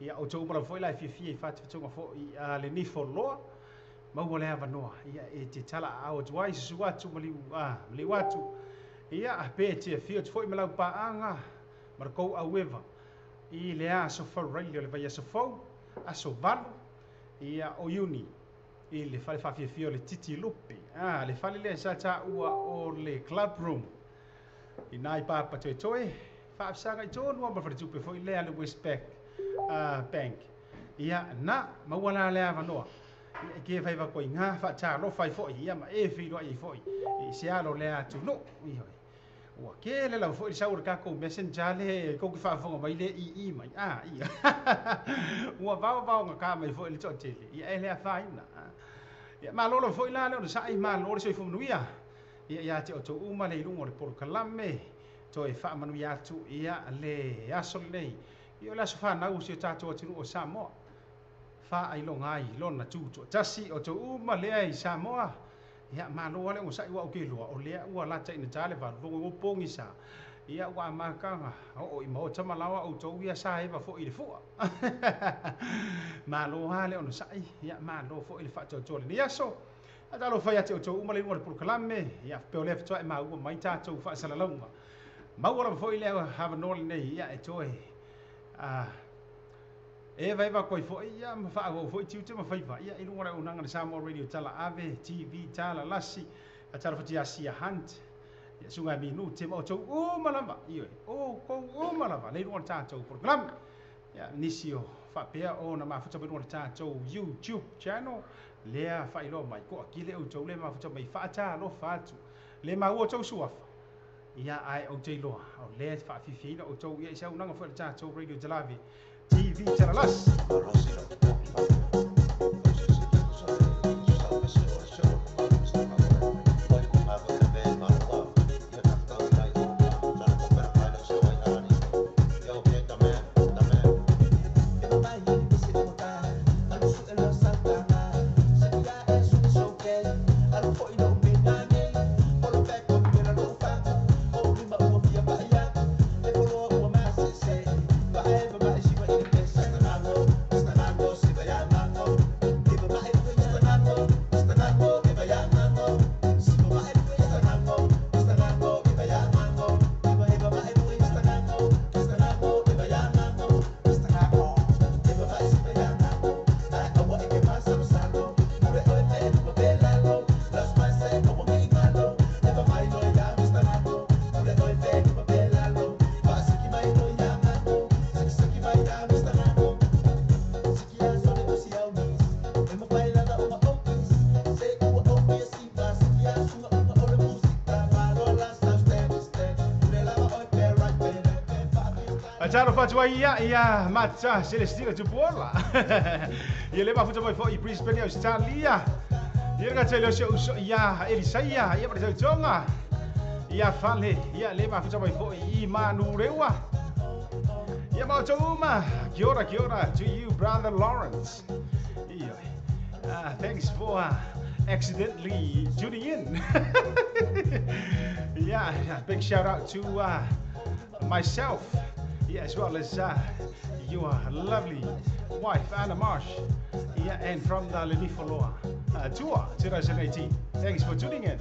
ia o outou uma lava foi la e fiafia i faatufatuga foi a le nifo loa maua le avanoa ia e te talaaao atu ai susu atu ma liu a liu atu ia pe te afio atu foi ma lau paaga ma le kou aueva i le aso Faraile o le vaiaso fou aso 8 ia o Iuni i le fale faafiafia o le Titi Lupe a le fale lea sa taua o le club room i nai papa toetoe faafisaga i tonu ma faletupe foi lea le Westpac Bank ia na maua la le avanoa ia ke fai va ko inga faatalofa ai foi ia ma e feiloai ai foi i se alo lea atunuu ia ua kele lava foi le sau o le takou messenger le kou ke faafofoga mai le i i mai a ia ua vaovaogata mai foi le toatele ia e le afaina ia malo lava foi la le onosaʻi malo le soifua manuia ia ia te outou uma le i luga o le polokalame toe faamanuia atu ia le aso lenei ia o le aso fanau o si o tatou atunuu o Samoa faailoga ai lona tutoatasi o outou uma lea i Samoa ia malo lava le onosaʻi ua ou ke iloa o lea ua lata ina ta le 8 ua pogisa ia ua amataga oo i maota ma laoa outou ia sa eva foi i le fua malo lava le onosaʻi ia malo foi le faatoatoa lenei aso atalofa ia te outou uma le luga o le polokalame ia pe o lea faatoa e maua mai tatou faasalalauga maua lava foi le avanoa lenei ia e toe evaeva koe foi ia ma faaauau foi tiute ma faiva ia i luga o le auaunaga le Samoa Radio Tala Ave TV Tala Lasi atalofa atu ia Sia Hunt ia suga minu te ma outou uma lava ioe outou uma lava le i luga o le tatou polokalame ia nisi o faapea ona mafuta mai luga o le tatou YouTube channel lea faailoa mai toakile outou le mafuta mai faatalofa atu le maua outou suafa ia ae ou te iloa o lea faafiafiaina outou ia i se auaunaga foi o le tatou Radio Talave TV Talalasi. Talofa atu ai ia ia Mata Celestina Tupuola ia le mafuta mai foi i Brisbane, Australia. Ia le gata i le o si ou uso ia Elisaia ia ma le tautoga ia Fale ia le mafuta mai foi i Manurewa ia ma outou uma. Kia ora, kia ora to you, brother Lawrence. Ia, thanks for accidentally tuning in. Yeah, big shout out to myself, yeah, as well as your lovely wife, Anna Marsh, yeah, and from the Lenifoloa Tour 2018. Thanks for tuning in.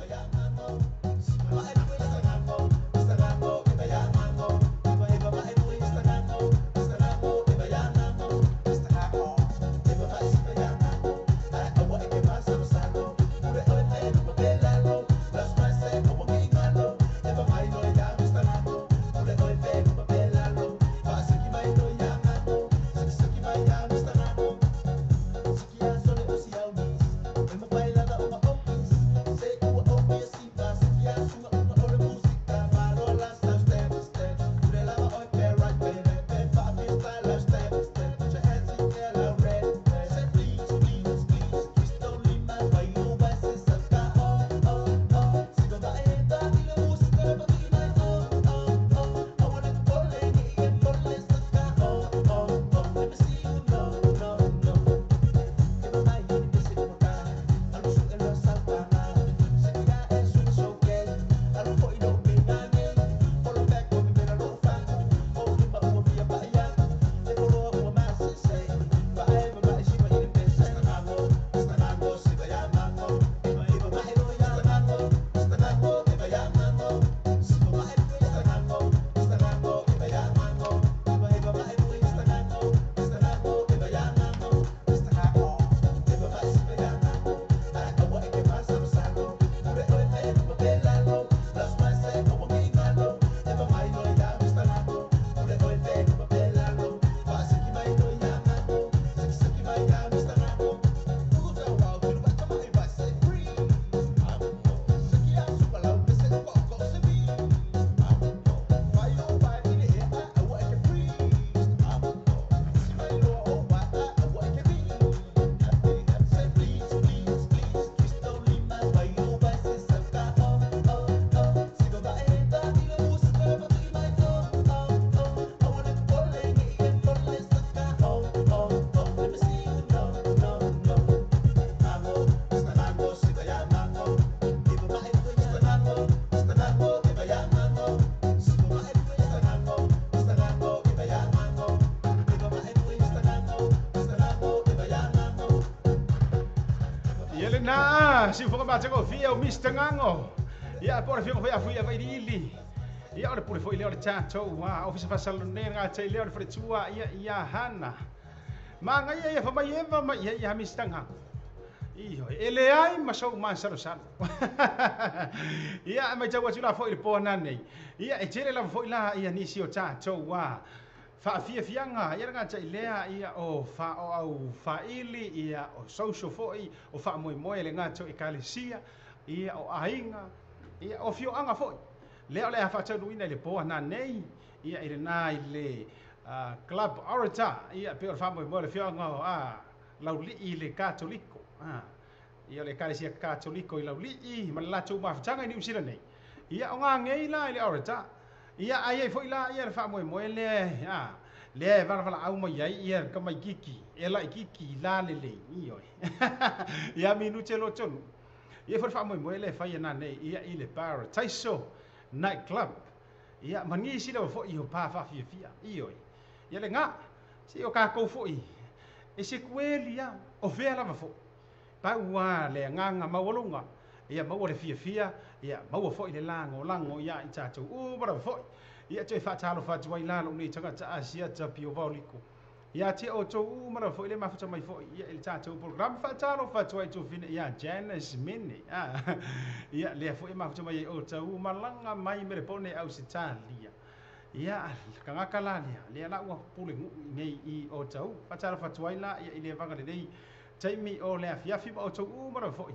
Si foka matako fia o Mr. Ngango. Ia po le fia foi afu ia vai ili. Ia o le pule foi le o le tatou wa ofisa fasalone nga te le o le faletua ia ia Hana. Manga ia ia fa mai eva mai ia ia Mr. Ngango. Io ele ai ma sou ma salo salo. Ia mai tau atu la foi le po nei. Ia e tele la foi la ia nisi o tatou wa. Faafiafiaga ia le gata i lea ia o faaoau faaili ia o social foʻi o faamoemoe le gata o ekalesia ia o aiga ia o fioaga foʻi lea o le a faataunuuina i le poa nanei ia i lenā i le Club Orator ia pe o le faamoemoe le fioaga o laulii le Katoliko ia o le ekalesia Katoliko i laulii ma le latou mafutaga i Niusila nei ia o gagei la i le Orator. Ia ai ai foi la ia le faamoemoe lea lea e valavala mai ai ia ka mai kiki e la kiki la le le ioe ia minute lo tonu ia foi faamoemoe le fai na nei ia i le Paradise Night Club ia manisi le foi o pa faafiafia ioe ia le nga si o ka kou foi e se kueli ia o fea lava foi pa ua le nganga maualunga ia maua le fiafia ia maua foi le lago lago ia i tatou uma lava foi ia toe faatalofa atu ai la lou nei tagata asia tapio vaoliko ia te outou uma lava foi le mafuta mai foi ia i le tatou programa faatalofa atu ai tufine ia Janice Mene ia lea foi mafuta mai ai outou malaga mai me le pone Ausitalia ia kagaka la lea lea la ua pule guu nei i outou faatalofa atu ai la ia i le vaga lelei taimi o le afiafi ma outou uma lava foi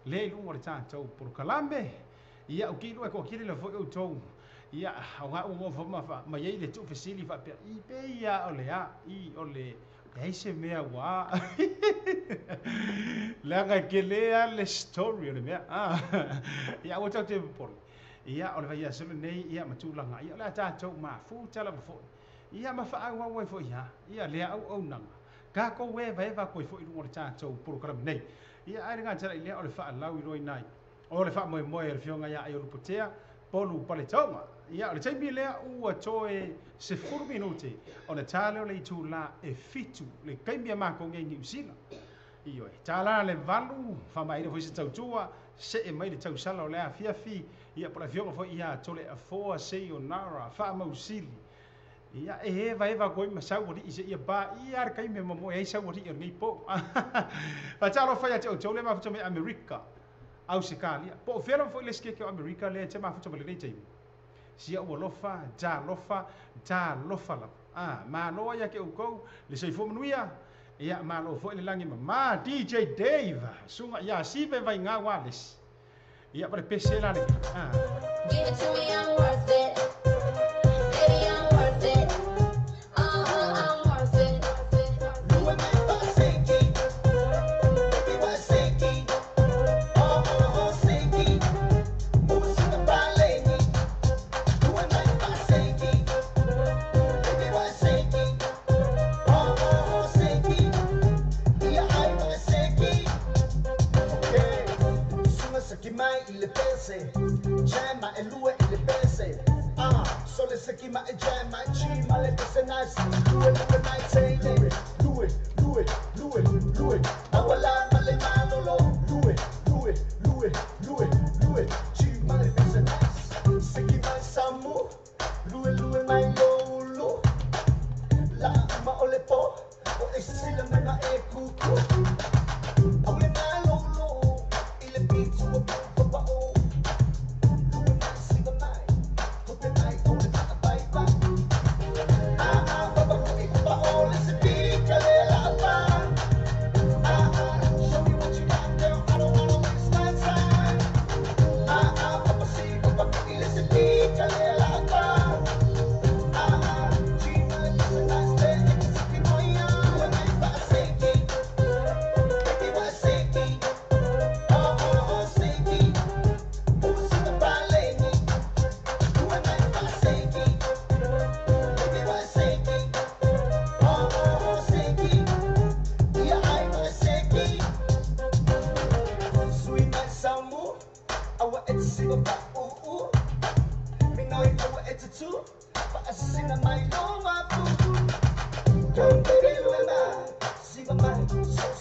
le luga o le tatou polokalame ia o kilu e koakili le foi outou ia o ngā uo ma ma iai le tuufesili faapea i pe ia o le a i o le leai se mea ua leaga e kelea le story o le mea ia ua tatou te popole ia o le vaiaso lenei ia ma tulaga ia o le a tatou mafuta lava foi ia ma faaauau ai foi ia ia lea auaunaga takou e vaeva koe foi luga o le tatou polokalame nei ia ai le gata i lea o le faalau i loina ai o le faamoemoe le fioga ia ai o lupotea polu paletoga ia o le taimi lea ua toe 10 minute o le tale o le itulā e 7 le kaimi a makou nei Niusila ioe tala le 8 faamaina foi se tautua see mai le tausala o le afiafi ia po le afioga foi ia tole afoa seionara faamausili ia e eva eva koi ma sau alii se ia pa ia le kaimi mamoe ai sau alii o lenei po faatalofa ia te outou le mafuta mai Amerika Ausikalia po o fea lava foi le sikeke o Amerika lea te mafuta ma lenei taimi sia ua lofa talofa talofa lava malo ai ia ke oukou le soifua manuia ia malo foi le lagi mamā DJ Dave suga ia sive vaiga Wireless ia pa le pese la le Give it to me, I'm worth it. Baby, I'm worth it. I'm worth it.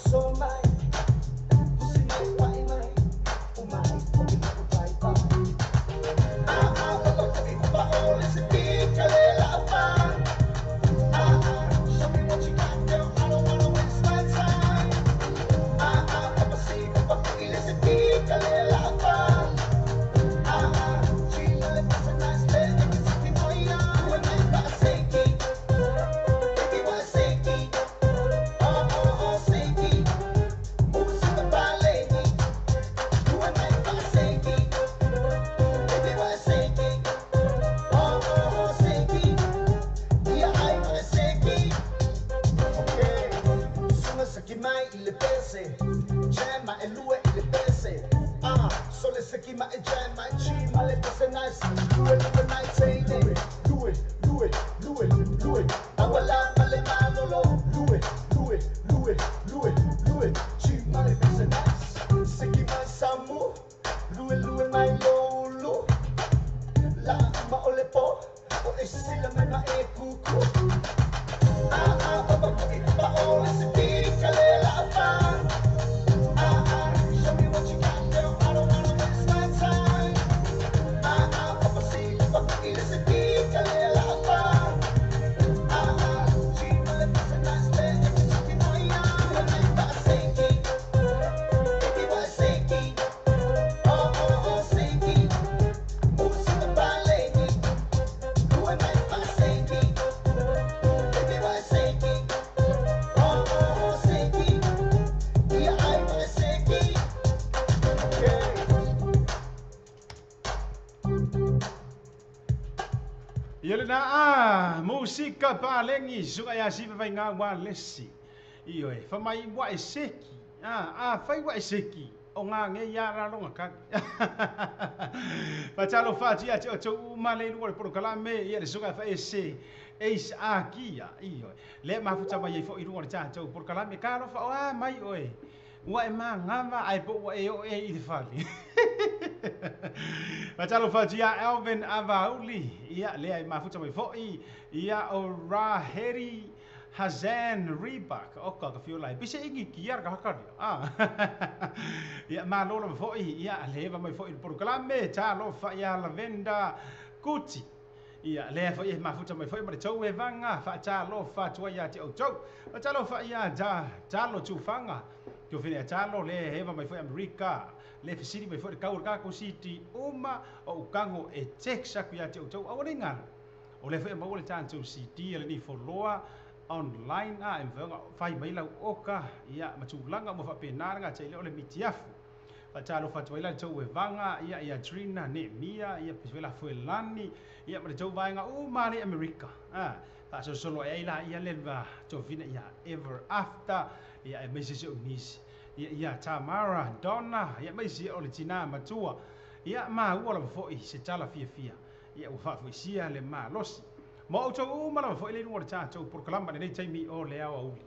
So mai, pusi mai, pai mai, umai, pai pai. Ah ah, papa pa ole se pika le la pa. Ah ah, show me what you got, girl. I don't wanna waste my time. Ah ah, papa si, papa ile se pika le la pa. Ah ah, chila le pasa nice le, que se ki moia. When I pa seki, baby wa seki. Oh oh oh seki, musika paleki. When I pa seki, baby wa seki. Oh oh oh seki, ia ai wa seki. Okay, sunga seki mai ile pese, jama elue ile pese. Ah, sole seki mai jama chi male pese nice. Lue lue nice say lue lue lue lue. Awala male manolo lue lue lue lue lue. Chi male pese nice. Seki mai samu, lue lue mai lolo. La ma ole po, o esila mai ma e kuku. Ah ah, papa pa ole se pika le la pa. Ah ah, show me what you got, girl. I don't wanna waste my time. Ah ah, papa si, papa ile se pika le la pa. Ah ah, chi male pese nice le, que se ki moia. When I pa seki, baby wa seki. Oh oh oh seki, musika paleki. When I pa seki, baby wa seki. Oh oh oh seki, ia ai wa seki. Okay. Ia le na a musika palengi suka ia si vai ngā wa lesi. Io e fa mai wa e seki. Ah fai wa e seki. O ngā nge ia ra longa ka. Pa talo fa ti a te o male lu le porokalame ia le suka fa e se. Eis a kia io. Le mafuta mai fo i lu le tatou porokalame ka lo fa o a mai oe. Ua e mangava ai po ua e o e i te fale. Matalo fatia Alvin Avauli, ia lea e mafuta mai foi, ia o Raheri Hazan Reebok, o ka ka fiola, pise ingi kia ka hakari. Ah. Ia malola foi, ia leva mai foi porokalame, talo fa ia Lavenda Kuti. Ia lea foi e mafuta mai foi ma le tau e vanga, fa talo fa tua ia te au tau. Fa talo fa ia talo tufanga. Tio fine talo le heva mai foi Amerika. Le fisiri mai foi le kaur kako city uma o ukango e Texas ku ia te au tau au le ngalo. O le foi mau le tantou CD le ni followa online a emvenga fai mai lau oka ia matulanga mo fa penanga te le o le mitiafu. Fa talo fa tuaila tau e vanga ia ia Trina ne mia ia pesvela fuelani ia ma le tau vaenga uma le Amerika. Ah, fa so solo e ila ia le va tofina ia ever after ia e message o nisi. Ia ia Tamara Donna ia mai o le tina matua ia ma ua la foi se tala fia fia ia ua faafoisia le malosi ma outou uma lava foi le luga o le tatou porokalama lenei taimi o le aoauli.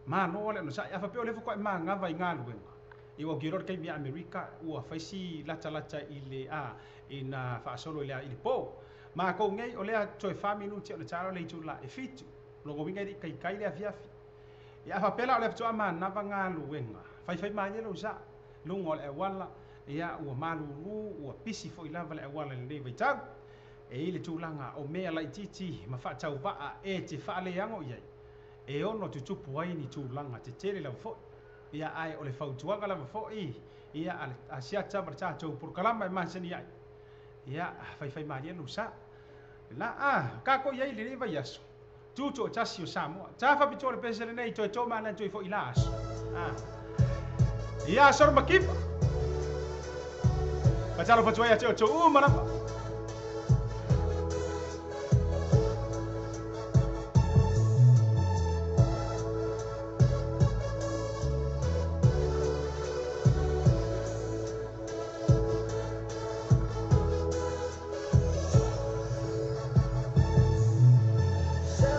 Malo le onosai a faapea o lea faatoa e magava i galuega ia ua kilo le taimi ia Amerika ua faisi latalata i le a ina faasolo i le po. Makou nei o lea toe 4 minuti o le talo le itula e 7 logo winga i kaikai le afiafi. Ia faapea o le faatoa manava galuega faifai malie lou sa luga o le auala ia ua malulu ua pisi foi lava le auala lenei vaitau. E i le tulaga o mea laititi ma faatauvaa e te faaleago i ai e ono tutupu ai ni tulaga tetele lava foi. Ia ae o le fautuaga lava foi ia a siata ma le tatou porokalama e masani ai. Ia faifai malie lou sa la a kako i ai lenei vaiaso tutu o tasi o Samoa. Ta faapitoa le pese lenei toe tō mana toe foi la aso. Ah. Ia soro makipa. Matalo fatua ia te o tō uma lava. Sa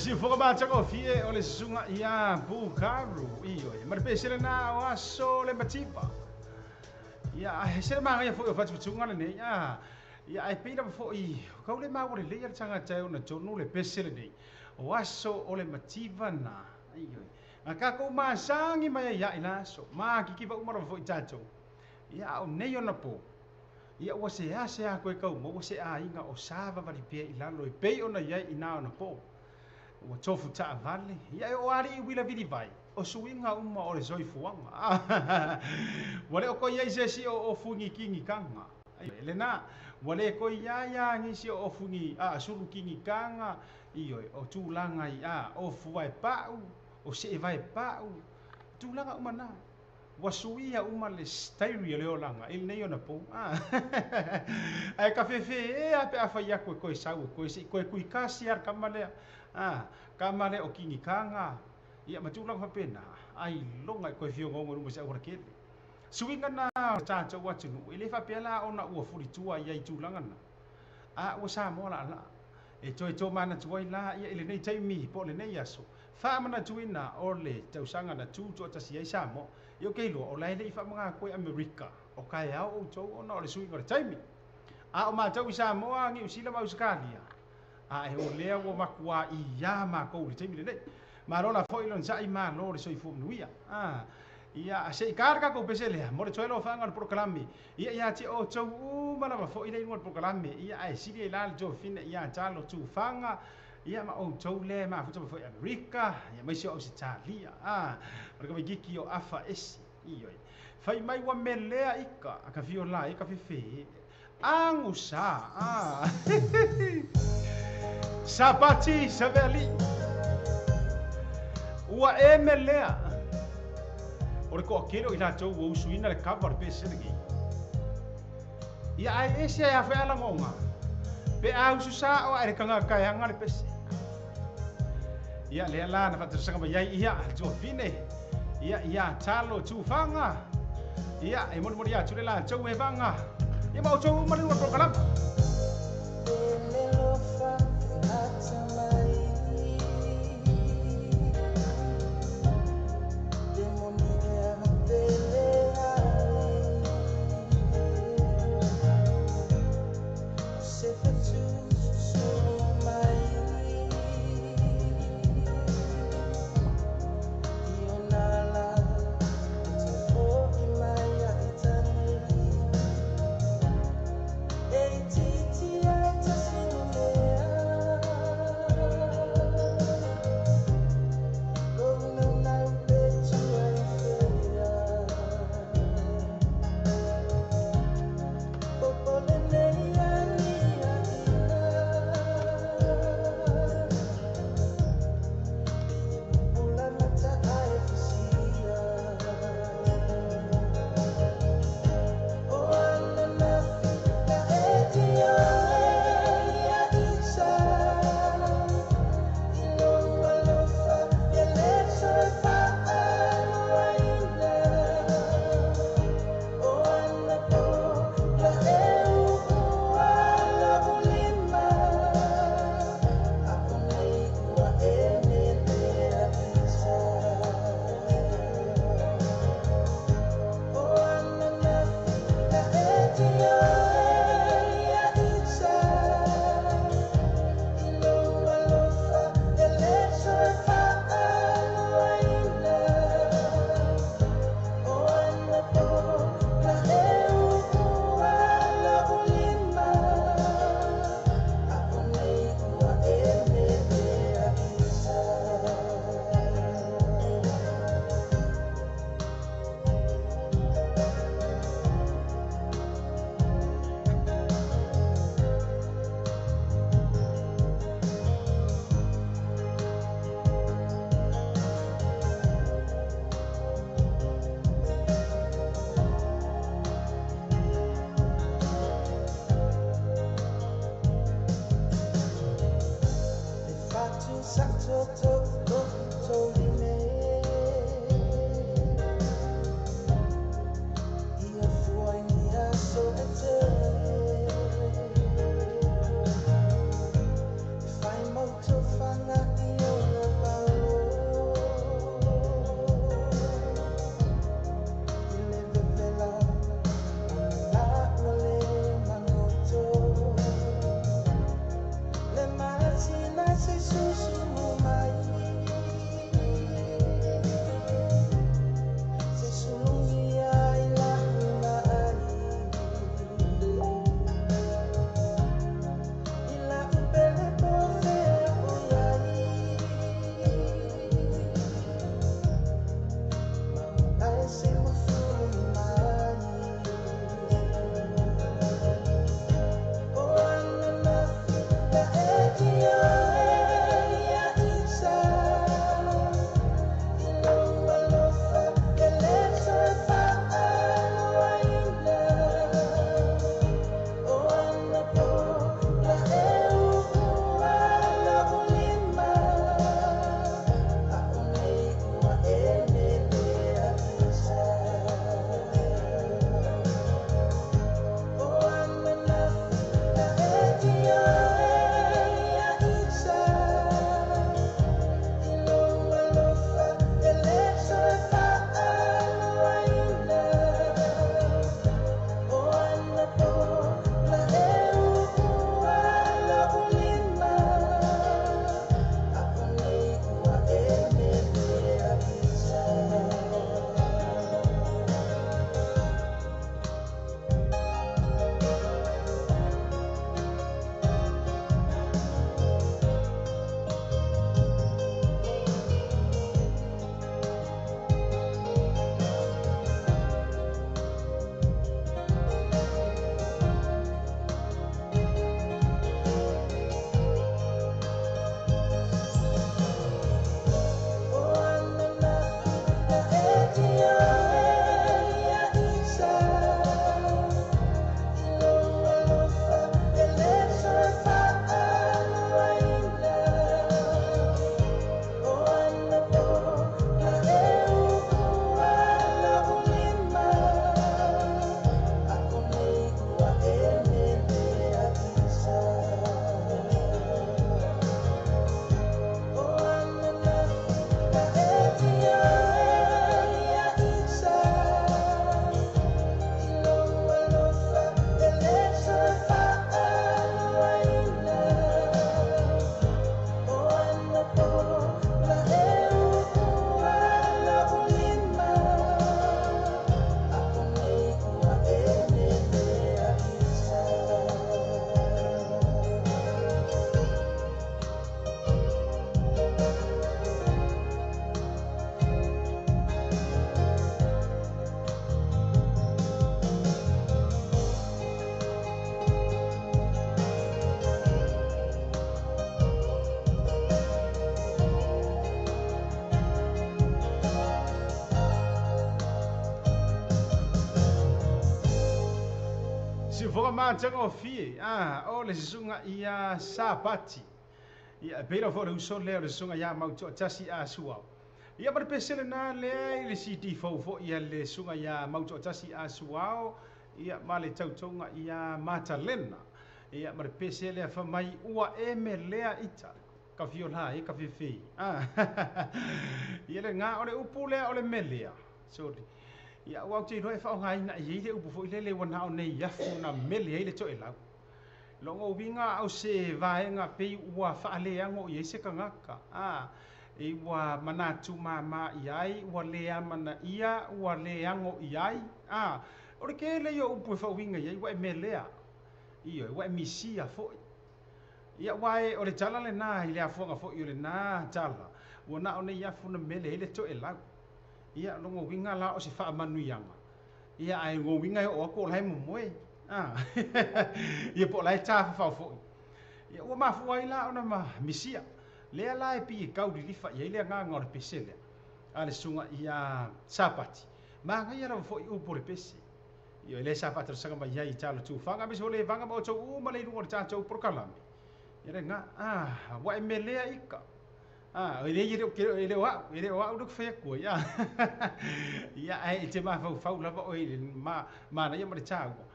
Siufoga matagofie o le susuga ia Bukaru ioe ma le pesele na o aso le mativa. Ia e se magaia fo'i o fatufatuga lenei a ia ae pei lava fo'i kau le maua lelei a le tagata e ona tonu le pese lenei o aso o le mativa na ioe. Na takou masagi mai ai ia'i la aso makikiva uma lava fo'i tatou. Ia a o nei ona po ia ua seasea koe kau maua se aiga o savavali pea i lalo e pei ona iai inā ona po. Ua tofu taavale ia e o ali'i uilavili vai o suiga uma o le soifuaga. Ua le o koe iai se esi o ofugikigikaga. Lena ua lē koe iā ia gisi o ofugi a sulukigikaga ioe o tulaga i a ofu vaepa'u o se'e vaepa'u tulaga uma na. Ua suia uma le stairi o le olaga i lenei ona pou. Ae kafefē pe a fai aku e koe sau e koe se'i koe kuikasi a le kama lea. Kama lea o kigikaga ia ma tulaga faapena ai loga e koe fiogogo i luma se aualakele. Suiga na o tatou atunu'u e lē faapea la ona ua fulitua iai tulaga na. A ua Samoa la'ala'a e toe tomanatu ai la ia i lenei taimi po o lenei aso faamanatuina o le tausaga na tu to'atasi ai Samoa. Ia o keiloa o lae le'i faamagā koe Amerika o kaeao outou ona o le suiga o le taimi. A o matau i Samoa Niusila ma Ausekalia a e o lea ua makuā iā makou i le taimi lenei. Malo la fo'i logosa'i malo le soifua manuia. Ia se'i ka le tatou pese lea mo le toe alofaga o le polokalame ia iā te outou uma lava fo'i le iuga o le polokalame ia ae sili ai la le tofina ia talo tufaga ia ma outou lea mafuta mai fo'i Amerika ia maise o Ausetalia o le kamaikiki o afa esi ioe. Fai mai ua melea ika ka fio la e ka fefe agusa Sapati saveali'i ua e melea o le to'atele o i latou ua usuina le kava o le pese lenei. Ia ae ese ai afe alagoga pe a ususa'o a'e le tagata e aga le pese. Ia lea la na faatalosaga mai ai ia le tuafine ia iā talo tufaga ia e molimoli atu le latou evaga ia ma outou uma le luga polokalama. E titi ai tasi no mea. Matagofie, o le susuga ia Sapati. Ia, e pei lava foi o le uso lea o le susuga ia Mautoatasi Asuao. Ia, ma le pese lena lea i le CD fou foi a le susuga ia Mautoatasi Asuao, ia, ma le tautoga ia Matalena. Ia, ma le pese lea fai mai ua e melea ita. Ka fio la e ka fefe. Ia le ngā o le upu lea o le melea. Sorry. Ia, ua ou te iloa e faaaogaina i ai le upu foi lele ua na o nei afu na mele ai le toelau. Logo uiga au se vaega pei ua faaleago i ai se tagata. E ua manatu mama i ai, ua le amanaia, ua leago i ai. O le tele ia o upu e faauiga i ai ua e melea. Ioe, ua e misia foi. Ia, aua e o le tala lena i le afuaga foi o lena tala, ua na o nei afu na mele ai le toelau. Ia, logo uiga la o se faamanuiaga. Ia, ae logo uiga e oo atu o la e momoe. Ia, po o la e tafafao foi. Ia, ua mafua ai la ona ma misia. Lea la e pei e tau lilifa i ai le agaga o le pese lea a le susuga ia Sapati. Manaia lava foi upu o le pese. Ia, e le sa faatalosaga mai ai i talo tufaga, aemaise foi le vaga ma outou uma le i luga o le tatou polokalame. Ia le ga, ua e melea ika. E le e le o au, e le o au le fai atu ai. Ia, ae e te mafaufau lava oe i le manaia ma le taua.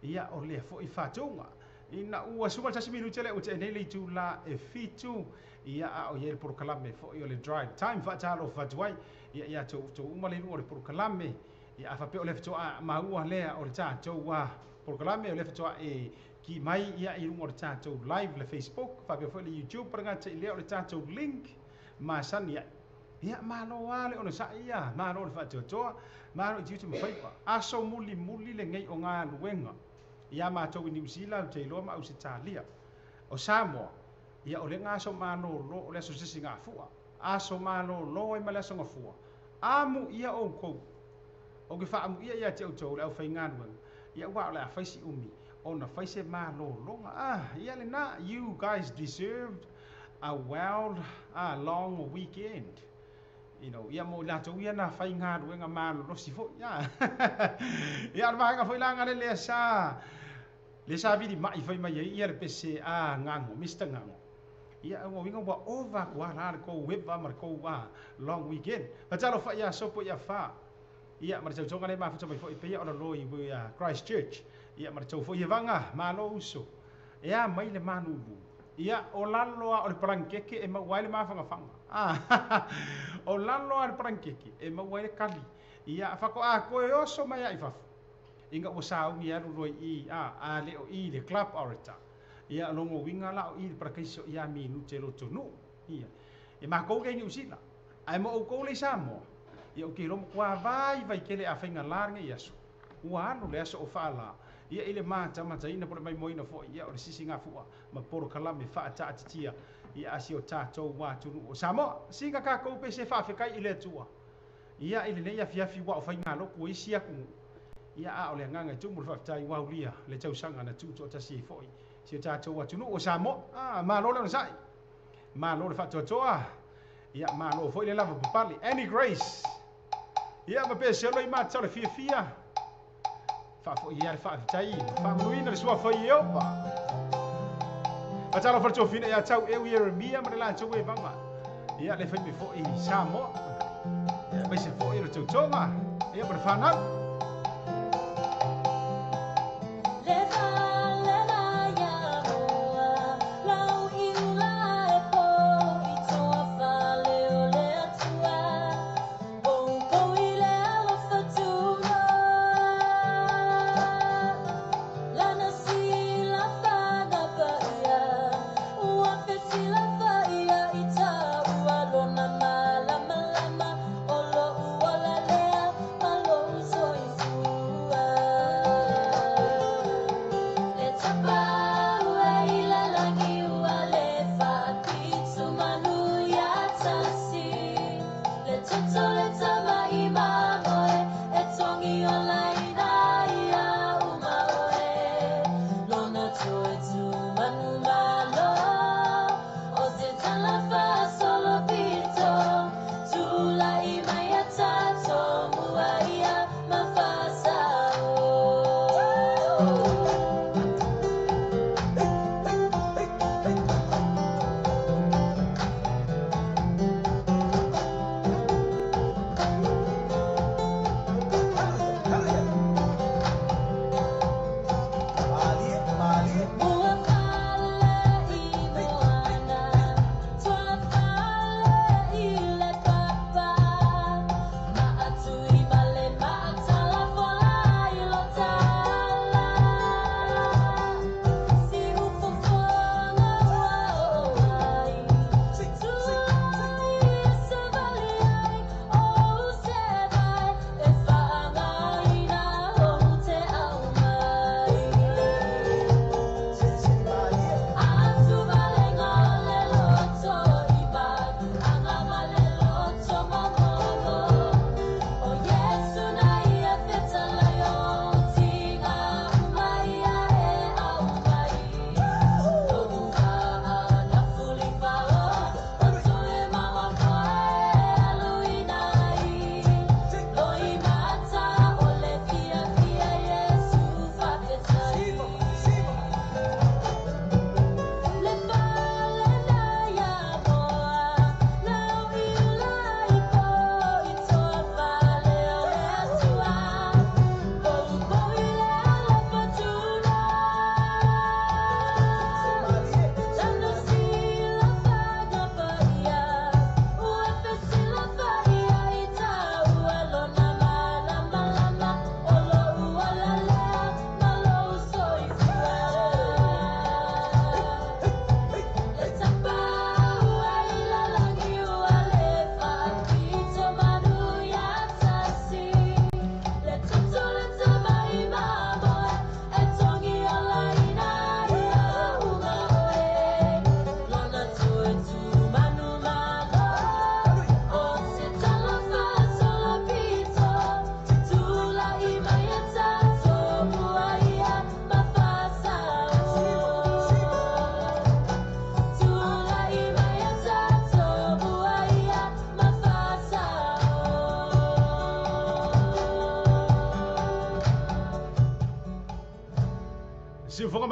Ia, o lea foi faatuga. Ina ua 11 minute lea ua tea nei le itula e 7, ia, a o i ai le polokalame foi o le drive time faatalofa atu ai. Ia, ia outou uma le i luga o le polokalame. Ia, a faapea o le faatoa maua lea o le tatou polokalame, o le faatoa e ki mai ia i luga o le tatou live le Facebook, faapea foi le YouTube, pa le gata i lea o le tatou link masani ai. Ia, malo lava le onosai ia, malo le faatoatoa, malo i tiute ma faiva. Aso mulimuli lenei o galuega ia matou i Niu Sila, Aotearoa ma Ausetalia. O Samoa, ia o le aso malolo o le aso Sisigafua. Aso malolo ai ma le aso Gafua. Amu ia outou. Ou te faamuia ia te outou le aufaigaluega. Ia, aua o le a fai si umi ona fai se malologa. Ia lena, you guys deserved a well long weekend. You know, ia mo i latou ia na faigaluega malolosi foi. Ia, o le vaega foi la gale lea sa le sa vilima'i fai mai ai ia le pese a Gago, Mr Gago. Ia, o uiga ua ova atu lava la le tou eva ma le tou long weekend. Fatalofa ia Sopo ia fa. Ia, ma le tautoga le mafuta mai foi peia o lalo i Christchurch. Ia, ma le tou foi evaga, malo uso. E a mai le malulu. Ia, o lalo a o le palankeke e maua ai le mafagafaga. O lalo a le palankeke e maua ai le kali. Ia, faatoa toe oso mai ai fafo. Ina ua saugi alu loa i a le o i le club orator. Ia, logo uiga la o i le parakaiso ia minute loto nuu. Ia, e makou le i Niu Sila. Ae mo outou le i Samoa. Ia, ou te iloa matua vaivai tele a faiga la lenei aso. Ua alu le aso o faala. Ia, i le matamataina po o le maimoaina foi, ia, o le sisigafua ma polokalame faataatitia ia a si o tatou atunuu o Samoa. Siga tatou pese faafetai i le Atua. Ia, i lenei afiafi ua o faigalotu ai isi atunuu. Ia, a o le agaga e tumu le faafetai ua aulia le tausaga na tutoatasi ai foi si o tatou atunuu o Samoa. Malo le onosai. Malo le faatoatoa. Ia, malo foi le lava papale. Annie Grace. Ia, ma pese o le mata o le fiafia. Faafoi ia le faafetai. Faamanuina le suafa i Ieova. Fatalofa le tofina ia tau eu Ieremia ma le latou evaga. Ia, le fai mai foi i Samoa. Ia, aemaise foi o le tautoga. Ia, ma le fanau. Le fale la ia moa, lau i ula e po i toa fale o le Atua, outou i le alofa tuno. Lana silafaga paia, ua fesilafaia i taua lona malamalama, o lo'u ola lea ma lou soifua.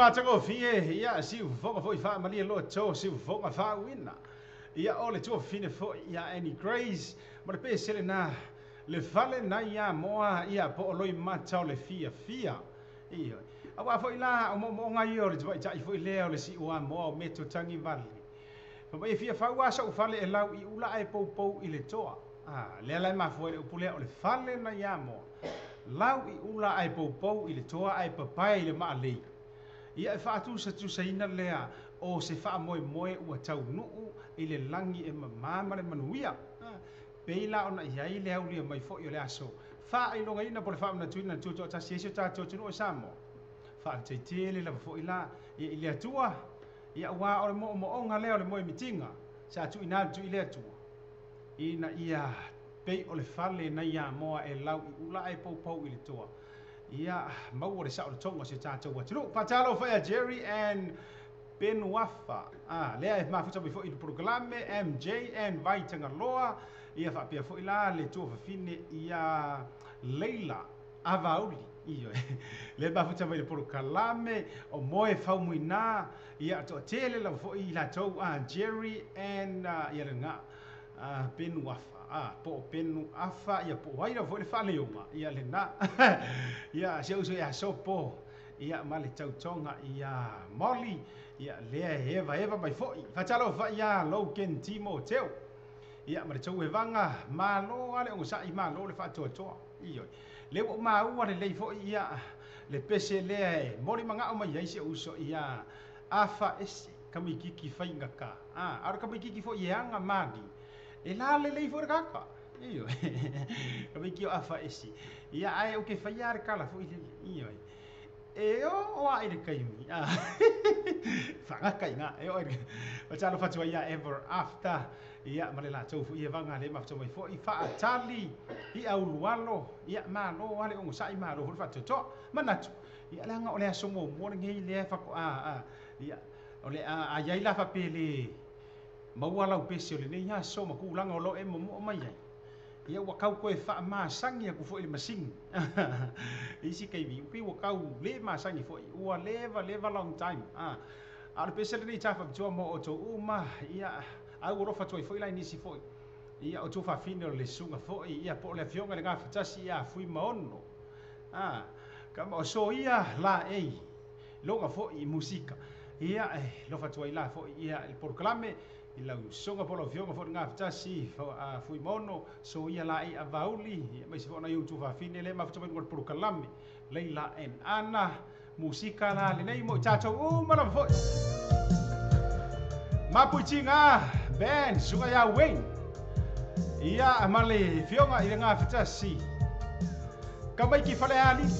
Matagofie, ia siufofoga foi faamalie loa to siufofoga faauina. Ia o le tuafafine foi ia Annie Grace ma le pese lena le fale nai ia moa ia po o loi mata o le fiafia. Ia auā foi la o moomooga ia o le tamaitai foi lea o le siuamoa o meto tagivale. Fai mai e fia fau a so'u fale e lau i ula ae poupou i le toa. A lea la e mafua ai le upu lea o le fale nai Amoa. Lau i ula ae poupou i le toa ae papae i le maalei. Ia e faatusatusaina lea o se faamoemoe ua taunuu i le lagi e mamā ma le manuia. Pei la ona i ai le aulia mai foi o le aso faailogaina po o le faamanatuina na tutoatasi ai si o tatou atunuu o Samoa. Faafetai tele lava foi la ia i le Atua, ia aua o le moomooga lea o le moemitiga sa tuuina atu i le Atua ina ia pei o le fale nai Amoa e lau i ula ae poupou i le toa. Ia maua le saolotoga o si o tatou atunuu. Faatalofa ia Jerry and Penuafa, a lea e mafuta mai foi i le polokalame MJ and Vaitagaloa, ia faapea foi la le tuafafine ia Leila Avauli, ioe, lea e mafuta mai i le polokalame o Moe Faumuina, ia toatele lava foi i latou a Jerry and ia lena Penuafa, a po o Penuafa, ia po o ai lava foi le faaleoga, ia lena ia si ou uso ia Sopo, ia ma le tautoga ia Molly, ia lea e evaeva mai foi. Faatalofa ia Logan Timo Teo, ia ma le tou evaga, malo lava le ogasai, malo le faatoatoa. Ioe, lea ua ou maua lelei foi ia le pese lea e molimagao mai ai si ou uso ia Afa Ese Kamaikiki faigata. A o le kamaikiki foi e aga mali, e la lelei foi le kaka. Ioe, kamaiki o Afa Ese. Ia ae ou te faia le kala foi lele. Ioe, e o a i le taimi. Faagata i ina. E oo i le talofa atu ai ia Ever After. Ia ma le latou foi evaga le mafuta mai foi faatali i aulualo. Ia malo lava le ogasai, malo foi le faatoatoa. Manatu, ia leaga o le aso muamua lenei lea faatoa ia o le a i ai la faapea le maua lau pese o lenei aso ma tulaga o lo o e momoo mai ai. Ia ua tau toe faamasagi atu foi i le masini. Isi taimi, pei ua tau le masagi foi, ua leva leva long time. A o le pese lenei tafapitua mo outou uma, ia a ua alofa atu ai foi la i nisi foi. Ia o tuafafine o le susuga foi, ia po o le afioga i le Gafatasi ia Fuimaono. A kama o soia la ei, loga foi i musika. Ia e alofa atu ai la foi ia i le polokalame i lau usoga po o lau afioga foi i le Gafatasi Fuimaono, soia la ei Avauli, ia aemaise foi o nai ou tuafafine lea e mafuta mai i luga o le polokalame Leila and Anna. Musika la lenei mo i tatou uma lava foi. Mapuitiga Band, susuga ia Wayne. Ia ma le afioga i le Gafatasi Kamaiki Falealili.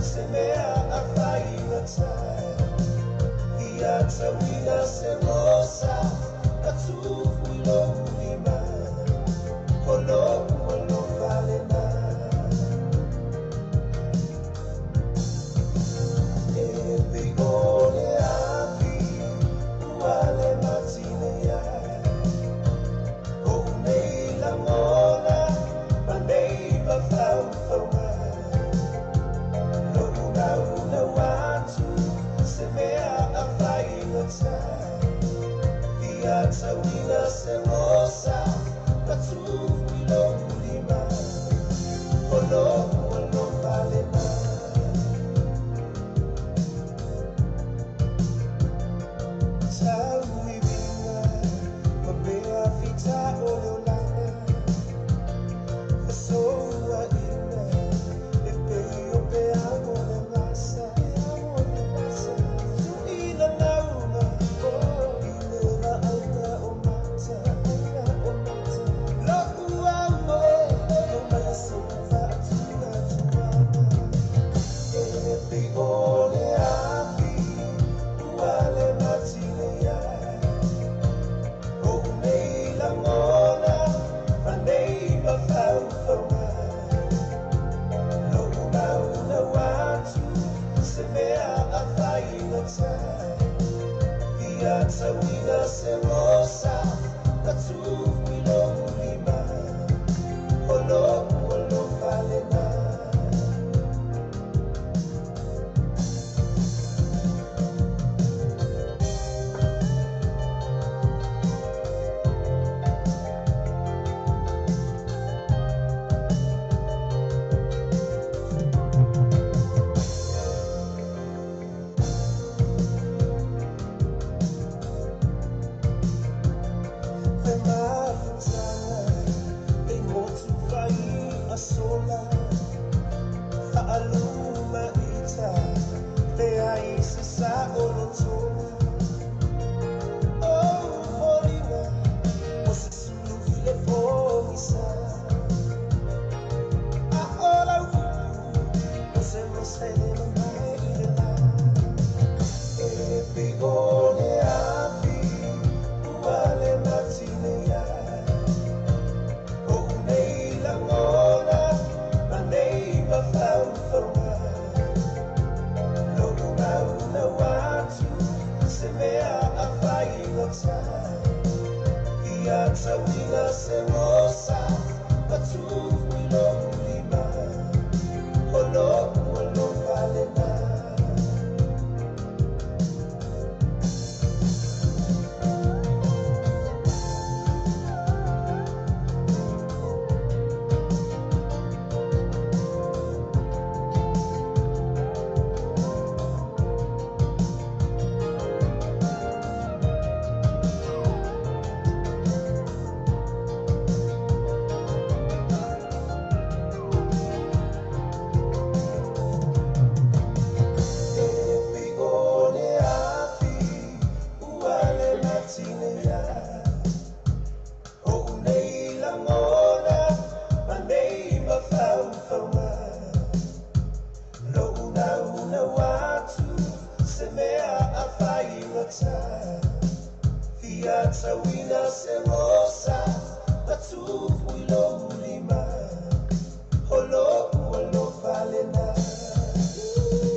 Se mea a fai mafaufauga Lo'u naunau atu se mea afaigata Ia tauina se rosa ma tufu i lou lima O lo'u alofa lena. Le mafutaga e motu fai asola Faaluma ita leai se saolotoga O foliga o se sulu i le pogisa A o lau upu o se rosa e le mamae i le la E pei o le afi ua le matinei ai O'u nei lagona ma nei mafaufauga Lo'u naunau atu se mea afaigata Ia tauina se rosa ma tufu i lou lima O lo'u alofa lena. E pei o le afi ua le matinei ai O'u nei lagona ma nei mafaufauga Lo'u naunau atu se mea afaigata Ia tauina se rosa ma tufu i lou lima O lo'u alofa lena.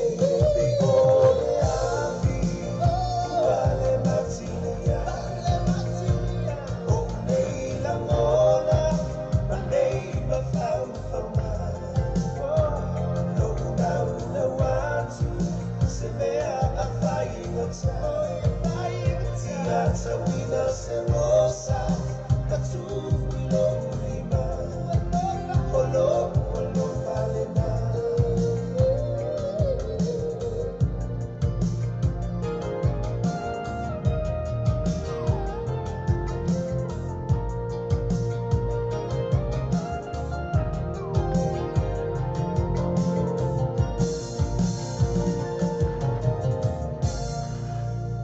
E pei o le afi ua le matinei ai O'u nei lagona ma nei mafaufauga Lo'u naunau atu se mea afaigata Ia tauina se rosa ma tufu i lou lima O lo'u alofa lena.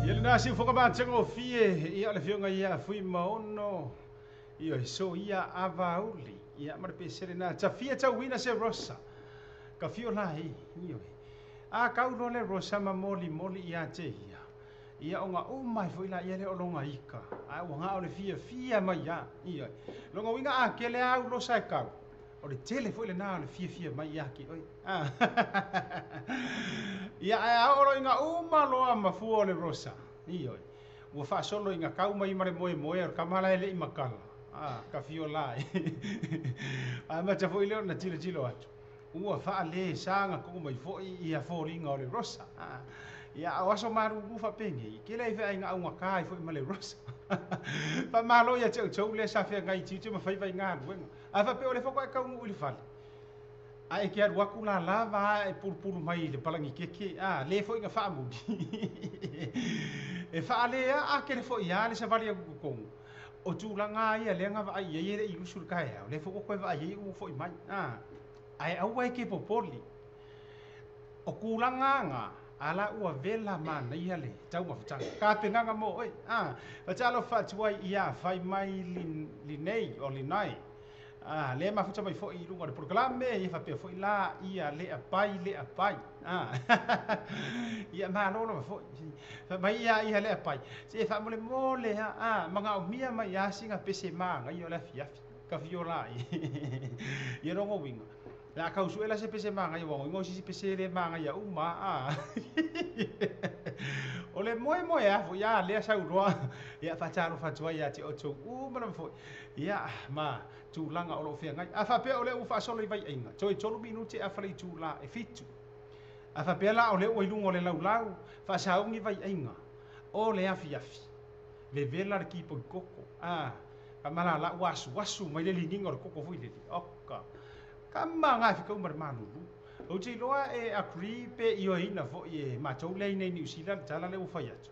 Ia lena siufoga matagofie ia o le afioga ia Fuimaono ia so ia Avauli ia ma le pese lena tafia tauina se rosa ka fio lai ioe a kau loa le rosa ma molimoli ia te ia ia o ga uma ai foi laia le o loga ika ae ua gao le fiafia mai ia ioe loga uiga a kele au losa e kau o le tele foi lena o le fiafia mai ia ke oe ia ae a oo loa ina uma loa ma fua o le rosa ioe ua faasolo ina kau mai ma le moemoe o le kama la e le'i makala ka fio lai ae mata foi lea ona tilotilo atu ua faalē saga koo mai foi ia foliga o le rosa ia o aso malūlū faapenei kele ai feaiga augakā ai foi ma le rosa faamālo ia te outou lea sa feagai i tiute ma faiva i galuega ae faapea o le foko e kauguu i le fale ae ke alu aku la lava a e pulupulu mai i le palagi keke a lē foi na faamuli e faalē a kele foi a le savali aku totonu o tulaga ia lea na vaai ai e le'i usu le taeao lea foi ua toe vaai ai ua foi mai ae aua e ke popoli o kulaga aga ala ua vela manaia le taumafataga tapenaga mo oe fatalofa atu ai ia fai mai linei o linai lea mafuta mai foi i luga o le polokalame ia faapea foi la ia le apai le apai ia malo lava foi fai mai ia ia le apai se faamolemole a magaomia mai ia siga pese magaia o le afiafi. Kafiolai. Ia rongo winga. La kausu ela se pese manga ia wango ingo sisi pese le manga ia uma a. O le moe moe a fo ia lea sauroa. Ia whataro whatua ia te oto uma fo. Ia ma tūlanga o lo whea ngai. A whapea o le u whaasolo i vai ainga. Toi tolu minuti a whalei tūla e fitu. A whapea la o le ua ilunga o le laulau. Whaasaungi vai ainga. O le afi afi. Vevela le kipo i koko. A kamala la wasu wasu mai le lininga o le koko fui leli. Oka. Kama ngā whika umar manulu. O te iloa e agree pe i oina fo i e mātou lei nei New Zealand tala le ufai atu.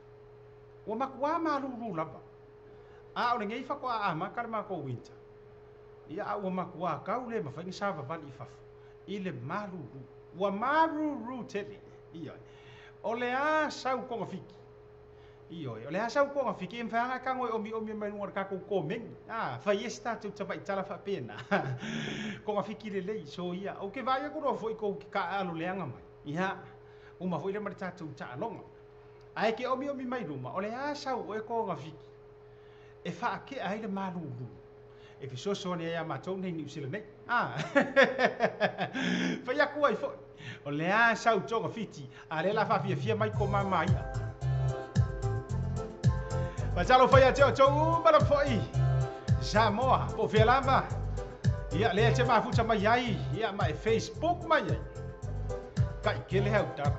Ua makua malulu lava. A o le ngei whakoa a maka le mako winter. Ia a ua makua kau le mawhainga sa vavali i fafo. I le malulu. Ua malulu tele. Ia. O le a sau konga fiki. Io, o le a sau konga fiki e mwhanga kango e omi omi mai nunga kako komengi. Ah, whai e stātou tapa i tala whapena. Konga fiki le lei, so ia. O ke vai aku roa foi kou ki ka alo leanga mai. Ia, uma foi le mari tātou ta'alonga. Ae ke omi omi mai luma, o le a sau o e konga fiki. E whaake ai le malulu. E fisoso ni ia mātou nei New Zealand nei. Ah, whai aku ai foi. O le a sau tonga fiti, a le la whawhia fia mai ko mama ia. Patalo whai a teo tau umara foi. Samoa, po whia lava. Ia lea te mafuta mai ai. Ia mai Facebook mai ai. Kai kele hau tara.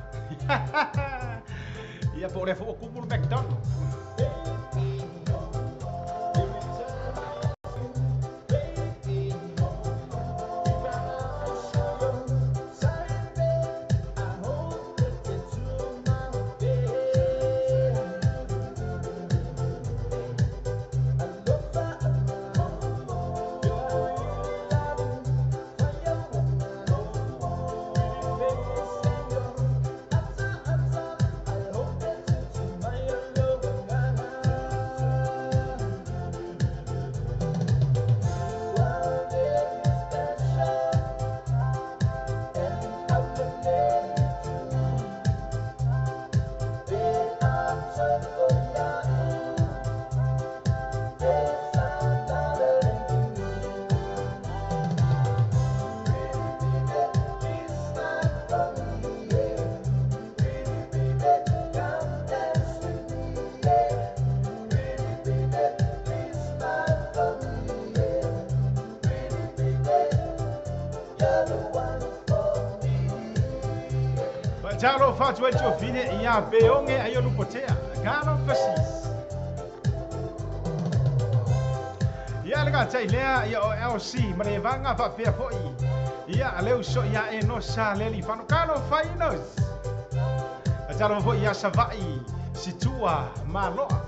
Ia po le fo kumulu McDonald. Talo fatu e tofine ia peonge ai o lupotea. Galo fasis. Ia le gata lea ia o LC marevanga fa pea foi. Ia leu so ia e no sa leli fano kalo fainos. Talo foi ia savai situa maloa.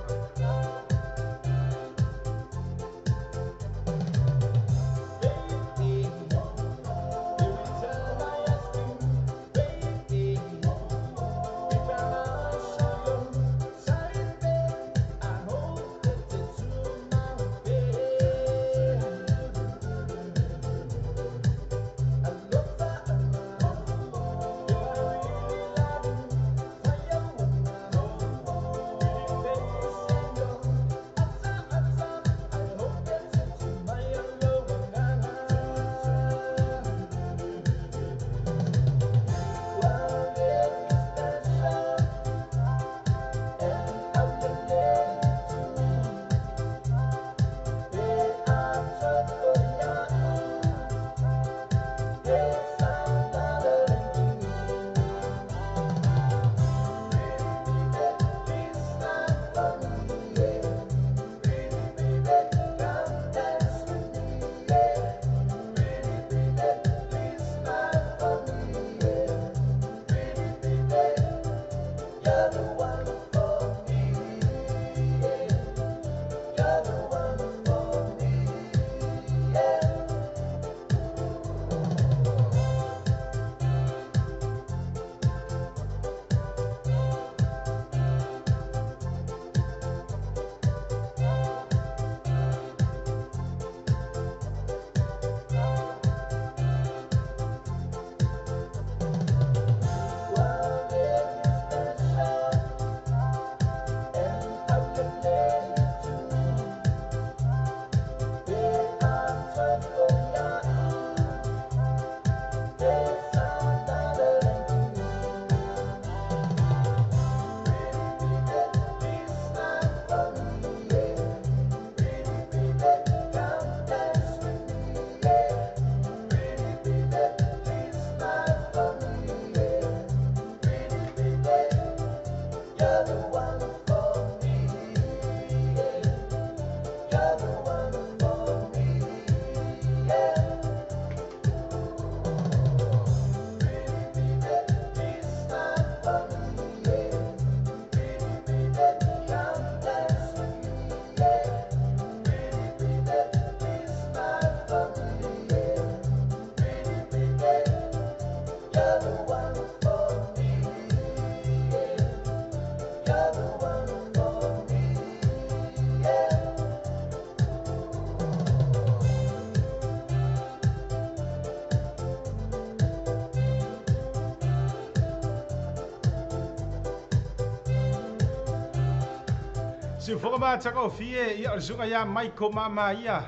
Siufoga matagofie ia o le susuga ia Michael Mama ia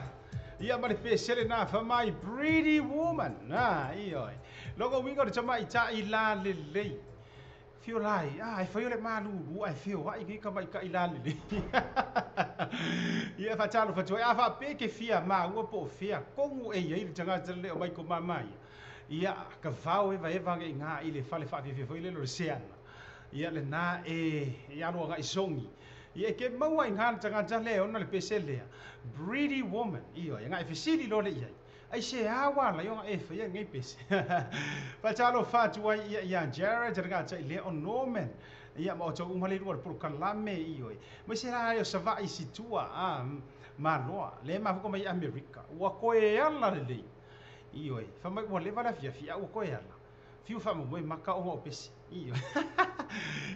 ia ma le pesele na famai Pretty Woman na ioe logo uiga o le tamaita'i lalelei fio lai a e fai o le malulu ae fio a'i nei tamaita'i lalelei ia faatalofa atu ai a faapea ke fia maua po o fea kogu e iai le tagata lelei o Michael Mama ia ia ka vao evaeva ageiga i le fale faafiafia foi lele o le seana ia lena e alo agaʻi sogi ia e ke maua iga le tagata lea ona le pese lea Pretty Woman ioe agaʻi fesili loa le iai ai se a ua ala ai ona e faia lenei pese faatalofa atu ai ia ia Jared le gataʻi lea o Norman ia ma outou uma le lua le polokalame ioe mai se la o savaʻi situa a maloa le mafuka mai Amerika ua koe ala lelei ioe famai ua leva le afiafi a ua koe ala fiu faamomoe maka ona o pese ioe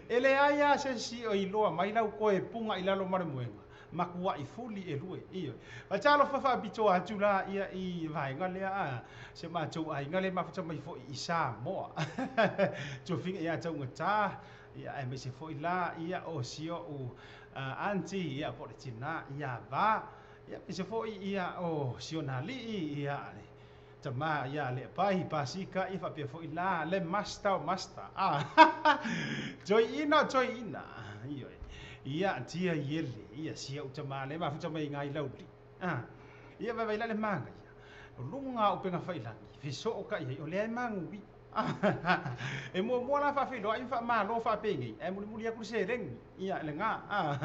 e leai a se isi o iloa mai lau koe puga i lalo ma le moega makuaʻi fuli e lue ioe faatalofa faapitoa atu la ia i vaega lea a se matou aiga le mafuta mai foʻi i Samoa tofiga ia taugata ia ae maise foʻi la ia o si oʻu aunty ia po o le tinā ia va ia maise foʻi ia o si ona aliʻi ia le tamā ia le apai pasika ia faapea foʻi la le master o master a toeʻina o toeʻina ioe ia tia iele ia sia u tamā le mafuta mai iga i lauli a ia vaivai la le magaia o luga o upega failagi fesoo ka iai o lea e magui e muamua la faafeiloai ma faamalo faapegei ae mulimuli aku le seleni ia lega a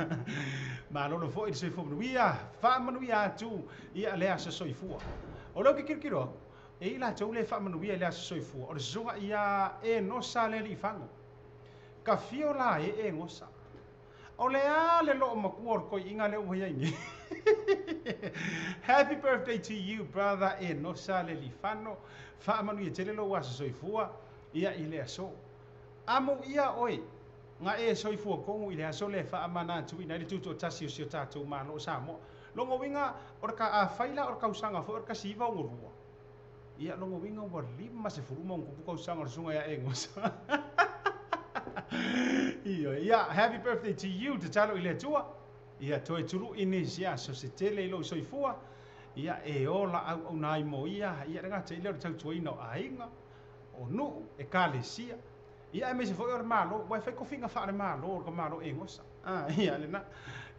malolo foʻi le soifua manuia faamanuia atu ia le aso soifua o leo ke kilokilo aku e i latou le faamanuia i le aso soifua o le susuga ia e nosa le aliifago ka fio la e e gosa o le a le loo makua o le koiʻiga lea ua iai nei Happy birthday to you brother e nosa le lifano faamanuia tele lou aso soifua ia i le aso amo ia oe ga e soifua kogu i le aso le faamanatuina ai le tutoʻatasi o si o tatou malo o Samoa logo uiga o le ka afai la o le kausaga foi o le 1962 ia logo uiga ua 50 ma ona tupu kausaga o le susuga ia e gosa ioe ia happy birthday to you tatalo i le Atua ia toe tuluʻi nisi aso se tele i lou soifua ia e ola auauna ai mo ia ia le gata i lea o le tautuaina o aiga o nuu e kalesia ia aemaise foʻi o le malo ua e fai kofiga faale-malo o le kamalo e gosa a ia lena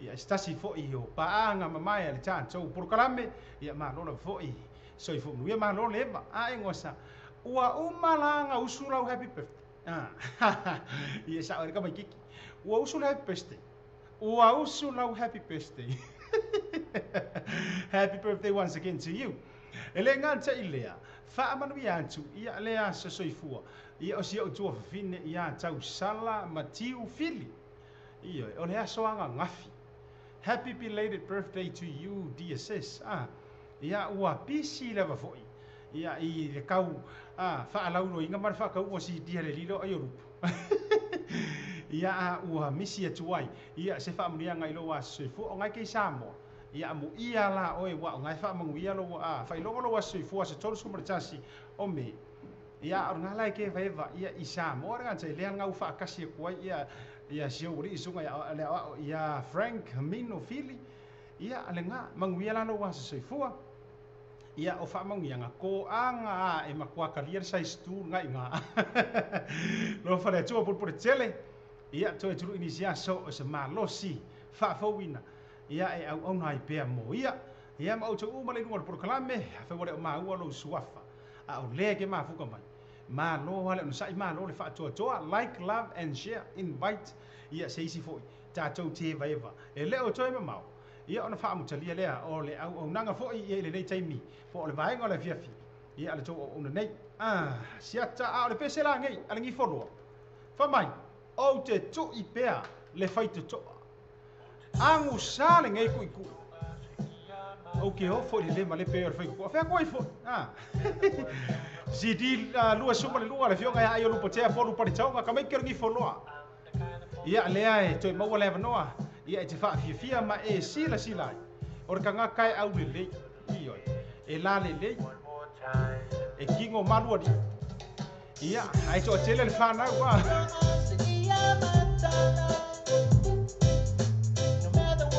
ia se tasi foʻi o paaga mamae a le tatou polokalame ia malo lava foʻi soifua manuia malo leva a e gosa ua uma la usu lau happy birthday a ia saʻo ai le kamaikiki ua usu le happy birthday ua usu lau happy birthday happy birthday once again to you e le gataʻi lea faamanuia atu ia le aso soifua ia o si ou tuafafine ia tausala matiu fili ioe o le aso agagafi happy belated birthday to you dear sis ah ia ua pisi lava foʻi ia i le kau a faalauloiga ma le faakauʻu o sidia le lilo ai o lupu ia a ua misi atu ai ia se faamanuiaga i lou aso soifua o gae kei Samoa ia amuia la oe ua o gae faamanuia lou a failoga lou aso soifua aso 31 o Me ia o lena la e ke vaeva ia i Samoa le gata i lea lega ua faakasi atu ai ia ia si ou alii susuga ia le aoao ia Frank Mino Fili ia lega manuia la lou aso soifua ia o faamanuiaga koaga a e matua kalia le size 2 lega iga lofa le Atua pulupule tele ia toe tuluʻi nisi aso o se malosi faafouina ia e auauna ai pea mo ia ia ma outou uma le iluga o le polokalame afai ua le o maua lou suafa a o lea ke mafuka mai malo ale onosaʻi malo le faatoatoa like love and share invite ia se isi foʻi tatou tevaeva e le o toe mamao ia ona faamutalia lea o le auaunaga foʻi ia i lenei taimi po o le vaega o le afiafi ia le tou auauna nei a siata a o le pese lagei a le gifoloa famai ou te tuʻi pea le faitotoa agusā lenei kuʻikuʻi ou ke ofo i le lē ma le pe o le faitotoa fea koe foʻi a CD 22 le fioga ia ai o lupotea polu palitaoga ka mai ke o le gifoloa ia lea e toe maua le avanoa ia e te faafiafia ma e silasila ai o le tagata e aulelei ioe e lalelei e kigo malu alii ia ae toatele le fanau a No matter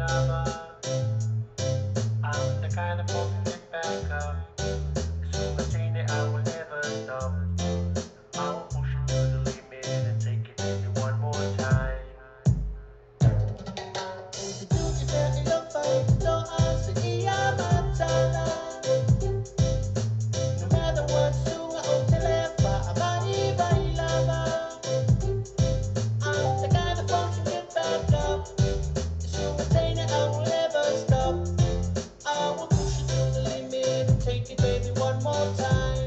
lava. I'm the kind of folk to get back up. Soon I will never stop. I will push it to the limit and take it baby one more time. No matter what, I'm the kind of folk to get back up. I will never stop. I will push it to the limit and take it, baby, one more time.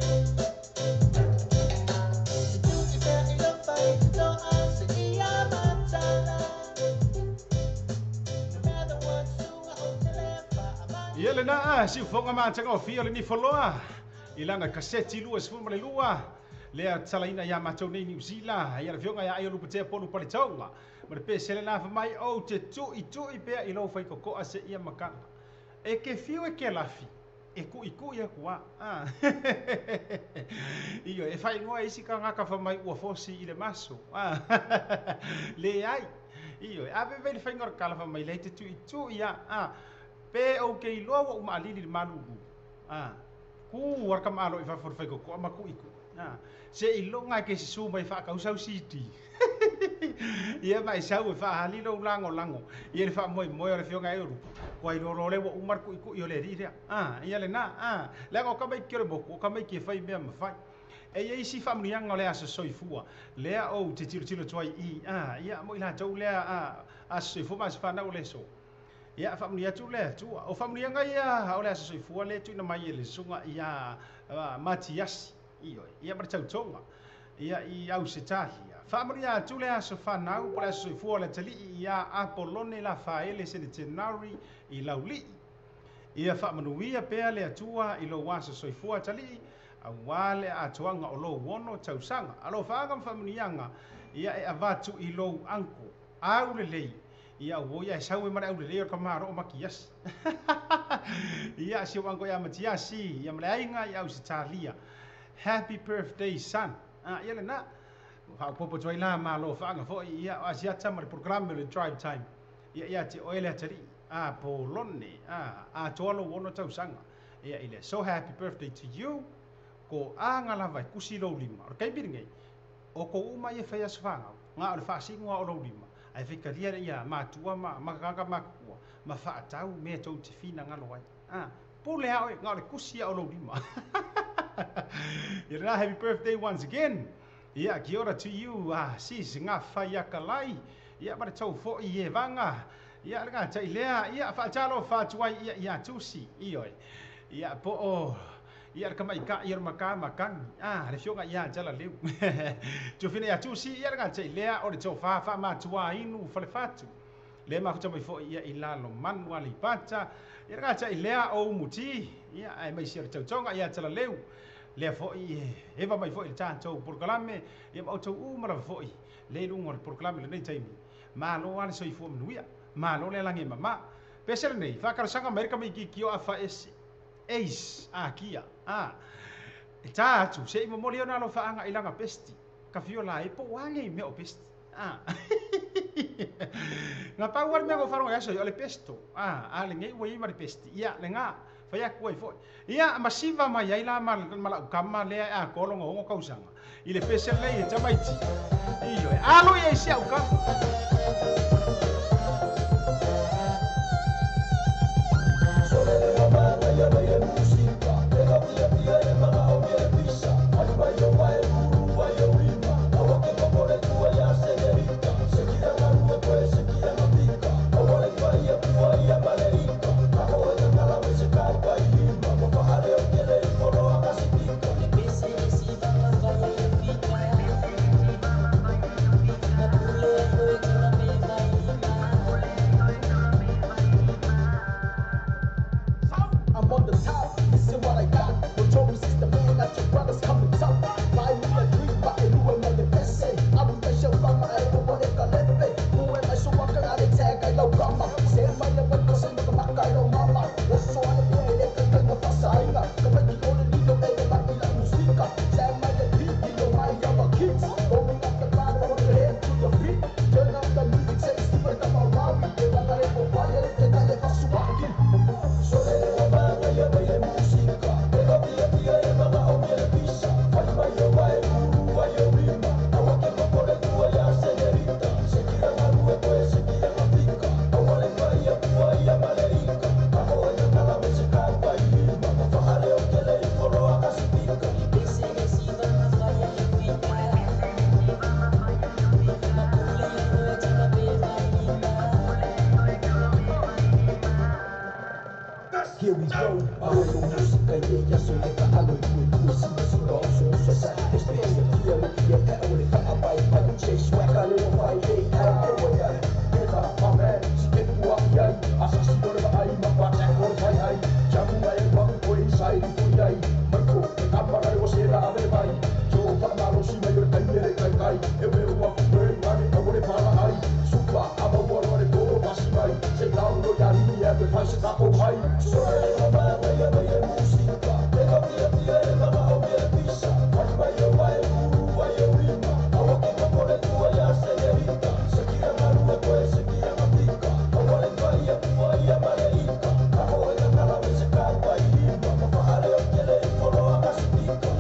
Ia lena si ufoga mataga o fia o le nifoloa i laga kaseti 22 lea talaina iā matou nei Niusila ia le afioga ia ai o lupatea polu paletauga ma le pesele na famai ou te tuʻituʻi pea i lou faikokoʻa seia makana e ke fiu e ke lafi e kuʻikuʻi aku a io e faaigoa isi kagaka famai ua fosi i le maso leai io e avevai le faiga o le kala famai lei te tuʻituʻi a pe o ke iloa ua umaalili le malulu ku ara kamaalo i fafo le faikokoʻa ma kuʻikuʻi se iloga e ke susu mai faakausau siti ia ma e sau e faahali lou lagolago ia le faamoemoe o le fioga e ulupu kua ilolo le ua uma le kuʻikuʻi o le alii lea ia lenā leaga o kamaiki o le moku o kamaiki e fai mea mafai e ia isi faamanuiaga o le aso soifua lea ou te tilotilo atu ai i ia mo i latou lea aso soifua ma aso fanau o le so ia faamanuia atu le Atua o faamanuiaga ia o le aso soifua le tuuina mai e le susuga ia Matiasi ioe ia ma le tautoga ia i Ausetalia faamanuia atu le aso fanau po le aso soifua o le atalii ia Apolone Lafaele Senetenari i Laulii ia faamanuia pea le Atua i lou aso soifua atalii auā le atoaga o lou ono tausaga alofaaga ma faamanuiaga ia e avatu i lou anko au lelei ia ua ia e sau e ma le aulelei o le kamaloo Matiasi ia si ou anko ia Matiasi ia ma le aiga i Ausetalia. Happy birthday, son. Ia lenā faaopopo atu ai la malo faaga foʻi ia o Asiata ma le polokalame o le Drive Time ia ia te oe le atalii Polone atoa lou ono tausaga ia i le so happy birthday to you ko aga lava e kusi lou lima o le kaimi lenei o kou uma ia fai aso fagau ga o le faasigoa o lou lima ae faikalia ia matua ma makakaga makua ma faatau mea tou te finagalo ai pule a oe ga o le kusi a o lou lima ia lena. Happy birthday once again. Ia kia ora to you sis Gafaiakalai ia ma le tou foʻi e vaga ia le gataʻi lea ia faatalofa atu ai ia ia tusi ioe ia po o ia le kamaʻikaʻi o le makā makani le fioga ia talaleu tufina ia tusi ia le gataʻi lea o le tofā faamatuā inu falefatu le mafuta mai foʻi ia i lalo manu aleipata ia le gataʻi lea o umuti ia ae maisi o le tautoga ia talaleu lea foʻi eva mai foʻi le tatou polokalame ia ma outou uma lava foʻi le iluga o le polokalame lenei taimi malo a le soifua manuia malo le alagi e mamā pese lenei faakalasaga mai le kamaikiki o afaese ace akia e tā atu seʻi momoli ona alofaaga i laga pesti ka fio la e po age i mea o pesti na pau ale mea faalogo aso o le pesto a lenei ua iai ma le pesti ia legā fai aku ai foʻi ia masiva mai ai la ma laʻu kama lea e atoa loga ogo kausaga i le pese lelei e tamaiti ioe alo ia i si aʻu kama. I'm on the top, this is what I got. Notorious is the man that your brothers coming top. Buy me a drink, but I do my best. I will make sure I'm a Here we go. Alo musika ye ya so le ka alo i ku si si no so so sa experience kia le kia ka o le fa pai pai che swag ale o pai le a o ya e ka pa me si ke tua ia asa si do le ai ma pa ta ko pai ai jamu mai wang ko inside ko ai mai ko ka pa ra o se la ave mai jo pa ma lo si mai o kai le kai kai e we wa ku we ma ni o le pa la ai supa aba wa lo le ko pa si mai se la lo ya ni ya pe fa se ta ko hai so le ma ma ya ma ya musika e ka pia pia e ma ma o pia pisa mai mai o mai uru mai o rima awa ke ka pole tua ya se le rita se kira marua ko se kira mapika awa le vai ya tua ya malaika ka ho e ka la se ka pai lima ma fa ale o kele folo a ka sipika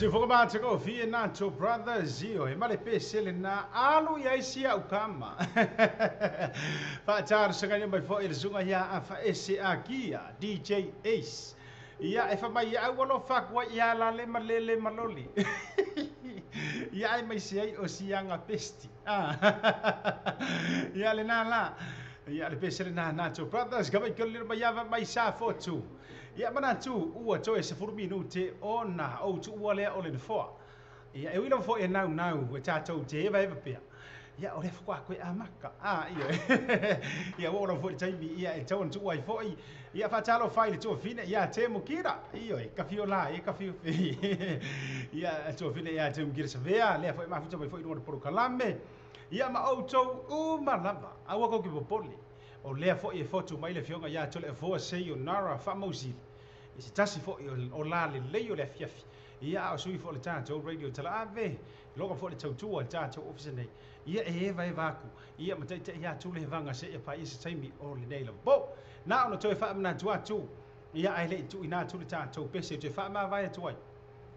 Se foka ba te ko fie na to brothers io e male pese le na alu ia isi au kama. Fa tar sanga ni mai fo il zunga ia a fa ese a kia DJ Ace. Ia e fa mai au lo fa kwa ia la le malele maloli. Ia ai mai se ai o sianga pesti. Ah. Ia le na la. Ia le pese le na na to brothers ka mai ko le mai ia mai sa fotu. Ia mana tu ua toe se furu minute o na o tu ua lea o le foa. Ia e wila fo e nau nau e tātou te eva eva pea. Ia o le whakwa koe a maka. Ah, ia. Ia o ora fo i taimi ia e tau tu ai fo i. Ia whatalo whai le tua whina ia te mukira. Ia e kawhio la e kawhio whii. Ia tua whina ia te mukira sa vea. Lea fo e mafuta mai fo i runga poro kalame. Ia ma au tau uma lava. Aua kau ki popole. O lea fo i e fotu mai le fionga ia tole e foa sei o nara whamausili. I se tasi fo i o la le lei o le afiafi. Ia o sui fo le tātou radio tala ave. Loka fo le tautua le tātou office nei. Ia e eva e vaku. Ia ma teite ia tule he vanga se ia pa i se taimi o le nei la bo. Nā ono toe wha amana tua tu. Ia ai le tu ina tule tātou pese toe wha ama vai atu ai.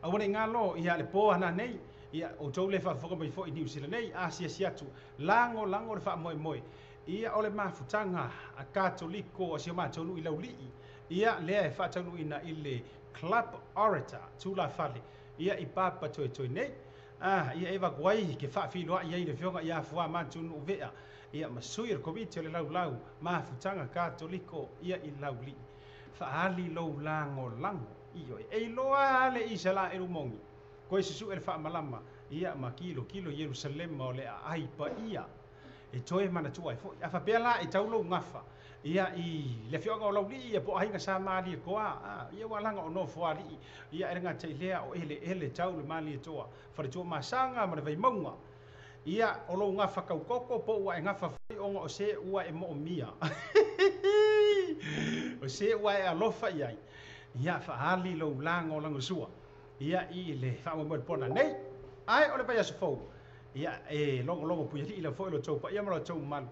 Awane ngā lo ia le pō ana nei. Ia o tau le wha mai fo i New Zealand nei. Asia si atu. Lango lango le wha moe moe. Ia o le mafutanga a katoliko o si o mātou i laulii. Ia lea e whātaunu ina i le Club Orator, tūla whale. Ia i papa toi toi nei. Ah, ia e wakuai ke whaafilua ia i le fionga ia fua mātunu uvea. Ia masui le komiti o le laulau mafutanga katoliko ia i laulii. Whaali lau lango lango. Iyo e iloa le isa la e rumongi. Koe susu e le whaamalama. Ia ma kilo kilo Jerusalema o le ai pa ia. E toe mana tua e foi. A whapea la e taulo ngafa. Ia i le fionga o laulii ia po ahinga sa maali e koa. Ah, ia walanga o nofo alii. Ia e ngā te lea o ele ele tau le maali e toa. Whare tua masanga ma le vaimaunga. Ia o lau ngafa kaukoko po ua e ngafa whai onga o se ua e mo mia. O se ua e alofa iai. Ia whaali lau langa o lango sua. Ia i le whaamua pona nei. Ai o le pai aso fou. Ia e longo longo puia li ila fo ilo tau pa ia maro tau malu.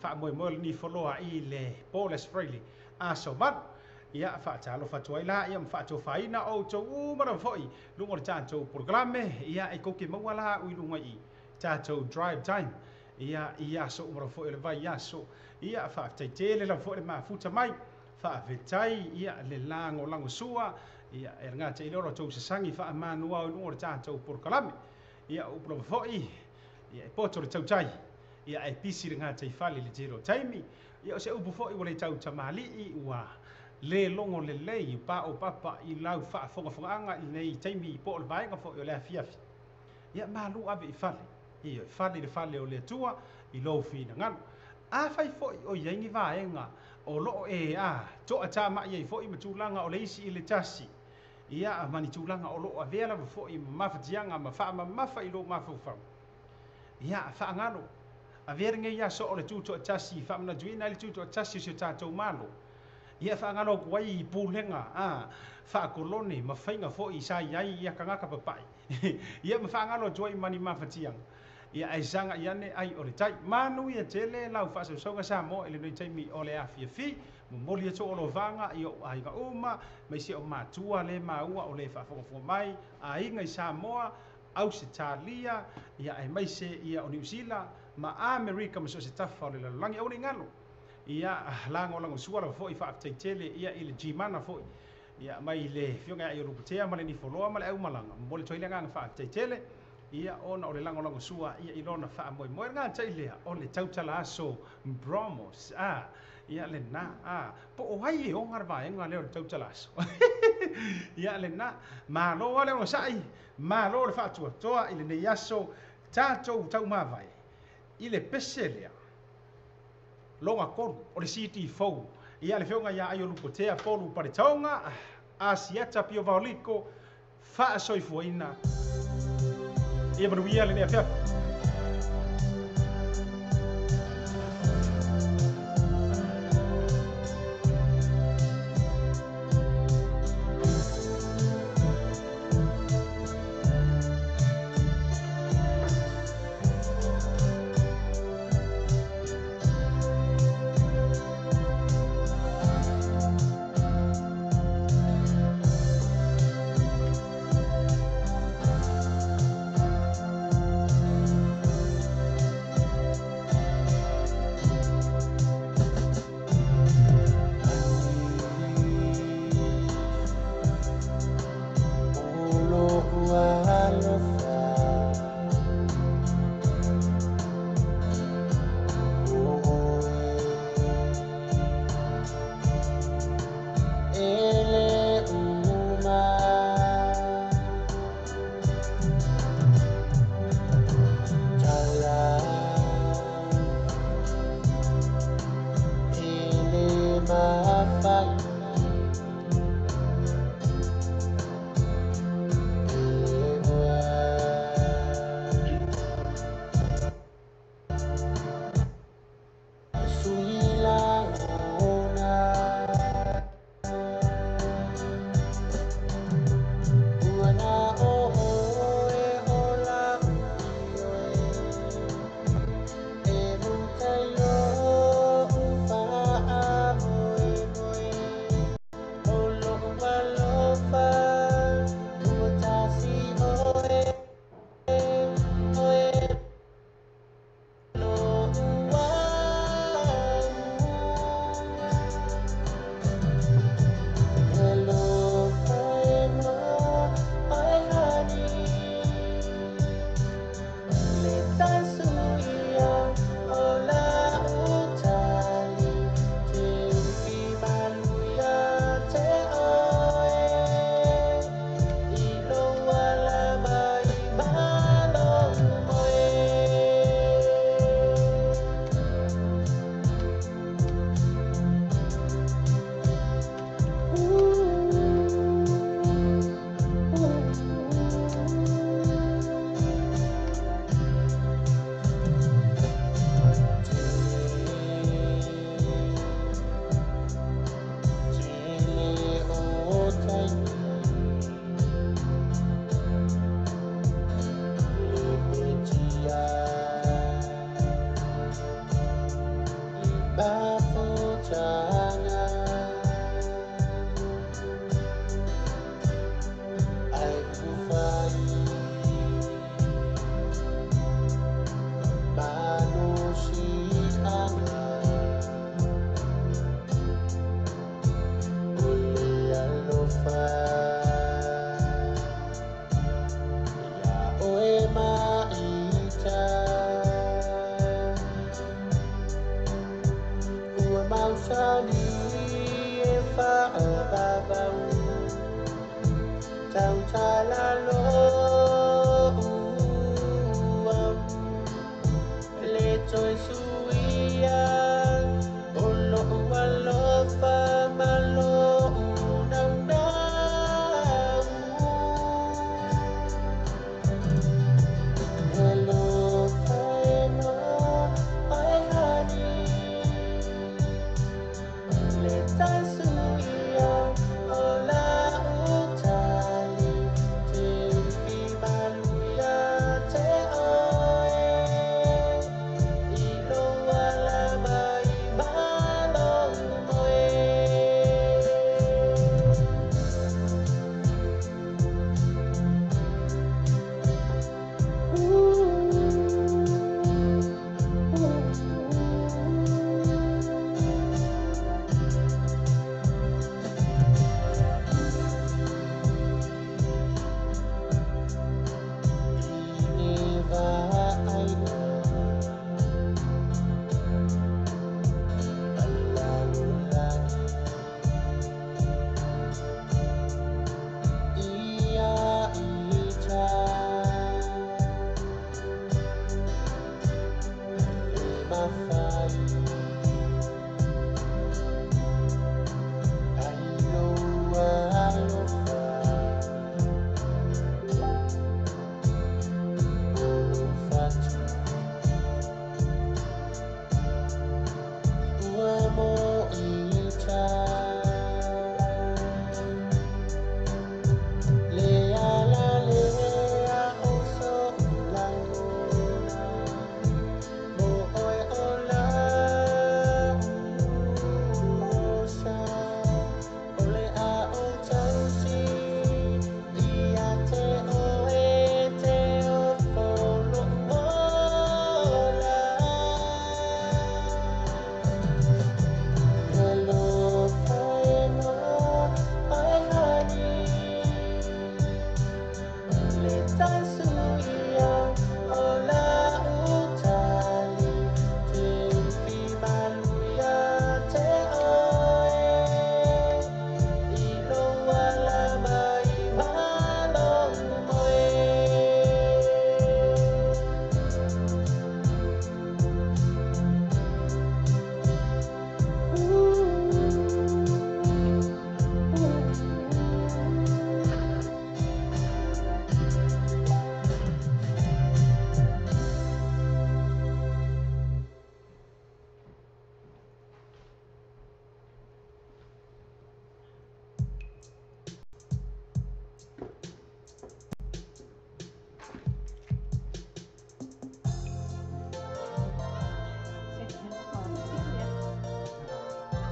Wha moe moe ni whaloa i le Paul S. Frehley. Aso malu. Ia faatalofa atu ai la ia ma faatofaina outou uma lava foi luga o le tatou polokalame. Ia e kou te maua la au i luga i tatou drive time. Ia i aso uma lava foi o le vaiaso. Ia faafetai tele lava foi le mafuta mai. Faafetai ia le lagolago sua. Ia e gata i lea o lo outou sasagi faamanuao i luga o le tatou polokalame. Ia o upu lava foi, ia e poto le tautai. Ia ae pisi le gataifale i le tele o taimi. Ia o se upu foi ua le tautamalii ua le logo lelei paopapa i lau faafogafogaaga i lenei taimi po o le vaega foi o le afiafi. Ia malu ave i fale. Ioe, fale i le fale o le Atua i lou finagalo. Afai foi o i ai ni vaega o lo o e a toatamai ai foi ma tulaga o le isi i le tasi, ia ma ni tulaga o lo o avea lava foi ma mafatiaga ma faamamafa i lou mafaufau, Ia, faagalo. Avea lenei aso o le Tutoatasi, faamanatuina ai le Tutoatasi o si o tatou Malo. Ia, faagalo atu ai i pulega a faakolone ma faiga foi sa i ai ia tagata papai. Ia, ma faagalo atu ai ma ni mafatiaga. Ia, ae sagai ane ai o le tai. Manuia tele lau faasausauga Samoa i lenei taimi o le afiafi. Momoli atu o lovaga i ou aiga uma, ma isi o matua le maua o le faafogafoga mai, aiga i Samoa, Ausetalia, ia aemaise ia o Niu Sila ma Amerika ma so o se tafa o le lalolagi. Aua ne i galo, ia lagolago sua lava foi, faafetai tele ia i le Gmana foi, ia mai le Afioga ia Iolupotea ma le Nifoloa ma le Aumalaga. Momoli atu ai le agaga faafetai tele, ia ona o le lagolago sua ia i lona faamoemoe. Le gata i lea, o le tautala aso Bromos, a, ia lena, a, po o ai e ona le vaega lea o le tautala aso. Ia lena, malo lava le onosai. Malo le faatuatoa i lenei aso tatou taumavae i le pese lea loga tolu o le CD fou ia le Afioga ia Aiolupotea Polu Paletaoga Asiata Pio Vaoliko faasoifuaina. Ia manuia lenei afiafi.